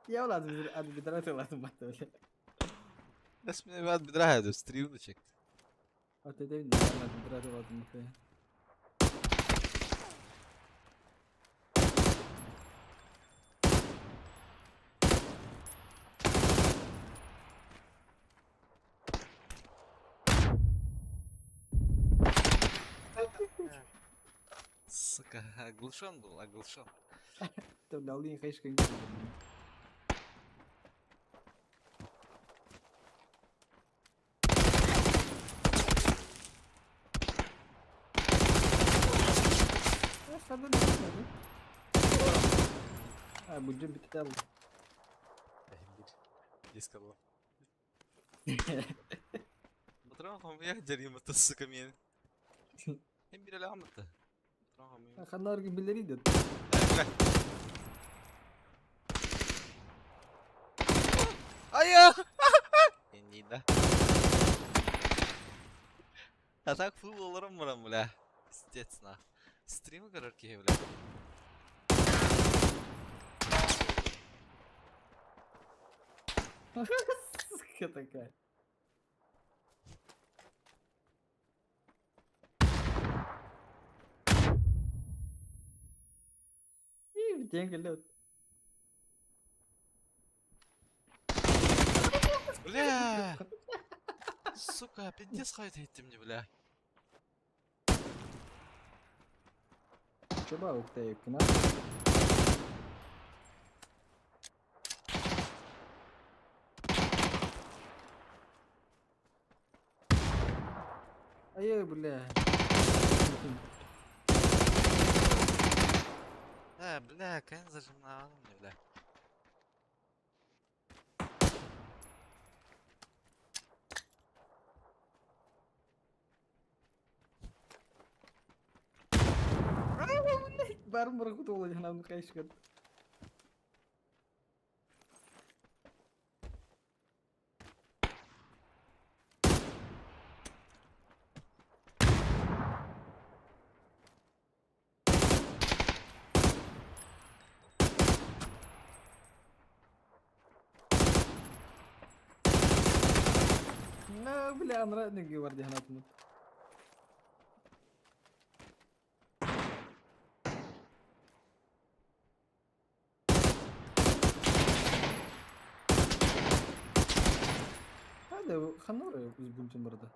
Я ولاد بدرات ولاد ما تقول. بس من بعد بدراها هذا ستريم check. بدرات ولاد ما. Сука, оглушен был, оглушен. Дал хайшка. Будем бител. Дисколом. Батырам я жарима сука мен. Hem bir alamıttı. Ханар билери. Ая! Не да. А так фул олором барам, бля. Пиздец, на. Стримы короткие, бля. Сука такая. И деньги лед. Бля! Сука, пиздец хайт мне, бля. Чоба уктай кына. Ай, бля. А, бля, кайын зажимна мне, бля. Барын бырахпыт уола дьаһанан хайышкат. На, бля, анра нөҥүө бар дии санаатым. Hadi ханна барар узбунчун барда.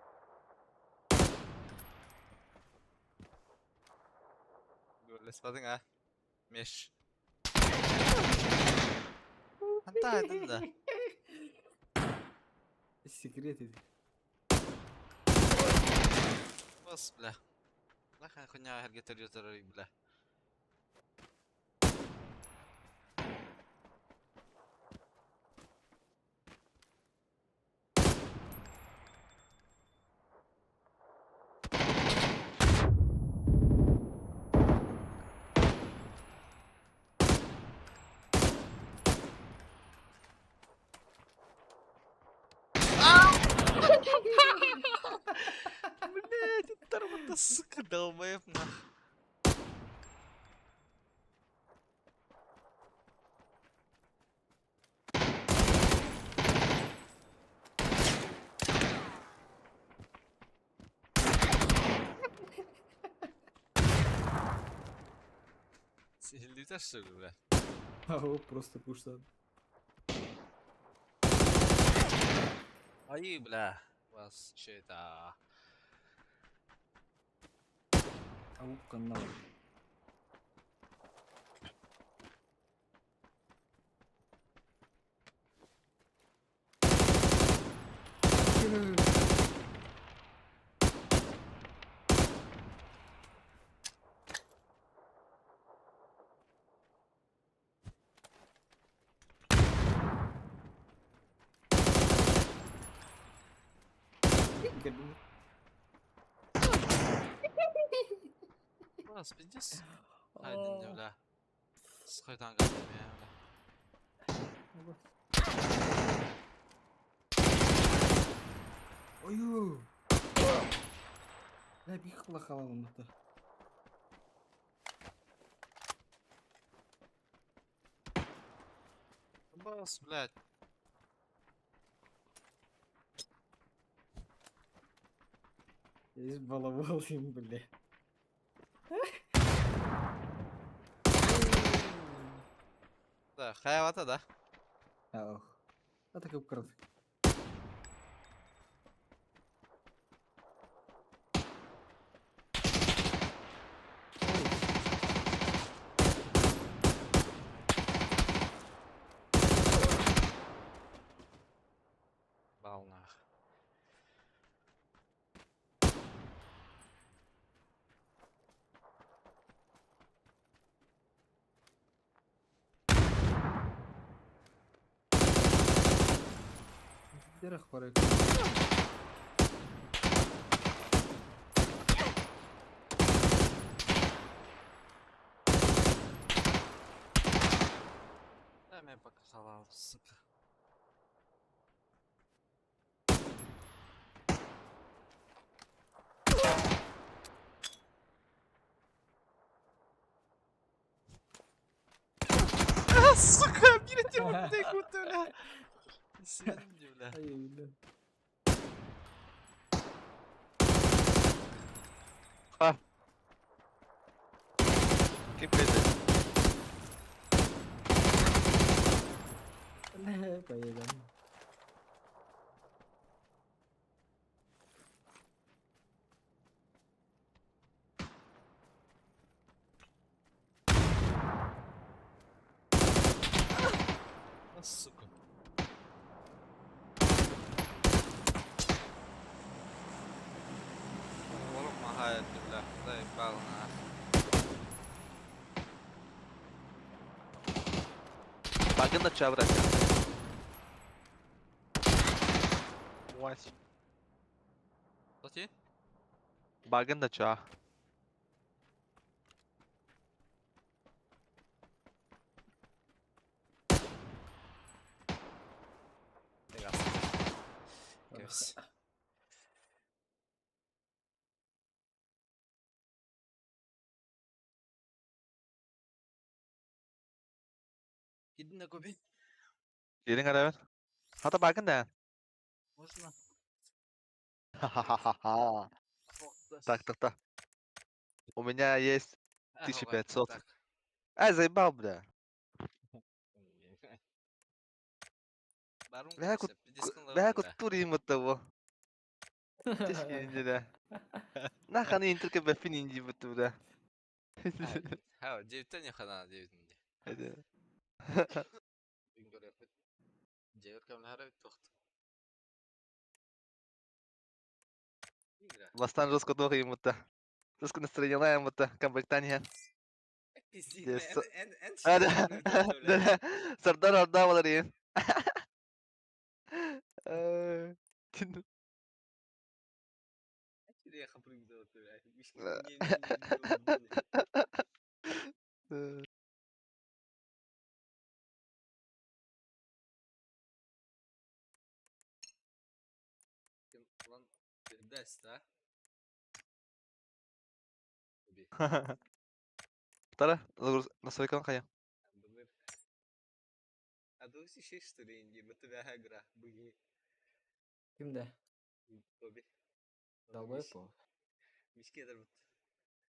Көрлеспатың а? Меш. Хантаайдың да? Секрет ити. Бас, бля. Нахуй хуйня эргитер ютарар, бля. Блять, это сука, долбоеб нах. Сиһилдиитэ что ли, бля? Ау, просто кушсан. Ай, бля. Вас че это? Ау, канал. Вас пиздец. Хайдин, бля. Схайтан бля. Ой, Бля, бихла халалым да. Бас, блядь. Избаловал им, бля. Да, хаявата, да? Ох. А так и Бал нах. Дерах пора. Да, меня пока халал, сука. А, сука, бля, бля. Сидни, бля. Ай, бля. Ха. Кип это? Бля, поедем. А, сука. Ворот махает, бля. Заебал, нах. Багын да чабрать. Вась. Плати? Багын да ча. Кэбис. Иди на купи. Киириҥ эрэбин. Хата баакын да. Можно? Ха-ха-ха-ха. Так, так, так. У меня есть 1500. Ай, заебал, бля. Бля, кутури того. Тишки Наханы интерке бэфин инди буту, бля. Ха, девятен хана девятен. Бастан жестко долго ему то. Жестко настроение ему то. Комбритания. Сардар Арда Валерий. Вторая, настройка хайа. Кимде? Долбоеб по.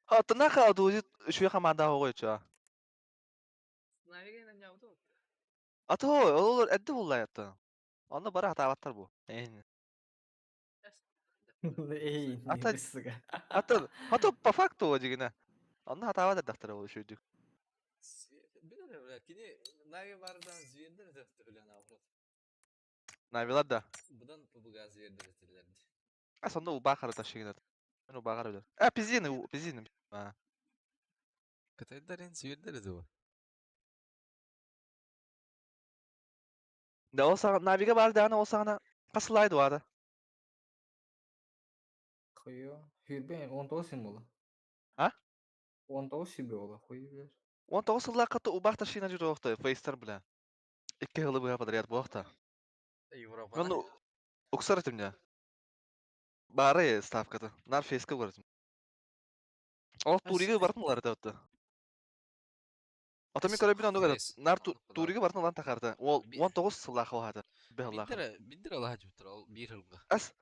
А, тынаха дузи шуя хамада хогой ча. Ато, олор эдди булла ятты. Онно бара хатаабаттар бу. Эн. Эй, Ата- сука. Ата, ато по факту дигина. Онно хатаабат эддахтар ол шүйдүк. Навилар да. А сонно убаа харата шигинат. Мен убаа харабылар. А, пизины, пизины. А. Кытайдарин сүйердер bu. Да ол сага навига бар да ол сагана касылайды бары. Хуё. Хүрбен 19 сим бола. А? 19 сим бола. Хуй билер. 19 сылла каты убаах ташина жүрөктө фейстер биле. Икки хылы быга подряд буакта. Европа. Мен уксар этим я. Бары ставкаты. Нар фейске көрөтүм. Ол туриге бартын улар этепти. Ата мен көрөбүн аны көрөт. Нар туриге бартын улан тахарды. Ол 19 сылла хавады. Бехла. Биндер Аллах жуптар ол бир хылга. Ас.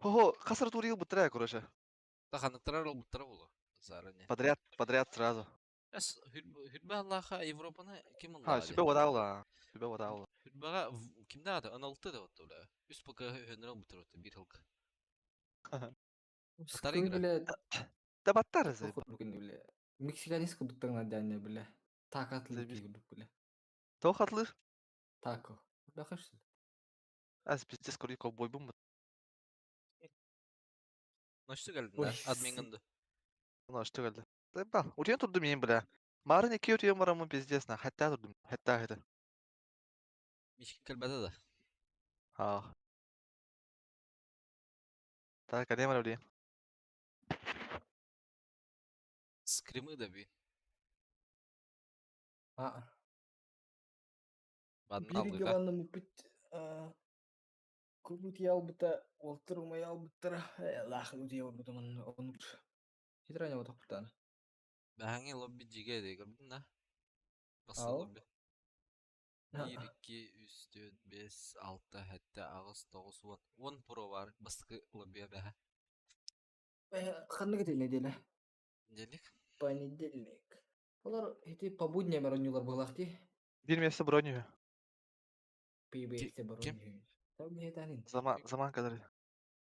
Хо-хо, касыр туриге буттыра короче. Таханыктар ол буттара болу. Заранее. Подряд, подряд сразу. Эс хүрбе Аллаха Европаны ким Ха, сүбе вадаула. Сүбе вадаула. Хүрбега кимде аты 16 деп атты ула. Үс пока хөнөр буттар өттү бир хылга. Батар игра. Бля, Да баттар за. бля. Мексиканец кудуктарына дәне бля. Такатлы Заебись. кудук бля. Тохатлы. Тако. Бахашсын. Аз пиздец көрүй ковбой бум. Ночты келдин Ой, да админгинди. Мына что келди. Да, утен турдум мен бля. Марын эки утен барамын пиздец на. Хатта турдум. Хатта хатта. Мишкин келбеде да. А. Так, а не бля. Скримы да би. А. Бадын Бири алгыга. гаванны пит. Курут ялбыта, олтырма ялбыттара. Лахын үте ялбыта ман оны. Хитране вот токтан. Бәһәңе лобби жиге де көрдүң да. Басы Ал. лобби. 1 2 3 4 5 6 7 8 9 10. 10 про бар. Баскы лобби бәһә. Ханны кетел неделя. Делик. Понедельник. Олар эти по будням оронюлар булахти. Бир место броню. PBX ким? барон. Там не танин. Zaman zaman kadar.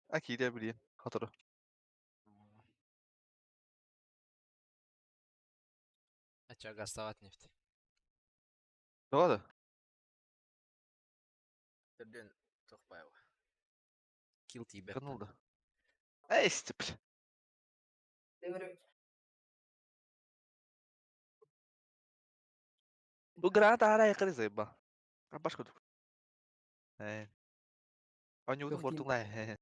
Аки де билейин. Хатыры. Ача гастават нефть. Doğru. Түрдөн тохпайбы. Кил тийбе. Кынылды. Эй, стип. Бу граната ара якыры зайба. Баш кудук. Э. Они удун Тохтин. бортуңлай.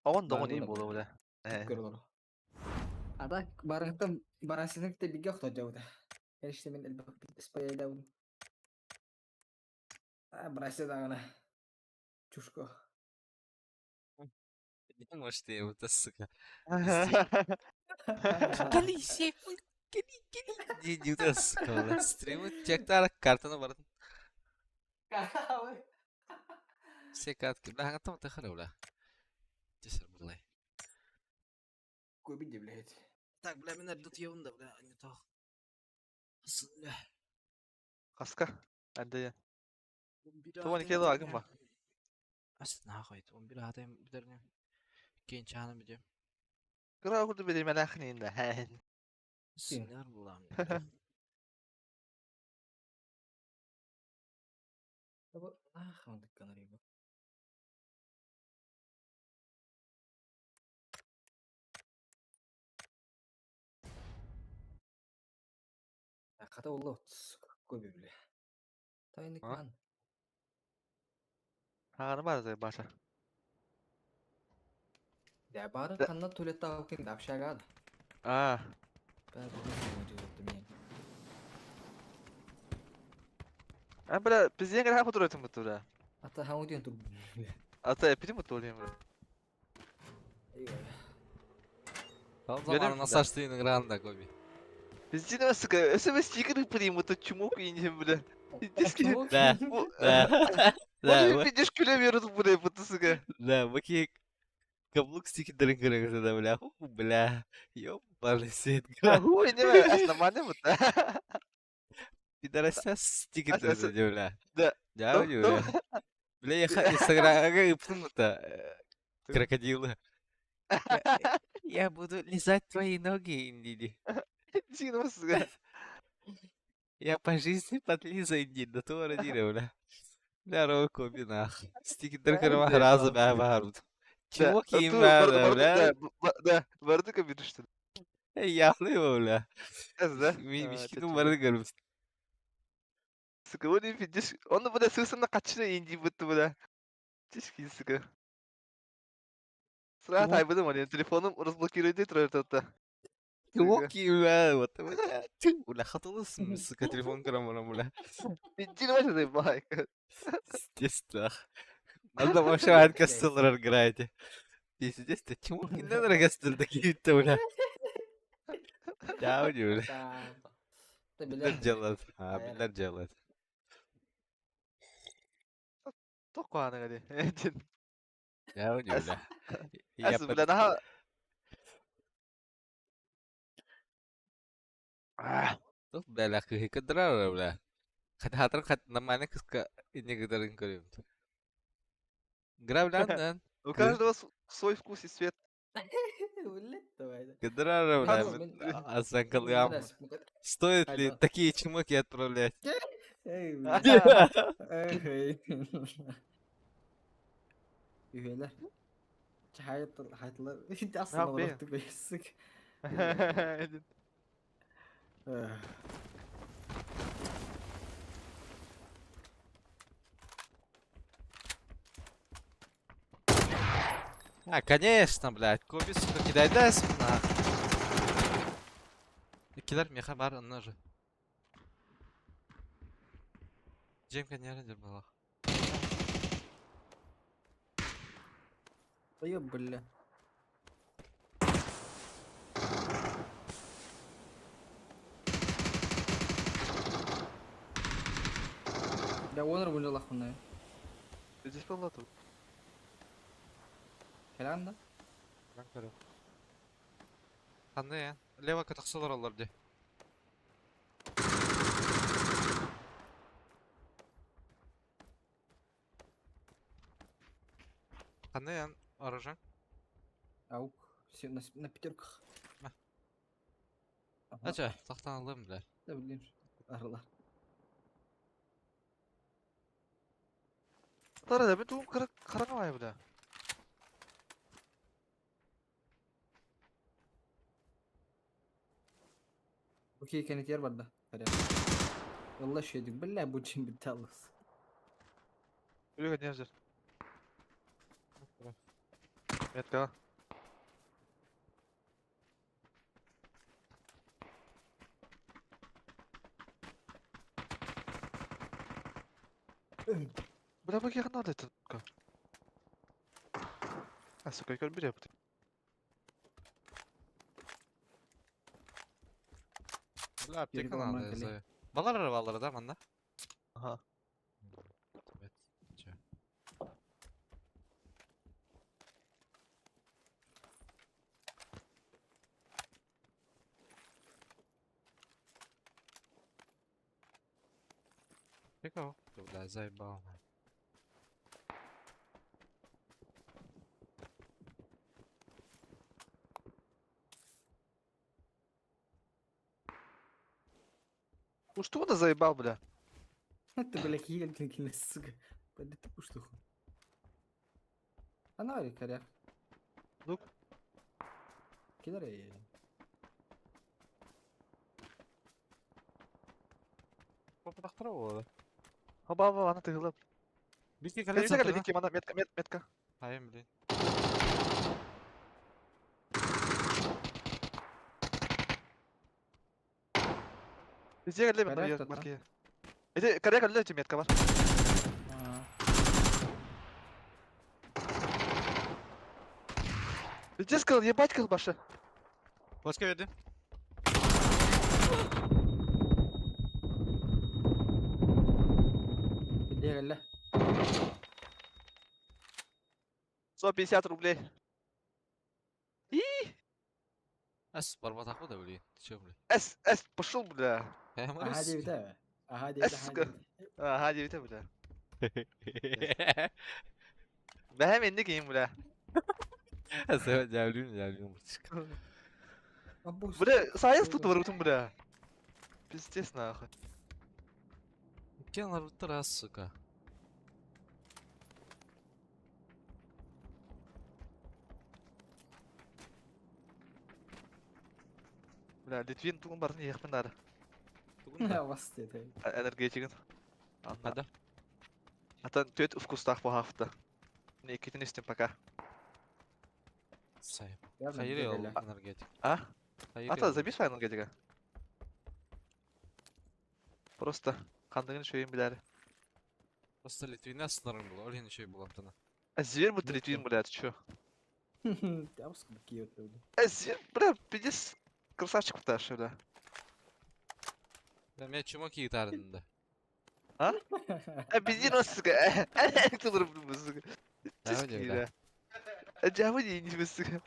Оон доңон Баргын им болду бля. Э. Көрөлөр. Ата барыңтан барасының те биге охто жауда. Эште мен элбек спаяйдабын. А, барасы дагына. Чушко. Не может я вот, сука. Кали, кали, кали. Не, не, сука, стримы чектар картаны бардын. Все катки. Бля, готов ты хары, бля. Тесер, бля. Кубиди, блядь. Так, бля, меня тут ерунда, бля, не то. Бля. Хаска. Әндәйе. Туган ике лагым ба. Ас нахуй, он бир атайм бидерне. Кейин чаны бидем. Кыра курду бери мәләхни инде. Һән. Синер булам. Нахуй дыкканар. Хата улла, сука, көбі, бля. Тайны А? кан. Хаганы бар зай баша. Да бары Да. канна туалетта алып общагады. А, Бәрі білмеймін, мен. А бля, безден генә хәп бу тура. Ата хаңуден тур. Ата эпидем бу тура. Там Берем заман насаштыйын гранда коби. Безден сука, СМС стикеры приму, то чумок инде бля. Диски. Да. Да. Да, Вот пидешь күлә бля, бу сука. Да, баки каблук стикердерин көрөгөзө да, бля. Ху, бля. Ёбаный свет. Хуй не основание бу. Пидораса стикердер бля. Да. Да, бля. Бля, я инстаграмга ыптым-то. Крокодилы. Я буду лизать твои ноги, Индиди. Дин сука. Я по жизни подлиза Индиди, да то родили, бля. Бля, руку бинах. Стикердер көрөмө разы бә бар. Чего кийим бля? Да, барды кабинеште. Яхлы, бля. Да. Мишкину барды көрүп. Сука, он пидешь, он бля сысына качына инди бутты бля. Тишки, сука. Сразу айбыдым, аны телефоным разблокирует турар. Чего кийим бә? Вот, бля. Бля, хатылысың, сука, телефон көрөм, бля. Пидин вообще байк. Естественно. Надо вообще Анкастеллер играете. Пиздец, ты чему не надо такие-то, бля. Да, бля. Да, Биллер бля. делает. А, Биллер делает. Тоққаны гали. Да, бля. Я Әс, бля, наха. Тух, бля, ла кыһы кыдырар, бля. Хат хатыр хат наманы кыска инне кыдырын көрөм. Гравляндан. У каждого свой вкус и цвет. Блядь, давай. Кыдырар, бля. Асанкалгам. Стоит ли такие чмоки отправлять? Эй, бля. Эй. Üyeler. Hayatlar. Aslında yapayım? bıraktık be, А, конечно, блядь. Коби, сука, кидай да, нахуй. Кидар меха бар, онна же. Джемка не ради была. Ой, бля. Да, онор бу лахуна. Здесь полно тут. Кэлэн да? Ханны я. Лево катаксалар алар де. Ханны я оружие. Аук. Все на пятерках. На. Ага. Ача, тахтан алым, бля. Да, блин. Арла. Тара да, мен туым қараңа бля. Окей, кенет yer бар да. Валла шедик. Бля, бу чин бит алыс. Үлгә не жүр. Метка. Бля, бу кияқын алды. А, сука, көрбүт эбит. Бля, аптека Юрий надо, Роман я знаю. Балар балар да манна? Ага. Evet. Чё? Прикол. Бля, заебал. на. Ну что он заебал, бля? Ты, бля, киһи сука. Пойди ты пуштуху. Ана бар коряк. Лук. Кидар. Попытахтыра болады. Оба, оба, ана тыгылып. Бики Кэлсэ коллекция. кэлэ бики мана метка мет метка. Айым, блин. Везде кэлэ мана Коряк тут, марки. Эти коряк кэлэ эти метка бар. Везде сказал, ебать колбаша. Başka verdi. Где кэллэ? 150 рублей. Ас, барбатах да, блин. Ты чё, блин? С, С, пошел, бля. Аха диэбитэ. Аха диэбитэ. С, сука. Ага, девять, бля. Бэхэм инник им, бля. Жавлюм, жавлюм. Бля, сайыз тут вырутым, бля. Пиздец, нахуй. Кен раз, сука. Бля, Литвин тугун барын ехпин нары. Вас диэбитэ. Энергетигин. Ада. Атан төт вкустах бахафта. Не китин истим пока. Сайып. Хайыр ел энергетик. А? Хайыр Ата ел. забей свой энергетика. Просто қандығын шөйін біләрі. Просто Литвина сынырың был, олин еще и был антына. А зверь будто Литвин, бля, ты чё? Абыс киет. А зверь, бля, пиздец, красавчик пташы, бля. Бля, меня чумаки гитарында. А пиздец, сука. Кто бля, сука. Давай, бля. Бля. А джавы не не сука.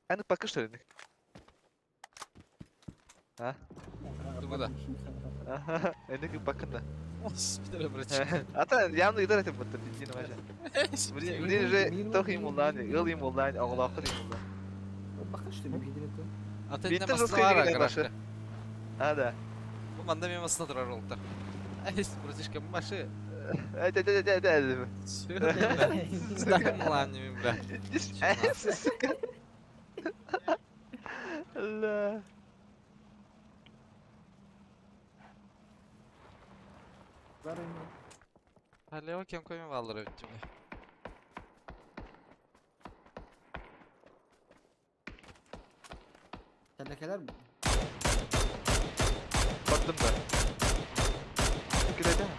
А ну пока что ли? А? Тугуда. Ага, энеки бакында. Спидер, братчик. Ата явно идар этим будто пиздец вообще. Блин, блин же тох им улан, ил им улан, оглахыр им улан. Бакын что ли видели-то? Ата Битте инде жестко масалара играет гаражка. башы. А, да. Бу манда мен масына турар олтар. Ай, братишка, маши. Э, да, да, да, да. Знаком лани, бля. Сука. Ла. Алео кем койми валдыр өттүм. Тәләкәләр Баттым да. Кидай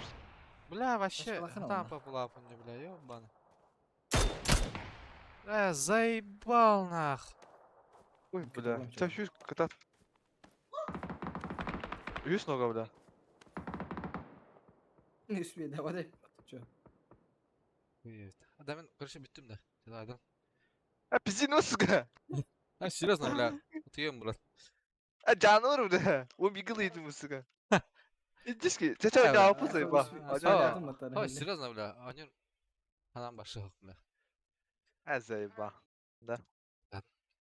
Бля, вообще, Башка там популапа не, бля, ёбана. Э, заебал нах. Ой, бля. Тебя щас кота. Үс нога, бля. Не успей, давай. Чё? Да мен, короче, бүттүм да. Адам. А пизди ну, сука. А, серьезно, бля. Утуем, брат. А жануар, бля. Он бигл едим, сука. Индийский. Ты чё, я опусай, ба. Ой, серьезно, бля. Они... Анам башы бля. А заеба. Да.